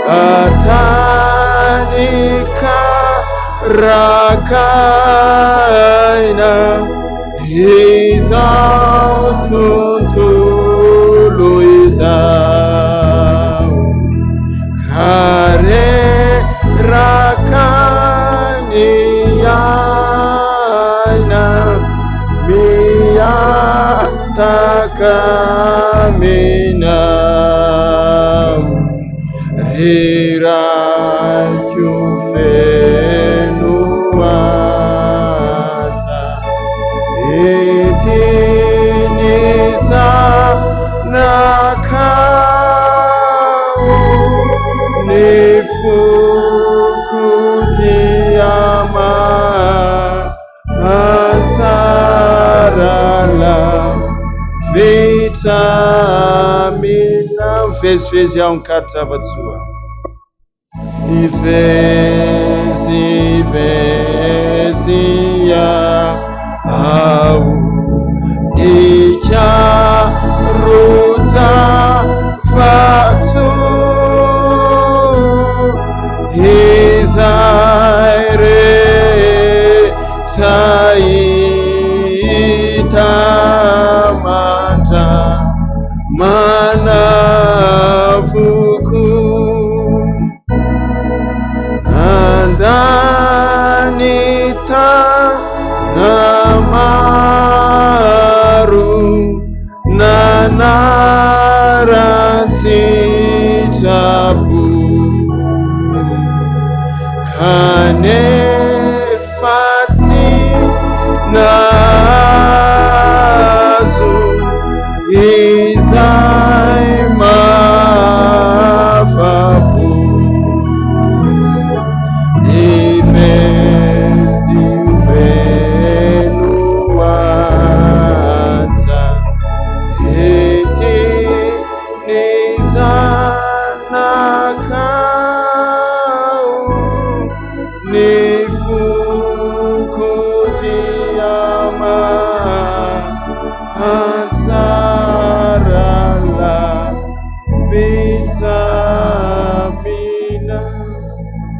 Atany karakaina. Izao tontolo izao ka reraka ny aina mihataka aminao. Ry Raiko feno anja, ety ny zanakao, ny foko dia mahatsara lavitra aminao. Mivezivezy aho mikaro-java-tsoa. Mivezivezy aho nikaro-java-tsoa. Izay rehetra hita mandra manavoko nandany taona maro Nanaran-tsitrapo kanefa tsy nahazo izay mahafa-po. Ny fety feno antra ety ny zanakao ny foko dia mahatsara lavitra aminao.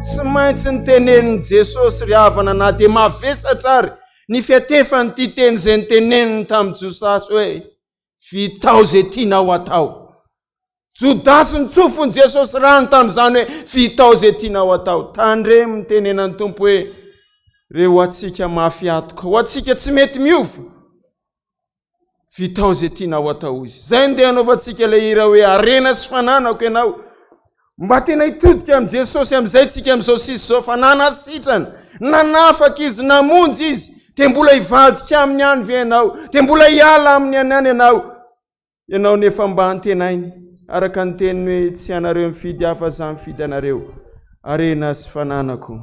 Tsy maintsy nitenenin'i Jesosy ry havana na dia mavesatra ary ny fiatefan'ity teny izay niteneniny tamin'i Josasy hoe, Vitao izay tianao hatao. Jodasy nitsofon'i Jesosy rano tamin'izany hoe, Vitao izay tianao hatao. Tandremo ny tenenan'ny Tompo hoe, Re ho antsika mafy atoka, ho antsika tsy mety miova. Vitao izay tianao atao izy. Izay no ndeha hanaovantsika ilay hira hoe harena sy fananako ianao. Mba tena hitodika amin'i Jesosy amin'izay tsika amin'izao sisa izao fa nanasitrana, nanafaka izy, namonjy izy. Dia mbola hivadika aminy ihany ve ianao? Dia mbola hiala aminy ihany ianao? Ianao nefa mba antenainy, araka ny teniny hoe tsy ianareo mifidy ahy fa izaho mifidy anareo. Harena sy fananako.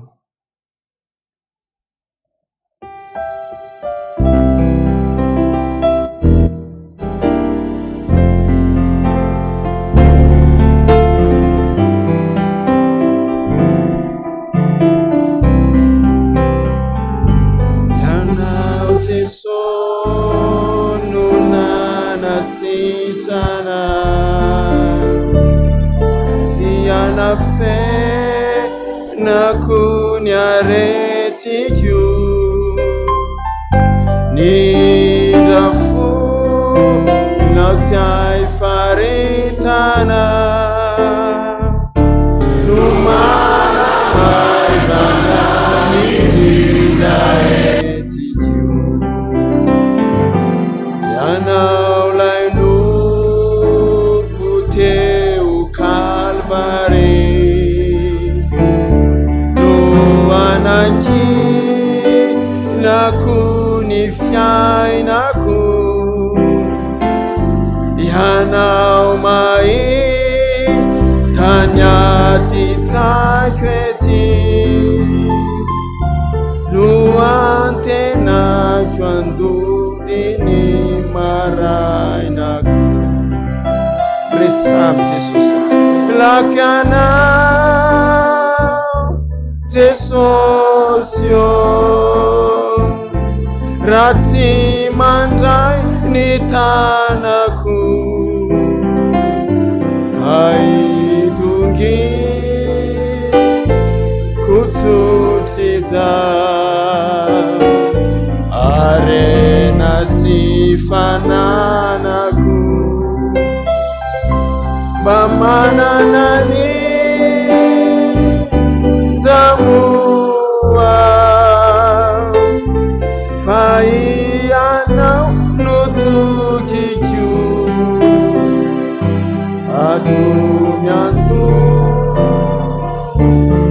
Ianao Jeso no nanasitrana tsy anafenako ny aretiko Nindra fo nao tsy hay faritana No manamaivana ny singa entiko Ianao lay nompo teo Kalvary No anankinako ny fiainako Ianao mahita ny aty-tsaiko ety No antenako andody ny marainako Resabo Jesosy Lako ianao Jesosy ô Raha tsy mandray ny tanako Ka hitongiko tsotr'izao. Arena. sy fananako. Mba manana an'iza moa fa ianao no tokiko. Ato mianto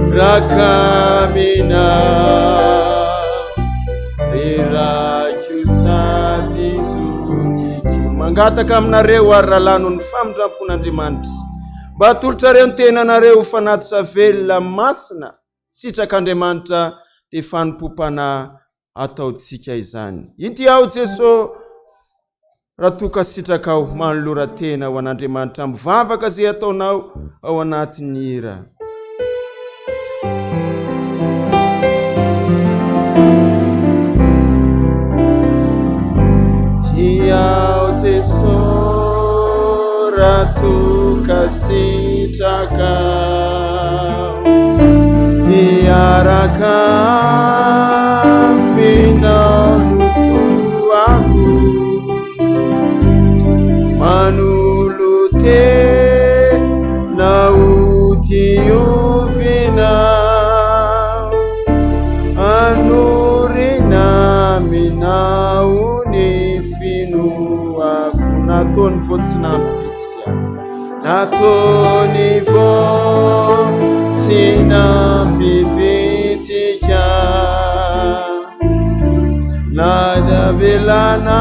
rakamina rerako sady zokiko. Mangataka aminareo ary rahalahy noho ny famindrampon'Andriamanitra mba atolotrareo ny tenanareo ho fanatitra velona masina sitrak'Andriamanitra dia fanompoam-panahy ataontsika izany. Inty aho Jeso, raha toa ka sitrakao, manolora tena ho an'Andriamanitra mivavaka izay ataonao ao anatin'ny hira. Ty aho Jeso, raha toa ka sitrakao. Miaraka aminao no toako Manolo-tena ho diovina Anorina aminao ny finoako Nataony vao tsy nampitsika Nataony vao tsy nampibitika Na navelana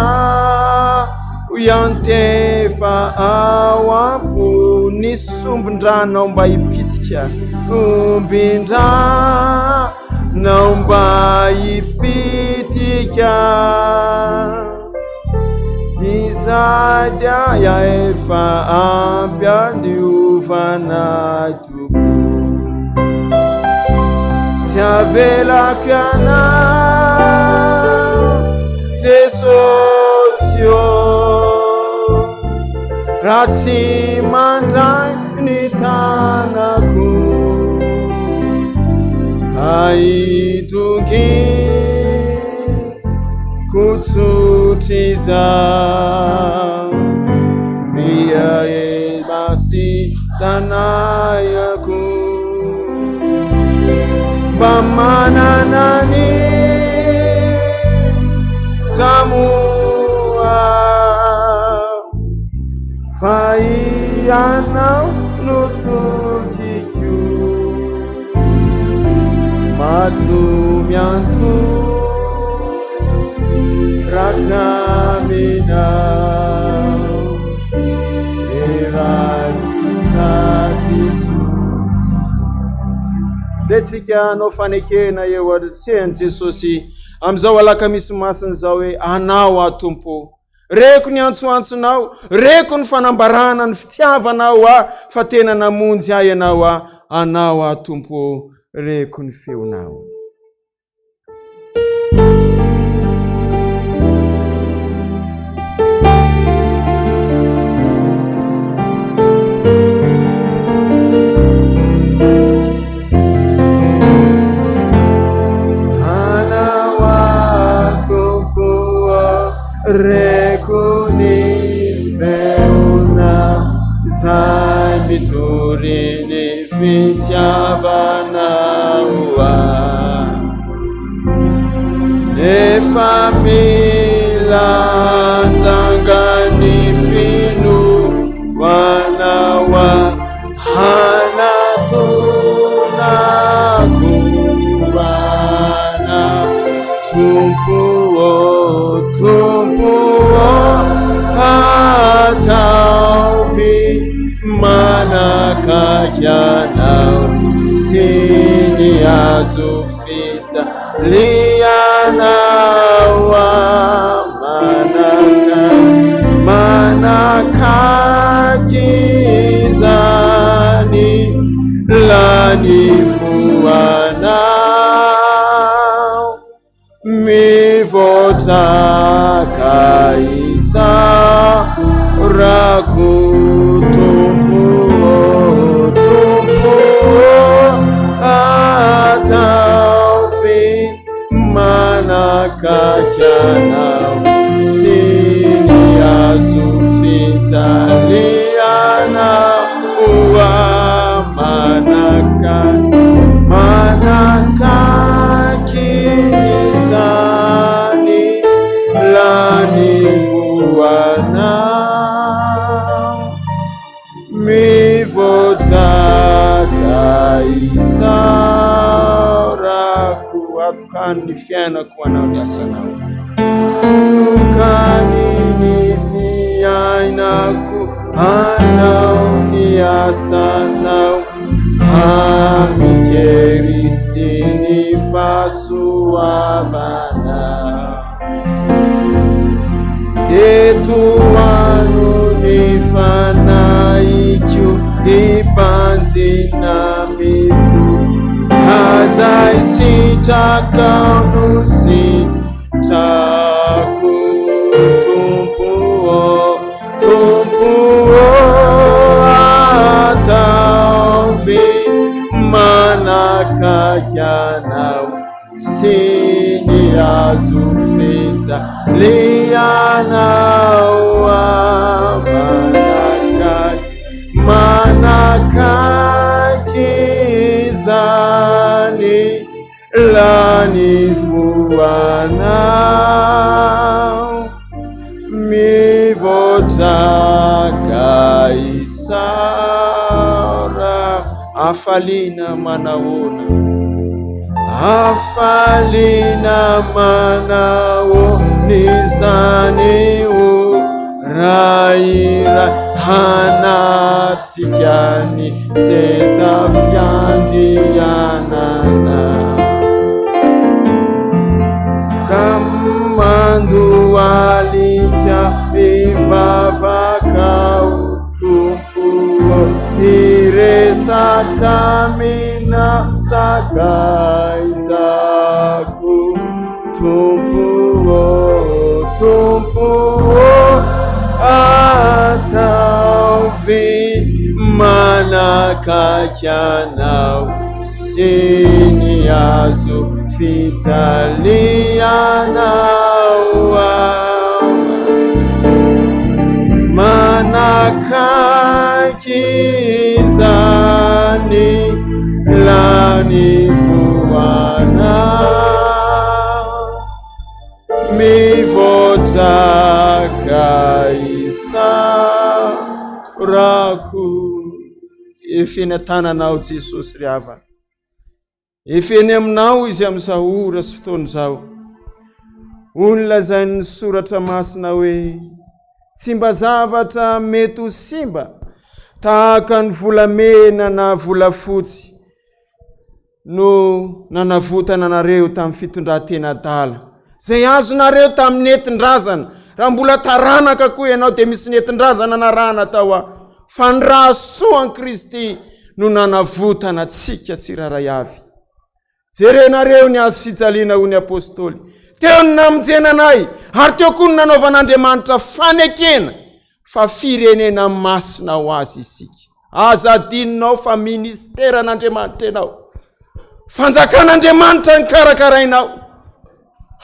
ho iantefa ao am-po Ny sombin-dranao mba hipitika Sombin-dranao mba hipitika Izay dia efa ampy andiovana Tompo. Tsy avelako ianao Jesosy ô, raha tsy mandray ny tanako ka hitongy Ko tsotr'iza Ria e tanayako Mba manana ny Samoa Fa ianao no tokiko Mato mianto Rakamina Eraky sady zoky Dia tsika hanao fanekena eo anatrehan'i Jesosy amin'izao alakamisy masina izao hoe anao aho Tompo. Reko ny antsoantsonao, reko ny fanambarana ny fitiavanao ahy fa tena namonjy ahy ianao aho, anao aho Tompo ô, reko ny feonao. Anao aho Tompo ô, Reko ny feonao izay mitory ny fitiavanao ahy. Nefa mila anjanga ny finoanao ahy hanatonako anao. Tompo ô, Tompo ô, ataovy manakaiky Anao sy ny hazo fijalianao manakaiky, manakaiky izany lany voanao. Mivoatra ka isaorako Tompo ô, Tompo ô, ataovy manakaiky Anao. sy ny hazo fijaliana ho manakaiky manakaiky izany lany voanao Mivoatra ka isaorako Atokany ny fiainako ho anao ny asanao Atokany ny fiainako anao ny asanao Amin-kery sy ny fahasoavana Teto ano ny fanahiko hibanjina mitoky Ka zay sitrakao no sitrako Tompo ô, Tompo ô, ataovy manakaiky anao Sy ny hazo fijaliana manakaiky manakaiky izany lany voanao mivoatra ka isaora hafaliana manahoana Hafaliana manahoana izany o Ray iray hanatrika ny seza fiandrianana ka mandohalika mivavaka ho Tompo. Hiresaka amina sakaizako Tompo ô, Tompo ô, ataovy manakaiky anao sy ny hazo fijalianao aho. Manakaiky izany lany voanao mivoatra ka isaorako. Efa eny an-tananao Jesosy ry havana. Efa eny aminao izy amin'izao ora sy fotoana izao. Hoy ny lazain'ny soratra masina hoe, Tsy mba zavatra mety ho simba tahaka ny volamena na volafotsy no nanavotana anareo tamin'ny fitondran-tena adala, izay azonareo tamin'ny nentin-drazana. Raha mbola taranaka koa ianao dia misy nentin-drazana narahana tao aho. Fa ny ra soan'i Kristy no nanavotana antsika tsirairay avy. Jerenareo ny hazo fijaliana hoy ny apostoly. Teo ny namonjena anay ary teo koa ny nanaovan'Andriamanitra fanekena fa firenena masina ho azy isika. Aza adinonao fa ministeran'Andriamanitra ianao. Fanjakan'Andriamanitra ny karakarainao.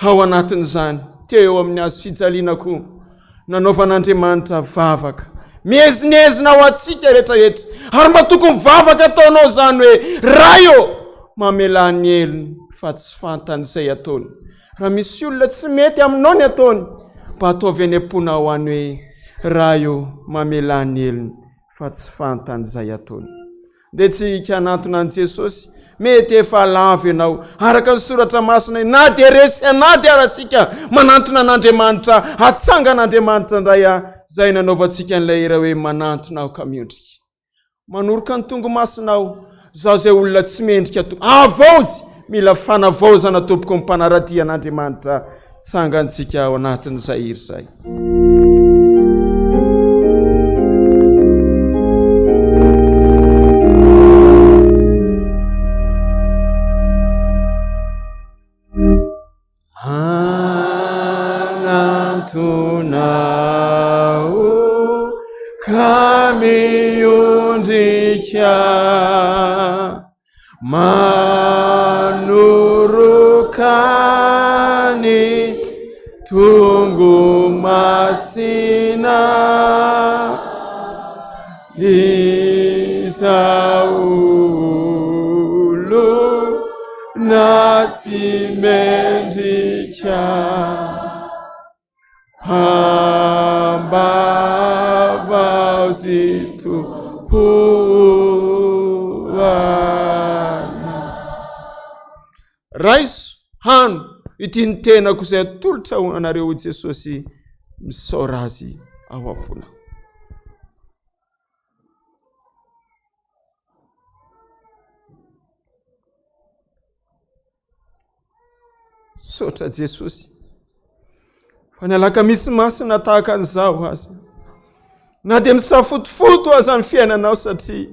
Ao anatin'izany, teo amin'ny hazo fijaliana koa, nanaovan'Andriamanitra vavaka. Miezinezina ho antsika rehetrarehetra. Ary mba tokony vavaka ataonao izany hoe, Ray ô, mamelà ny helony fa tsy fantany izay ataony. Raha misy olona tsy mety aminao ny ataony, mba ataovy any am-ponao any hoe, Ray ô, mamelà ny helony fa tsy fantany izay ataony. Dia tsy hanantona an'i Jesosy. Mety efa lavo ianao, araka ny soratra masina, na dia resy an'ady ara isika, manantona an'Andriamanitra, hatsangan'Andriamanitra indray izay nanaovantsika an'ilay hira hoe manantona aho ka miondrika. Manoroka ny tongo-masinao, zaho izay olona tsy mendrika to. Havaozy! Mila fanavaozana tompoko ny mpanaradia an'Andriamanitra. Tsangantsika ao anatin'izay hira izay. Manantona aho ka miondrika Manoroka ny tongo-masinao. mendrika Ambavaozy Tompo anay. Raiso, hano, ity ny tenako izay atolotra ho anareo hoy Jesosy, misaora Azy ao am-ponao. Misaotra Jesosy fa ny alakamisy masina tahaka an'izao aza na dia misafotofoto aza ny fiainanao satria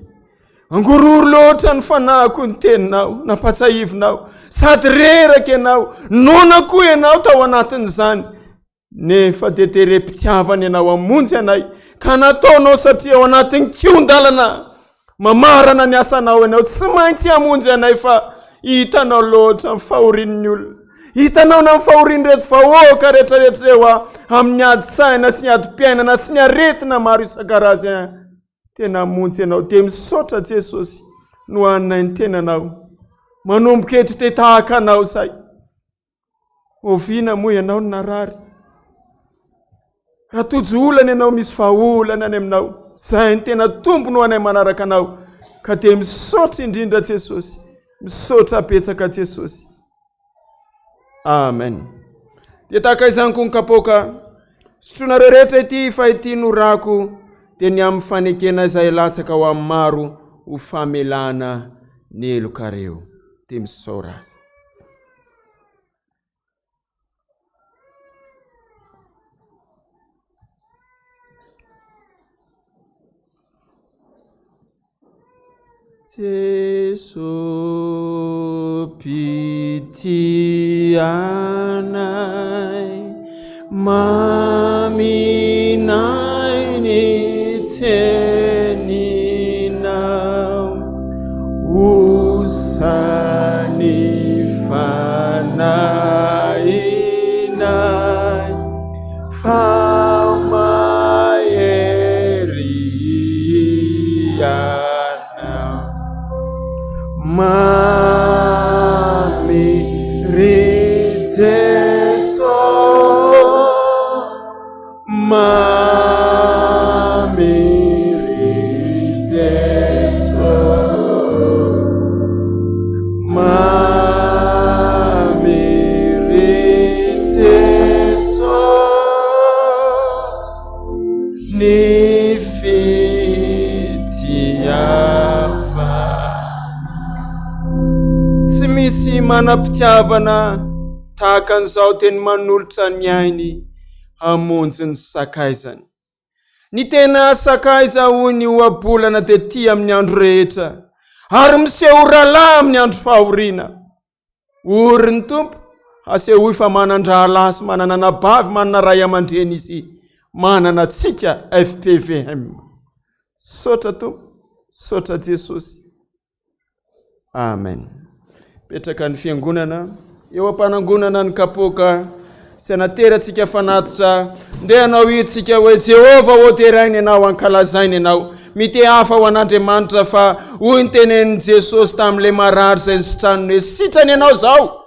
angorohoro loatra ny fanahiko ny teninao nampatsahivinao sady reraka ianao noana koa ianao tao anatin'izany Nefa dia terem-pitiavana ianao hamonjy anay, ka nataonao satria ao anatin'ny kihon-dalana mamarana ny asanao ianao. Tsy maintsy hamonjy anay fa hitanao loatra ny fahorian'ny olona. Hitanao na ny fahorian'ireto vahoaka rehetrarehetra ireo a, amin'ny ady-tsaina sy ny adim-piainana sy ny aretina maro isan-karazany. Tena hamonjy ianao. Dia misaotra Jesosy nohaninay ny tenanao. Manomboka eto dia tahaka anao izay. Oviana moa ianao no narary? Raha tojo olana ianao, misy vahaolana any aminao. Izay ny tena tombony ho anay manaraka anao. Ka dia misaotra indrindra Jesosy. Misaotra betsaka Jesosy. Amen. Dia tahaka izany koa ny kapoaka. Sotroinareo rehetra ity fa ity no rako dia ny amin'ny fanekena izay latsaka ho amin'ny maro ho famelana ny helokareo. Dia misaora azy. Jeso mpitia anay, maminay ny teninao. Osan'ny fanahinay fa mahery Ianao. Mamy ry Jeso, Mamy ry Jeso, Mamy ry Jeso, ny fitiavana. Tsy misy manam-pitiavana tahaka an'izao teny manolotra ny ainy hamonjy ny sakaizany. Ny tena sakaiza hoy ny ohabolana dia tia amin'ny andro rehetra ary miseho ho rahalahy amin'ny andro fahoriana. Ory ny Tompo, asehoy fa manan-drahalahy sy manana anabavy, manana ray aman-dreny izy, manana antsika FPVM. Misaotra Tompo, misaotra Jesosy. Amen. Petraka ny fiangonana eo am-panangonana ny kapoaka sy anaterantsika fanatitra. Ndeha hanao hirintsika hoe Jehovah ô deraina ianao, ankalazaina ianao. Mitehafa ho an'Andriamanitra fa hoy ny tenenin'i Jesosy tamin'ilay marary izay nisitraniny hoe sitrana ianao izao.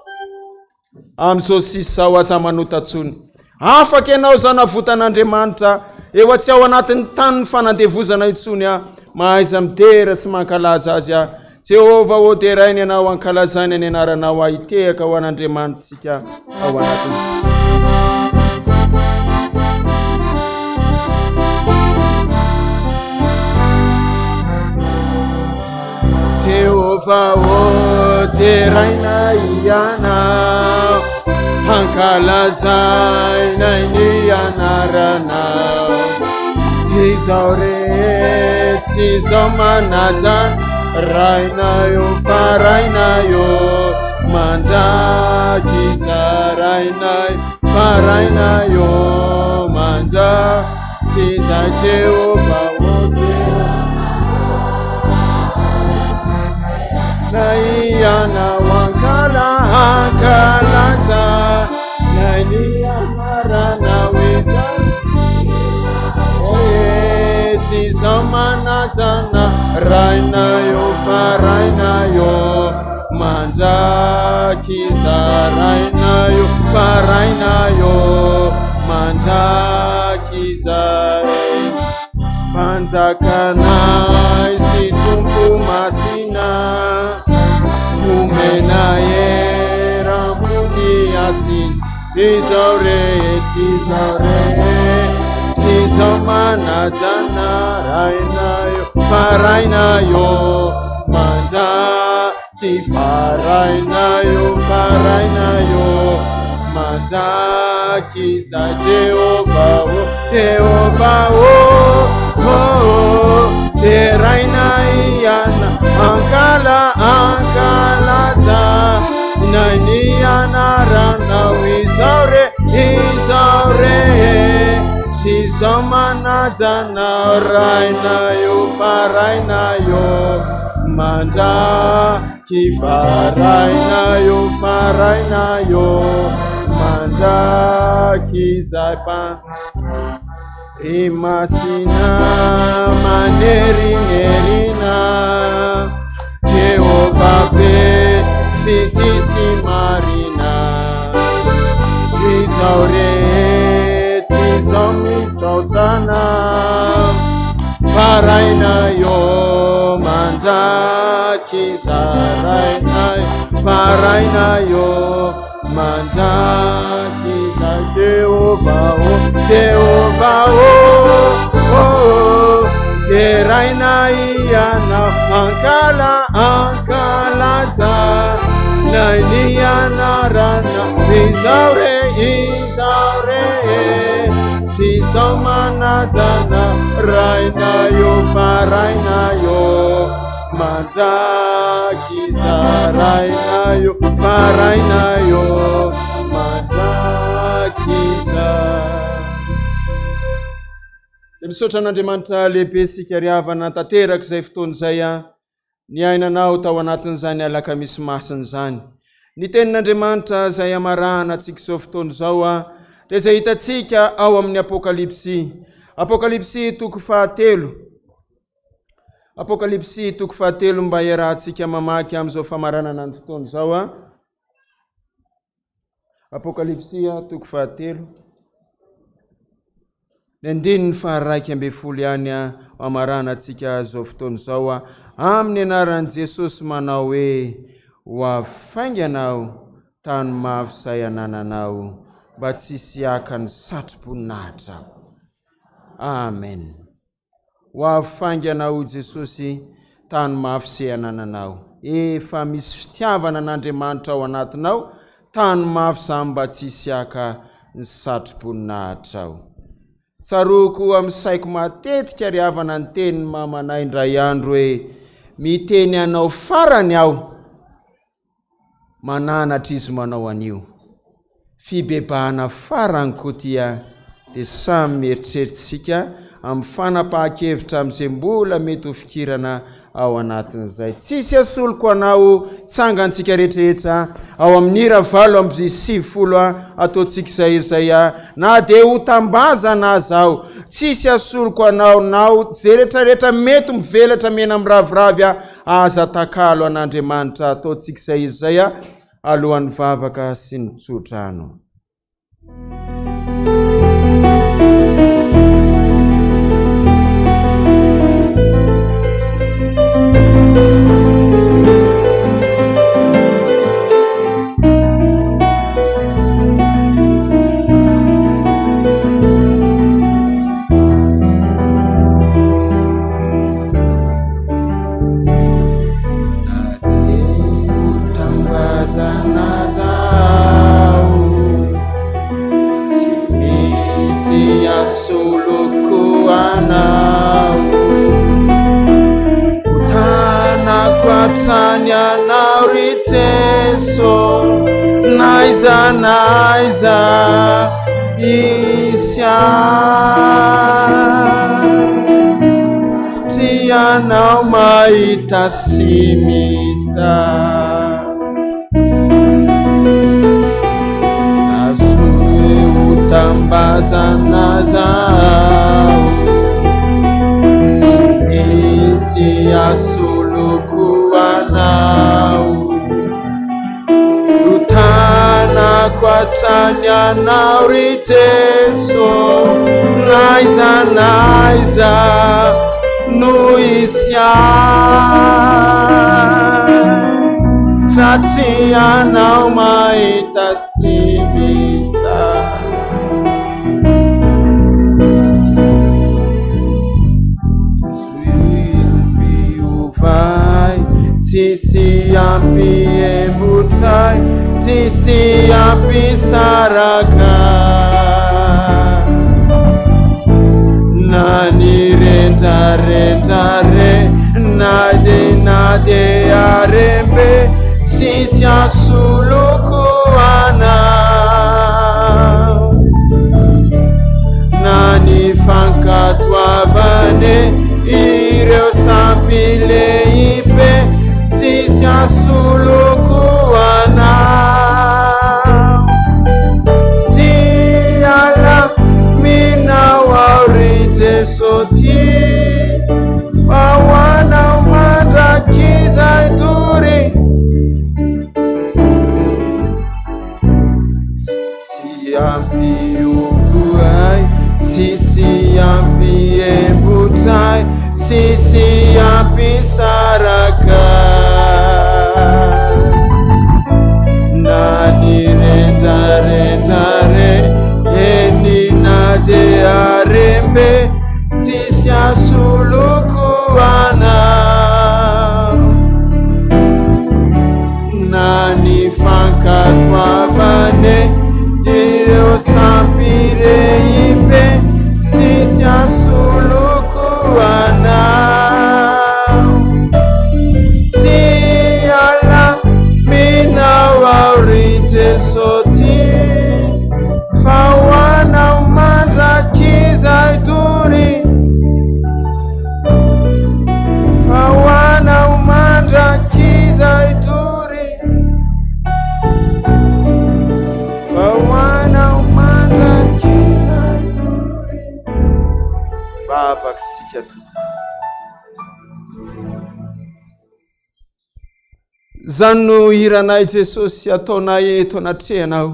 Amin'izao sisa izao aza manota intsony. Afaka ianao izao navotan'Andriamanitra eo tsy ao anatin'ny tanin'ny fanandevozana intsony aho. Mahaiza midera sy mankalaza azy aho. Jehovah ô deraina ianao, ankalazaina ny anaranao aho, hitehaka ho an'Andriamanitsika ao anatiny. Jehovah ô deraina ianao, hankalazaina ny anaranao. Izao rehetra izao manaja, Rainay ô fa Rainay ô, mandrakizay Rainay fa Rainay ô, mandrakizay. Izay Jehovah ô Jehovah Na ianao ankala ankalaza Na ny anaranao izay Rehetra izao manajana Rainay ô fa Rainay ô. Mandrakizay io fa Rainay ô mandrakizay. Mpanjakanay sy Tompo masina, omena eram-po ny hasina. Izao rehetra izao rehetra izao manaja anao Rainay ô, fa Rainay ô mandrakizay, Rainay ô, fa Rainay ô mandrakizay. Jehovah ô, Jehovah ô, ô, deraina Ianao, ankala, ankalaza ny anaranao. Izao re, izao re, izao manaja anao, Rainay ô, fa Rainay ô mandrakizay, Rainay ô, fa Rainay ô mandrakizay. Ry masina manerinerina, Jehovah be fitia sy marina. Izao rehetra izao misaotra anao, fa Rainay ô mandrakizay, Rainay, fa Rainay ô mandrakizay. Jehovah ô, Jehovah ô, ô, deraina Ianao, ankala, ankalaza ny anaranao. Izao re, izao re, izao manaja anao, Rainay ô, fa Rainay ô mandrakizay, Rainay ô, fa Rainay ô mandrakizay. Dia misaotra an'Andriamanitra lehibe isika ry havana tanteraka izay fotoana izay niainanao tao anatin'izany alakamisy masina izany. Ny tenin'Andriamanitra izay amarahana antsika izao fotoana izao dia izay hitantsika ao amin'ny Apokalypsy. Apokalypsy toko fahatelo. Apokalypsy toko fahatelo mba hiarahantsika mamaky amin'izao famaranana ny fotoana izao. Apokalypsy toko fahatelo. Ny andininy faha-11 ihany hamarana antsika izao fotoana izao amin'ny anaran'i Jesosy manao hoe ho avy faingana aho tany mafy izay anananao mba tsy hisy haka ny satro-boninahitra aho. Amen. Ho avy faingana hoy Jesosy tany mafy sy anananao. Efa misy fitiavana an'Andriamanitra ao anatinao, tany mafy izany mba tsy hisy haka ny satro-boninahitrao. Tsaroako amin'ny saiko matetika ry havana ny tenin'ny mamanay indray andro hoe miteny anao farany aho. Mananatra izy manao an'io. Fibebahana farany koa ty a! Dia samy mieritreritra isika amin'ny fanapahan-kevitra amin'izay mbola mety ho fikirana ao anatin'izay. Tsisy asoloko anao, tsangantsika rehetrarehetra ao amin'ny hira 98 a, ataontsika izay hira izay a, na dia ho tambazana aza aho, tsisy asoloko anao, na ho izay rehetrarehetra mety mivelatra mena miraviravy a, Aza atakalo an'Andriamanitra ataontsika izay izay alohan'ny vavaka sy ny tsodrano. Soloko anao ho tanako hatrany anao ry Jeso n'aiza n'aiza hisy ahy Tianao mahita sy mita Azo ho tambazana zaho Tsy misy asoloko anao. hatrany Anao ry Jeso N'aiza n'aiza no hisy ahy Satria Anao mahita sy mitahy Tsisy ampihembotra ahy, tsisy hampisaraka Na ny rendrarendra re, na de na de harem-be, tsisy hasoloko anao. Na ny fankatoavany ireo sampy lehibe tsisy asoloko anao. Tsy alaminao aho ry Jeso tia fa ho anao mandrakizay doria. Tsy ampihoko ahy, tsisy ampihembotra ahy, tsisy ampisaraka Na ny rendrarendra re, eny na dia harem-be, tsisy asoloko anao. Na ny fankatoavane ireo sampy lehibe tsisy asoloko anao. Tsy alaminao aho ry Jeso tia fa ho anao mandrakizay doria. Fa ho anao mandrakizay doria. Fa ho anao mandrakizay doria. Vavaka isika tompoko. Zany no hiranay Jesosy ataonay eto anatrehanao.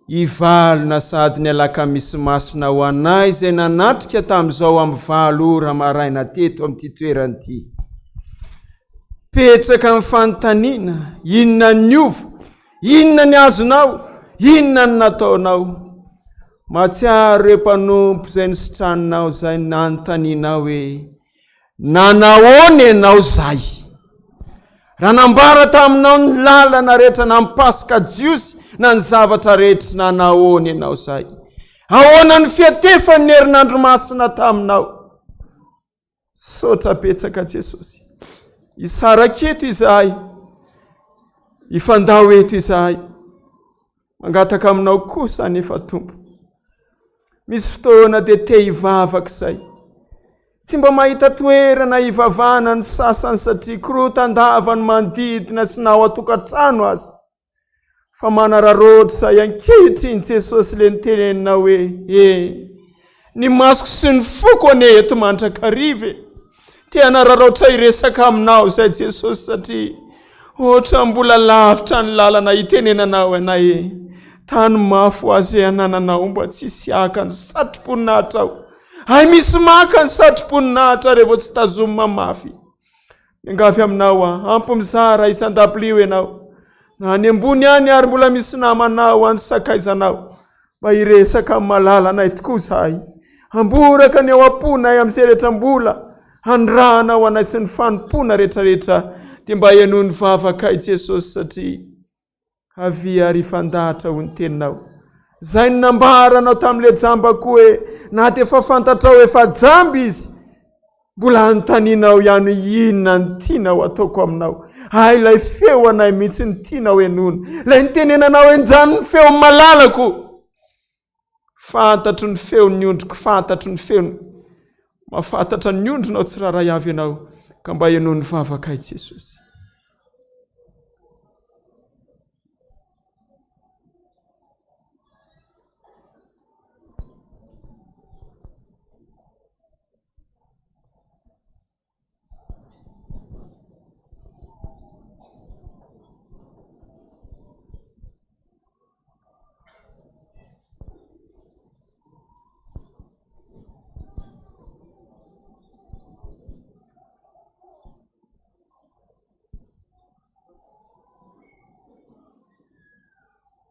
Hivalona sahady ny alakamisy masina ho anay izay nanatrika tamin'izao amin'ny valo ora maraina teto amin'ity toerana ity. Petraka ny fanontaniana, inona ny niova? Inona ny azonao? Inona ny nataonao? Mahatsiaro ireo mpanompo izay nositraninao izay nanontanianao hoe Nanahoana ianao zay? Raha nambara taminao ny lalana rehetra na ny Paska Jiosy na ny zavatra rehetra, nanahoana ianao zay? Ahoana ny fiatefan'ny herinandro masina taminao? Saotra betsaka Jesosy. Hisaraka eto izahay. Hifandao eto izahay. Mangataka aminao kosa anefa Tompo. Misy fotoana dia te hivavaka izay. Tsy mba mahita toerana hivavahana ny sasany satria korotan-dava ny manodidina sy na ao an-tokantrano aza. Fa manararaotra izay ankehitriny Jesosy le niteneninao hoe e ny masoko sy ny foko anie eto mandrakariva e. Te hanararaotra hiresaka aminao izay Jesosy satria ohatra mbola lavitra ny lalana hitenenanao anay e. Tany mafy ho azy anananao mba tsisy haka ny satroboninahitra Hay misy maka ny satroboninahitra rehefa tsy tazomina mafy. Miangavy aminao aho, ampy mizara isan-dabilio ianao. Na any ambony any ary mbola misy namanao any sakaizanao. Mba hiresaka amin'ny malalanay tokoa izahay. Hamboraka ny ao am-ponay amin'izay rehetra mbola hanirahanao anay sy ny fanompoana rehetrarehetra. Dia mba henoy ny vavakay Jesosy satria Avia ary hifandahatra hoy ny teninao. Izay no nambaranao tamin'ilay jamba koa hoe na dia efa fantatrao efa jamba izy, mbola anontanianao ihany hoe inona no tianao ataoko aminao. Hay ilay feo anay mihitsy no tianao henoina. Ilay nitenenanao hoe njany ny feon'ny malalako. Fantatro ny feon'ny ondriko, fantatro ny feony. Mahafantatra ny ondrinao tsirairay avy ianao, ka mba henoy ny vavakay Jesosy.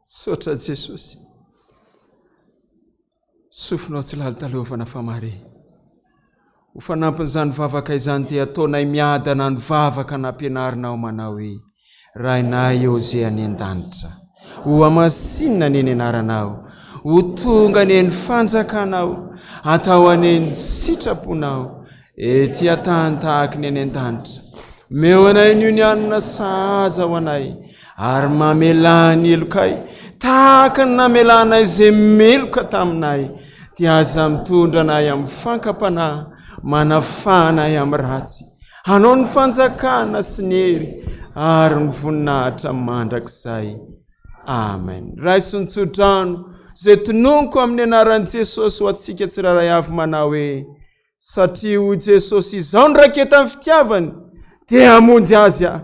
Misaotra Jesosy. Sofinao tsy lalitalovana fa mare. Ho fanampin'izany vavaka izany dia ataonay miadana ny vavaka nampianarinao manao hoe, Rainay ô ze any an-danitra, ho hamasinina anie ny anaranao, ho tonga anie ny fanjakanao, atao anie ny sitraponao, Ety an-tany tahaky ny any an-danitra. Omeo anay anio ny hanina sahaza ho anay, ary mamelà ny helokay, tahaka ny namelanay izay meloka taminay. Dia aza mitondra anay amin'ny fankam-panahy, manafaha anay amin'ny ratsy. Hanao ny fanjakana sy ny hery ary ny voninahitra mandrakizay. Amen. Raiso ny tsodrano izay tononiko amin'ny anaran'i Jesosy ho antsika tsirairay avy manao hoe, Satria hoy Jesosy, Izaho no raiketan'ny fitiavany, dia hamonjy azy aho.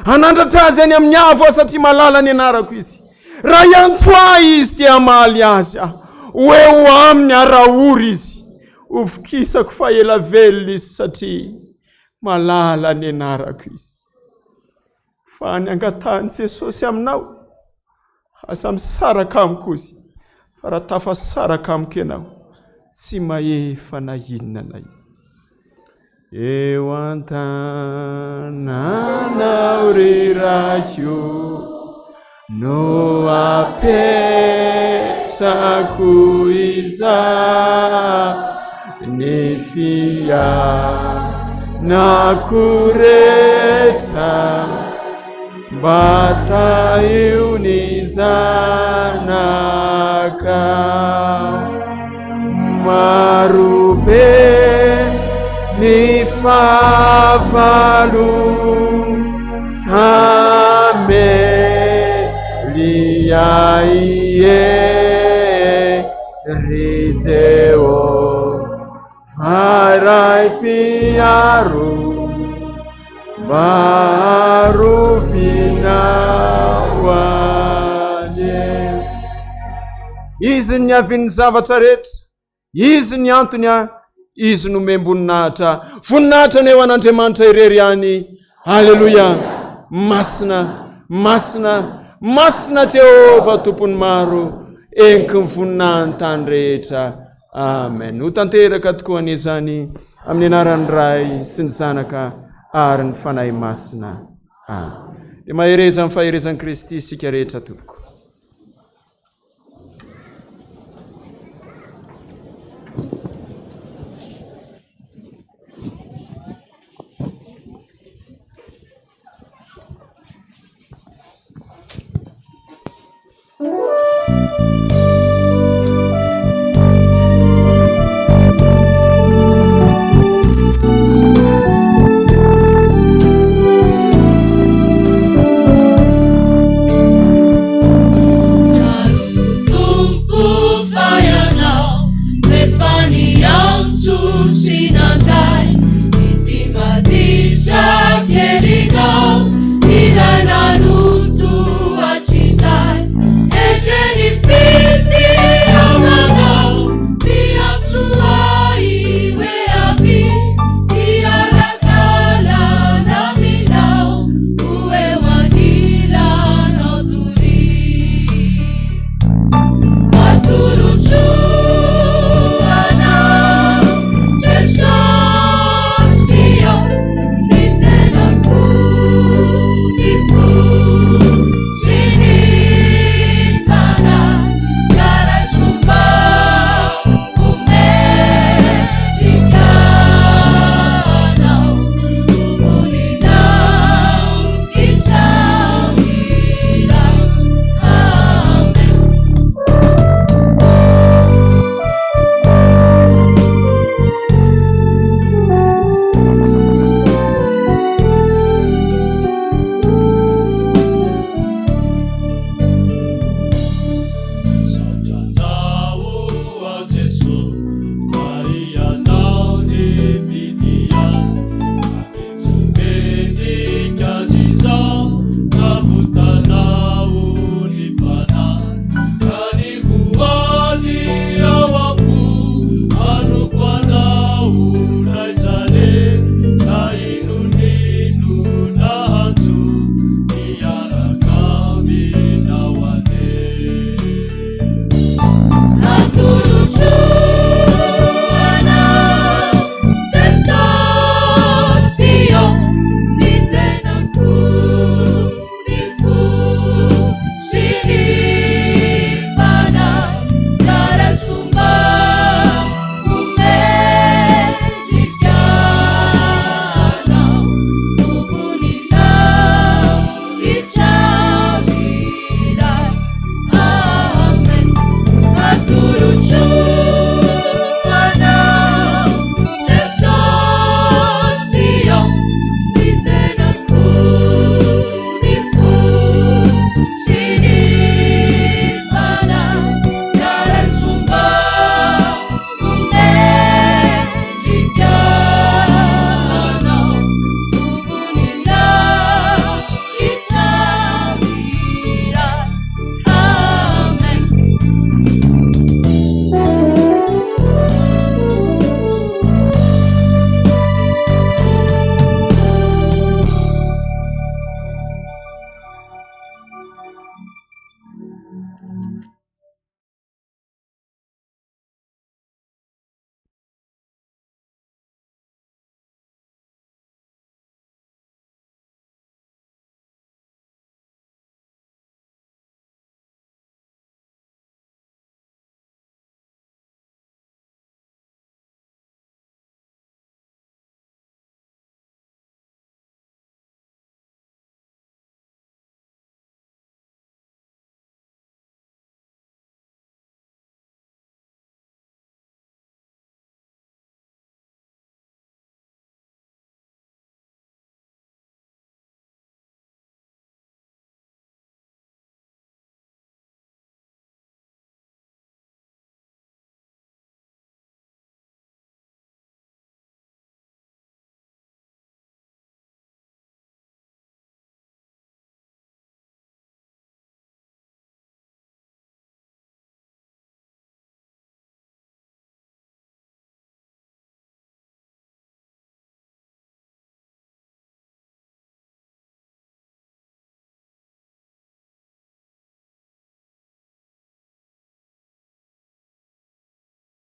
Hanandratra azy any amin'ny avo aho, satria malala ny anarako izy. Raha hiantso ahy izy, dia hamaly azy aho. Ho eo aminy aho raha ory izy. Hovokisako fa ela velona izy, satria malala ny anarako izy. Fa ny angatahan'i Jesosy aminao, aza misaraka amiko izy, fa raha tafasaraka amiko ianao, tsy mahefa na inona na inona. Eo an-tananao ry Raiko no apetrako izany ny fiainako rehetra mba tahio ny zanakao marobe ny fahavalo Tamelia ie ry Jehovah Ray mpiaro mba arovinao anie. Izy ny niavian'ny zavatra rehetra. Izy ny antony a, Izy no omem-boninahitra. Voninahitra anie ho an'Andriamanitra irery ihany. Aleloia! Masina, masina, masina Jehovah Tompon'ny maro, eniky ny voninahin'ny tany rehetra. Amen. Ho tanteraka tokoa anie izany amin'ny anaran'ny Ray sy ny Zanaka ary ny Fanahy Masina. Amen. Dia mahereza amin'ny faherezan'i Kristy isika rehetra tompoko.